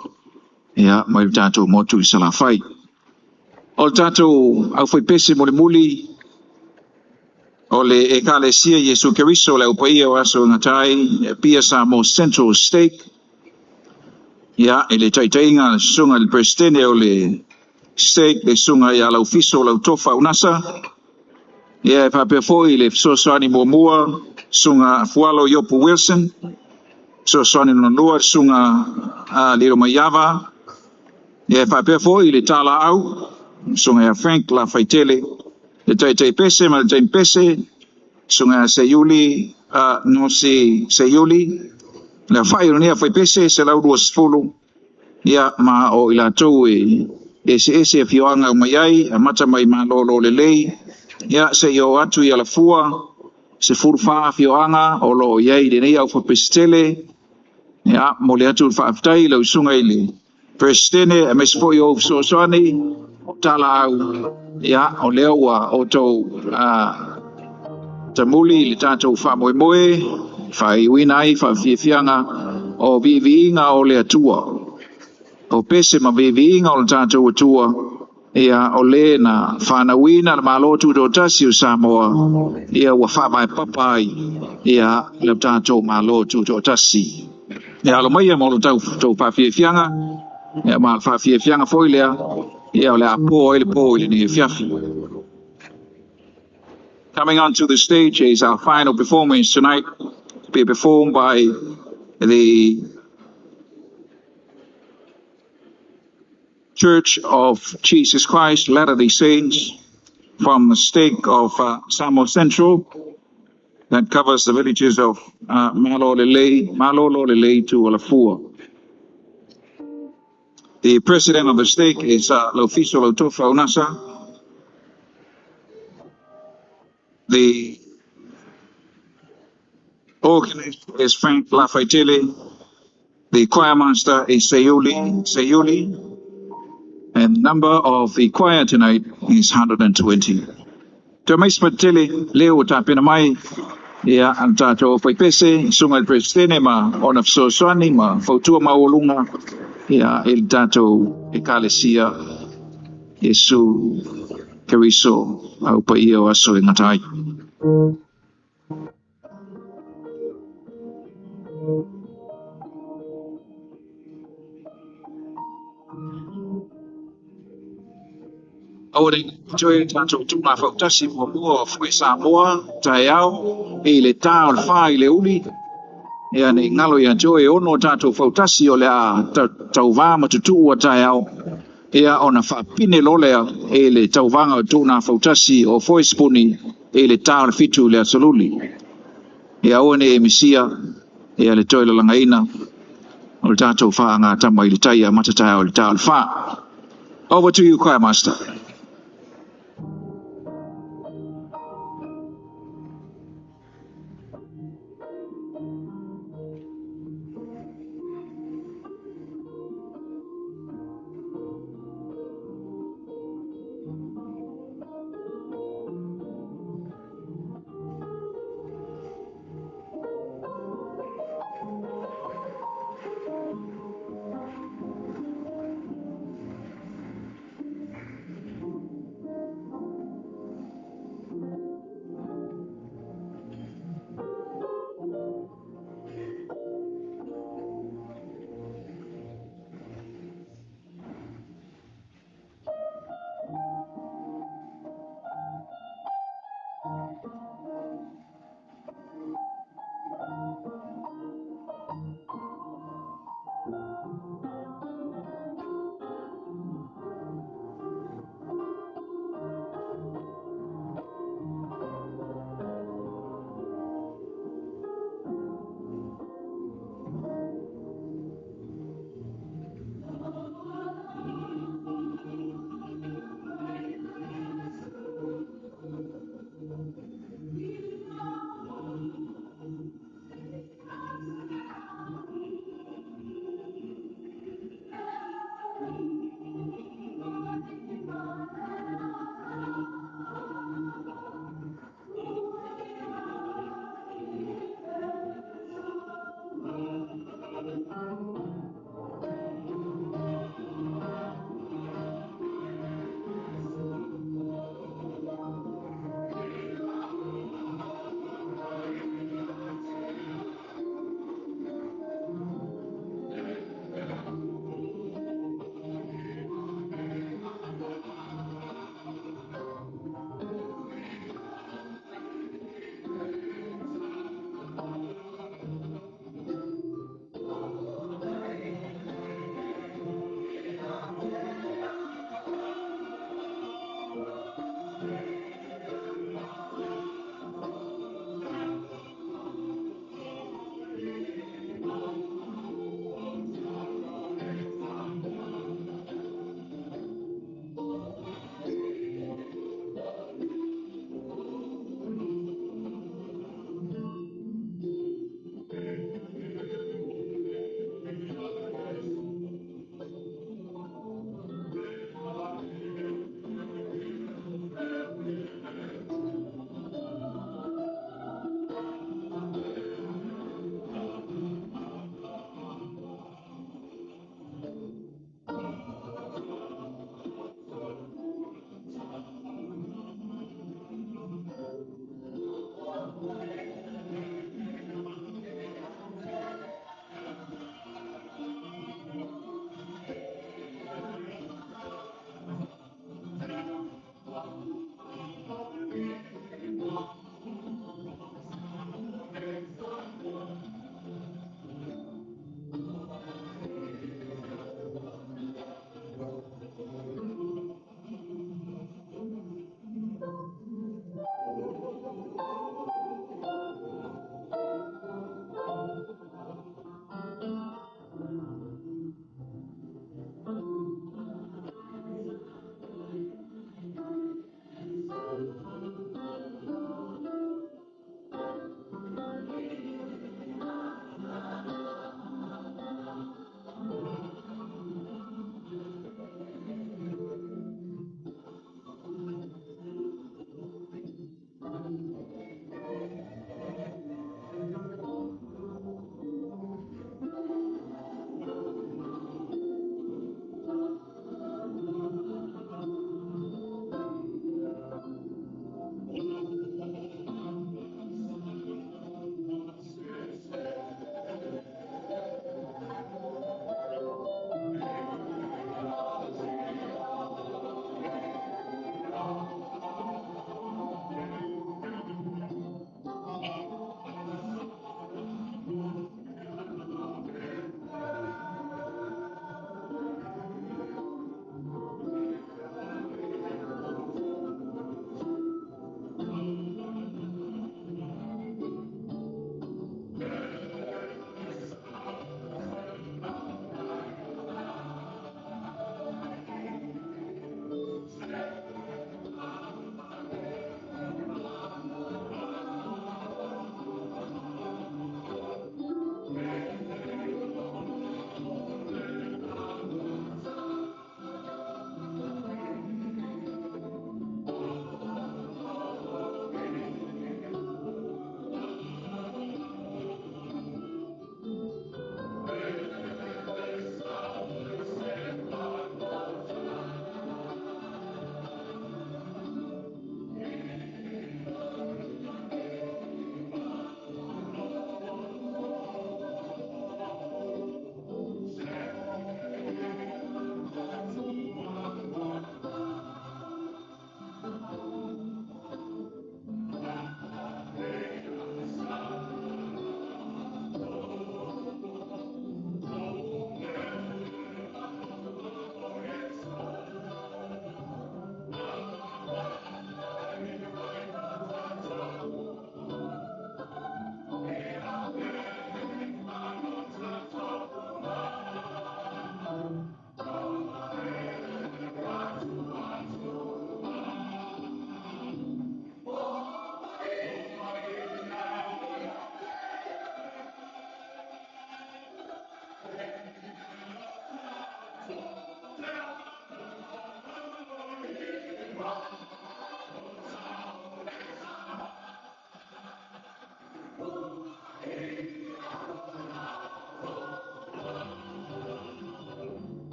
Ia, mai le tātou motu i Salafai. O le tātou au whaipese mo le muli, o le Ekalesia Iesu Keriso le aupaia o aso ngatai, Pia Samoa Central Stake. Ia, e le taitaiga le susuga i le Presidente o le Stake, le susuga ia Laufiso Lautofa Unasa. Ia, e faapea foi le fesoasoani muamua, susuga Fualo Iopu Wilson. Fesoasoani lona lua, susuga Lilo Maiava. Ia, e faapea foi le talaau, susuga ia Frank Lafaitele. Le taitaipese ma le taimpese, susuga ia Seiuli, Nosi Seiuli. Le aofai o lenei aufaipese, 120. Ia, ma o i latou e eseese afioaga umai ai, amata mai Malolo Lelei, ia, seia oo atu i Alafua, 14 afioaga o lo o i ai i lenei aufaipese tele. Ia, momoli atu le faafetai i lau susuga i le Peresetene aemaise foi o ou fesoasoani o talaau. Ia, o lea ua outou tamuli i le tatou faamoemoe, faaiuina ai faafiafiaga o viiviiga o le Atua. O pese ma viiviiga o le tatou Atua, ia, o le na whanauina le malo tutoatasi o Samoa, ia ua faavaepapa ai, ia, le tatou malo tutoatasi. Ia, alo mai mo lo tau faafiafiaga, ia, ma le faafiafiaga foi lea, ia, o le a po ai le po i lenei afiafi. Coming onto the stage is our final performance tonight, to be performed by the Church of Jesus Christ, Latter-day Saints, from the stake of Samoa Central, that covers the villages of Malololelei to Alafua. The president of the stake is Laufiso Lautofa Unasa. The organist is Frank Lafaitele. The choir master is Seiuli Seiuli. And the number of the choir tonight is 120. Te mai spatele leo tapena mai, ia, a tatou faipese, susuga i le Peresetene ma ona fesoasoani ma fautua maualuga, ia, i le tatou Ekalesia Iesu Keriso au paia o aso e gata ai. Aua ne i toe tatou tuuga fautasi muamua o Foe Samoa taeao i le ta o le 4 i le uli. Ia, ne i galo ia te oe, e 6 tatou fautasi o le a tauvā ma tutuu a taeao. Ia, ona faapine loa lea e le tauvaga o tuuga fautasi o Foe Sipuni i le ta o le 7 i le asoluli. Ia, aua ne i e misia ia le toe lalagaina o le tatou faagatama i le tai amata taeao i le ta o le 4. Over to you, choir master.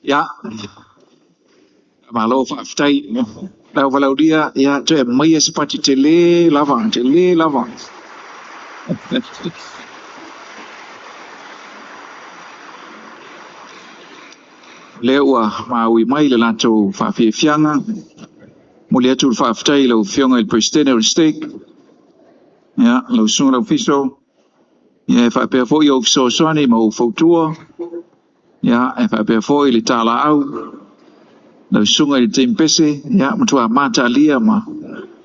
Ia, malo faafetai. Lau valaulia, ia, toe aumaia se pati tele lava, tele lava. Lea ua maui mai le latou faafiafiaga. Momoli atu le faafetai i lau Afioga i le Peresetene o le Stake, ia, lau Susuga Laufiso, ia, e faapea foi ou fesoasoani ma ou fautua, ia, e faapea foi le talaau, lau Susuga i le Team Pese, ia, matua matalia ma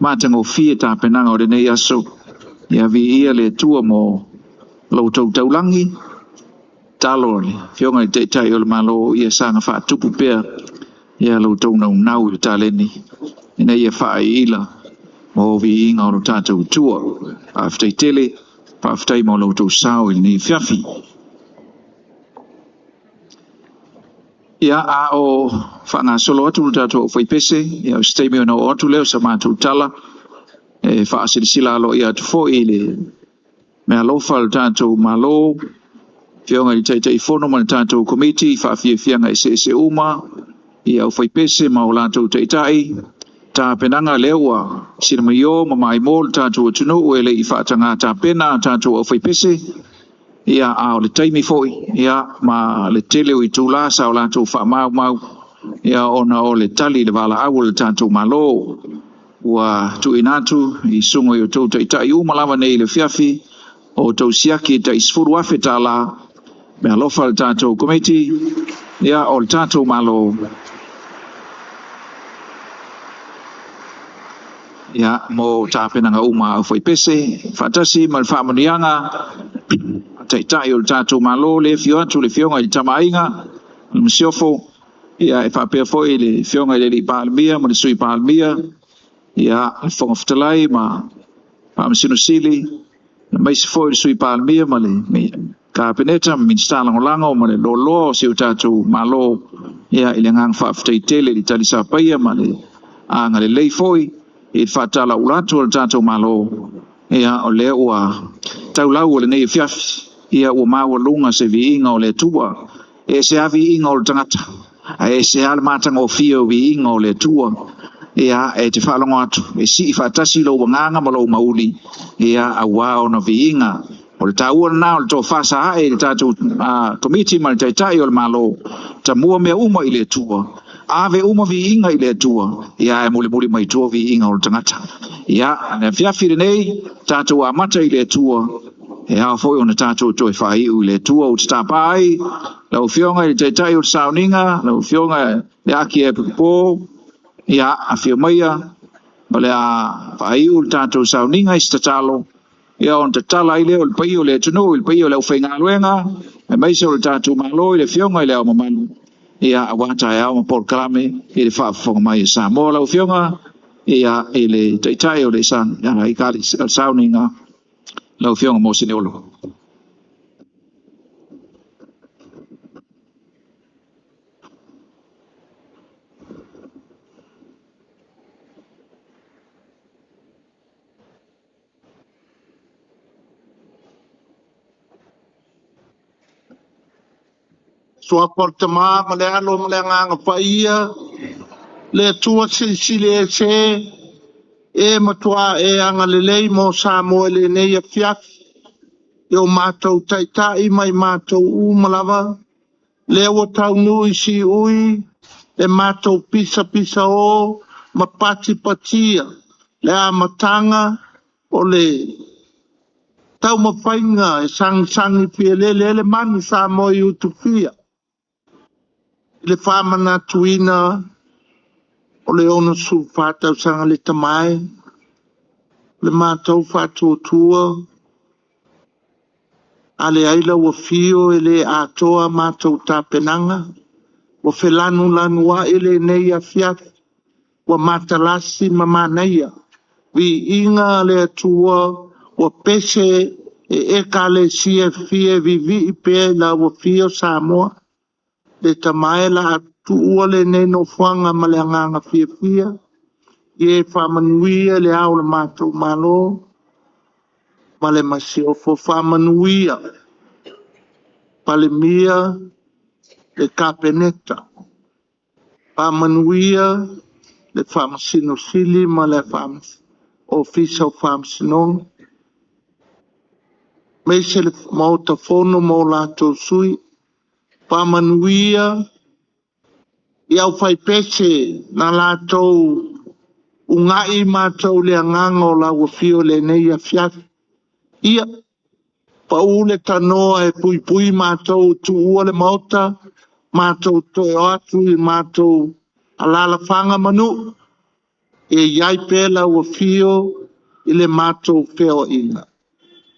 matagofie tapenaga o lenei aso. Ia viia le Atua mo lo outou taulagi, talo le Afioga i le Taitai o le Malo, ia saga faatupu pea ia lo outou naunau i le taleni, ina ia faaiila mo viiga o lo tatou Atua. Faafetai tele, faafetai mo lo outou sao i lenei afiafi. Ia, a o faagasolo atu le tatou aufaipese, ia, o se taimi ona oo atu lea o sa matou tala, e faasilasila aloaia atu foi i le meaalofa a le tatou Malo, Afioga i le Taitaifono ma le tatou Komiti i faafiafiaga eseese uma, i aufaipese ma o latou taitai, tapenaga lea ua sinamaio ma maimoa le tatou atunuu e le i faataga tapena a tatou aufaipese, ia, a o le taimi foi, ia, ma le tele o itula sa o latou faamaumau, ia, ona o le tali i le valaau o le tatou Malo. Ua tuuina atu i susuga i o outou taitai uma lava nei i le afiafi, o outou siaki e tai $10,000, meaalofa le tatou Komiti, ia, o le tatou Malo, ia, mo tapenaga uma a aufaipese, faatasi ma le faamanuiaga a taitai o le tatou Malo, le afio atu le Afioga i le Tamaaiga, le Masiofo, ia, e faapea foi le Afioga i le Alii Palemia ma le Sui Palemia, ia, le Fofoga Fetalai ma Faamasino Sili, aemaise foi le Sui Palemia ma le Kapeneta ma Minisita Lagolago ma le loaloa o si o tatou Malo, ia, i le agaga faafetai tele i le talisapaia ma le agalelei foi i le faatalaula atu o le tatou Malo, ia, o lea ua taulau o lenei afiafi, ia, ua maualuga se viiga o le Atua. E ese lava viiga o le tagata, ae ese lava le matagofie o viiga o le Atua. Ia, e te faalogo atu, e sii faatasi lou agaga ma lou mauli, ia, auā ona viiga. O le taua lena o le tofa sa ae i le tatou Komiti ma le Taitai o le Malo, tamua mea uma i le Atua, ave uma viiga i le Atua, ia, ae mulimuli mai tua viiga o le tagata. Ia, le afiafi lenei, tatou amata i le Atua, e ao foi ona tatou toe faaiu i le Atua. Ou te tapa ai lau Afioga i le Taitai o le Sauniga, lau Afioga le Aki Epipopo, ia, afio maia, o le a faaiu le tatou sauniga i se tatalo, ia, ona tatala ai lea o le paia o le atunuu i le paia o le aufaigaluega, aemaise o le tatou Malo i le Afioga i le Ao Mamalu, ia, auā taeao ma polokalame i le faafofoga mai a Samoa. Lau Afioga, ia, i le Taitai o le Sauniga, lau Afioga Moseni Olo. Suafa o le Tama ma le Alo ma le Agaga Paia, le Atua Silisili Ese, e matua e agalelei mo Samoa i lenei afiafi, i o matou taitai ma i matou uma lava, lea ua taunuu i siui le matou pisapisa o ma patipatia le amataga o le taumafaiga e sagisagi fialele ai le manu Samoa i Utufia, i le faamanatuina o le 64 tausaga le tamae, le matou faatuatua. A leai lau afio e le atoa matou tapenaga, ua felanulanuai lenei afiafi, ua matalasi ma manaia. Viiga a le Atua ua pese e ekalesia e fia e viivii pea i lau afio Samoa. Le Tama e, o le a tuua lenei nofoaga ma le agaga fiafia, ia e faamanuia le ao o le matou Malo ma le Masiofo. Faamanuia Palemia, le Kapeneta, faamanuia le Faamasino Sili ma le Ofisa o Faamasinoga, aemaise le Maota Fono ma o latou sui. Faamanuia i aufaipese na latou ugai matou le agaga o lau afio i lenei afiafi. Ia, pau le tanoa e puipui matou tuua le maota, matou toe o atu i matou alalafaga ma nuu, e i ai pea lau afio i le matou feoaiga.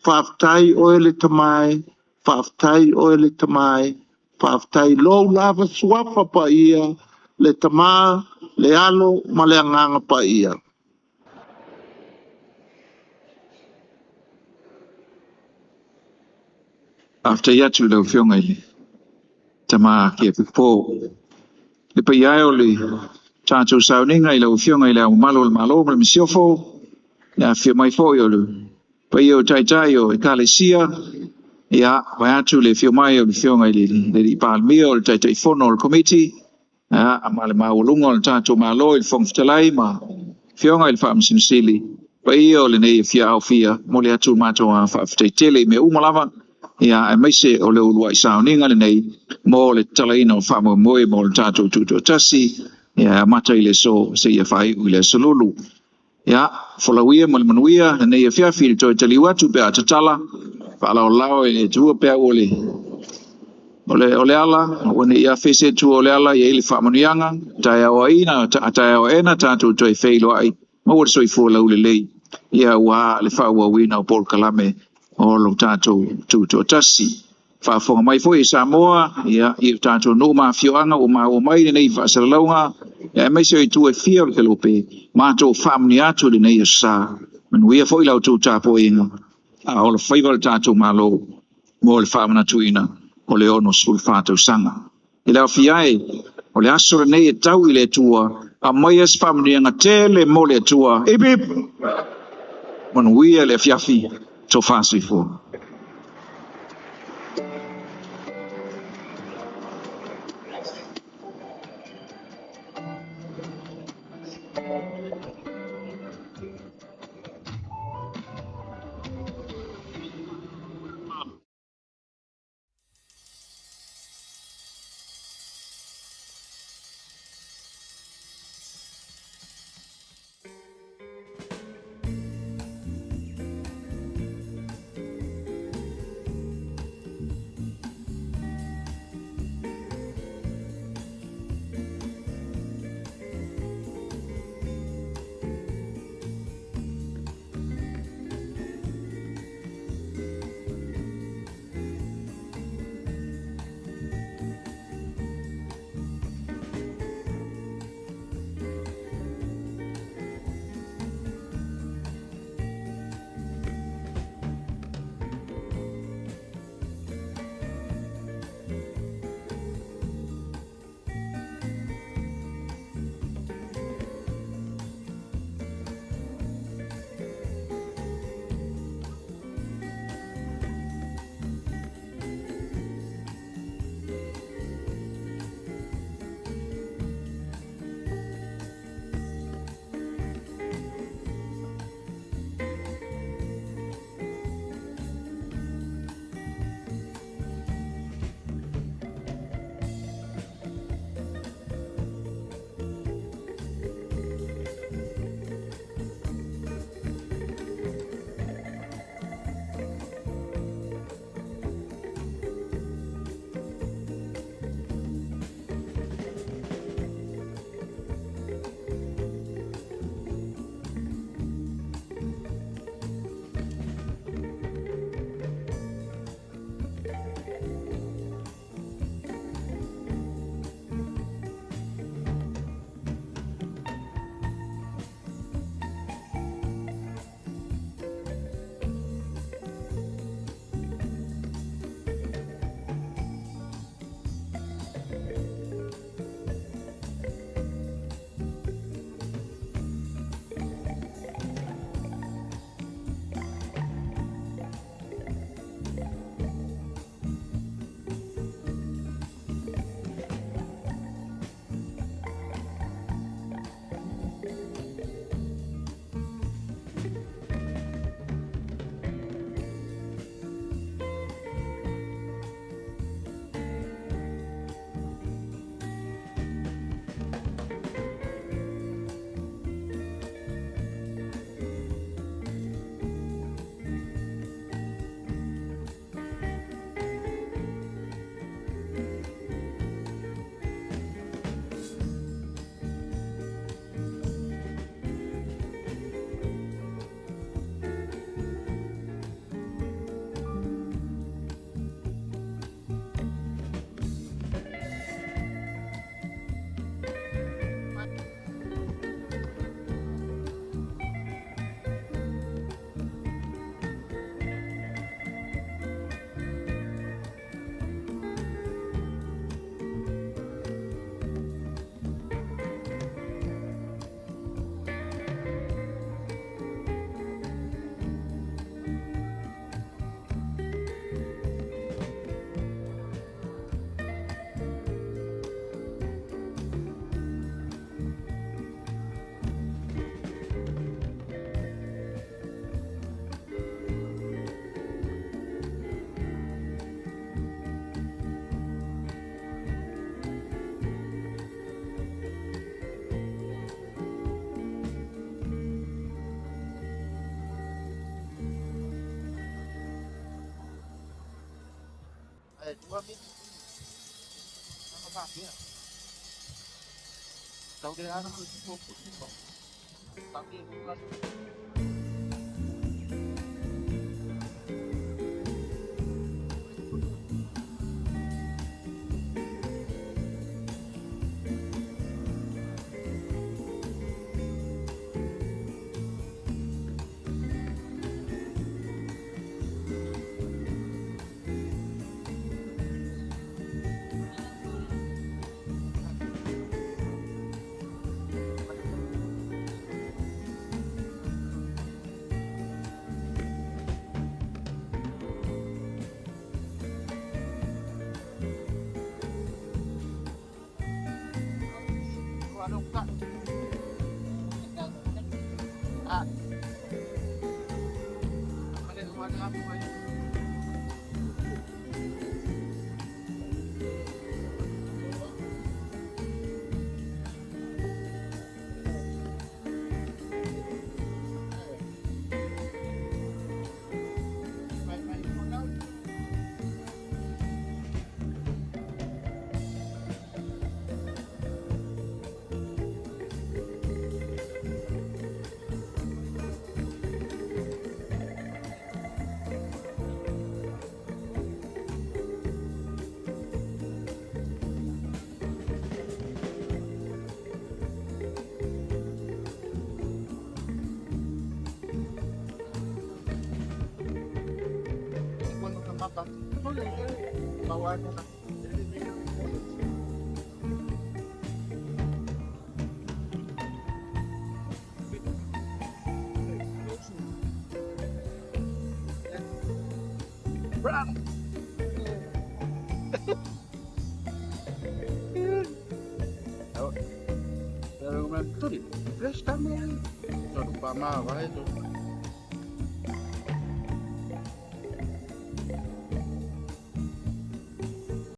Faafetai oe le Tama e, faafetai oe le Tama e, faafetai lou lava suafa paia, le Tama, le Alo ma le Agaga Paia. Faafetai atu i lau Afioga i le Tama Kiapipo. Le paia e o le tatou sauniga i lau Afioga i le Ao Mamalu o le Malo ma le Masiofo, le afifio mai foi o le paia o Taitai o Ekalesia, ia, vae atu le afio mai o le Afioga i le Alii Palemia o le Taitaifono o le Komiti, ia, ma le maualuga o le tatou Malo i le Fofoga Fetalai ma Afioga i le Faamasino Sili, paia o lenei afiaofia, momoli atu le matou faafetai tele i mea uma lava, ia, aemaise o le uluai sauniga lenei mo le tatalaina o faamoemoe mo le tatou tutoatasi, ia, amata i le aso seia faaiu i le aso Lulu. Ia, folauia ma le manuia lenei afiafi i le toe taliu atu pe a tatala, faalaolao e le Atua peau o le o le ala, ua ne i afe se Atua o le ala, e i ai le faamanuiaga, taeao aina, taeao aena tatou toe feiloai, maua le soifua laulelei, ia ua le faaauauina o polokalame o lo tatou tutoatasi. Faafofoga mai foi e Samoa, ia, i o tatou nuu ma afioaga ua maua mai lenei faasalalauga, ia, aemaise o itu e fia o le kelope, matou faamanuia atu i lenei aso sa. Manuia foi la outou tapuaiga, a o le faiva le tatou Malo mo le faamanatuina o le 64 tausaga. I le aofia e, o le aso lenei e tau i le Atua, aumaia se faamanuiaga tele mo le Atua. Hip hip! Manuia le afiafi, tofa soifua.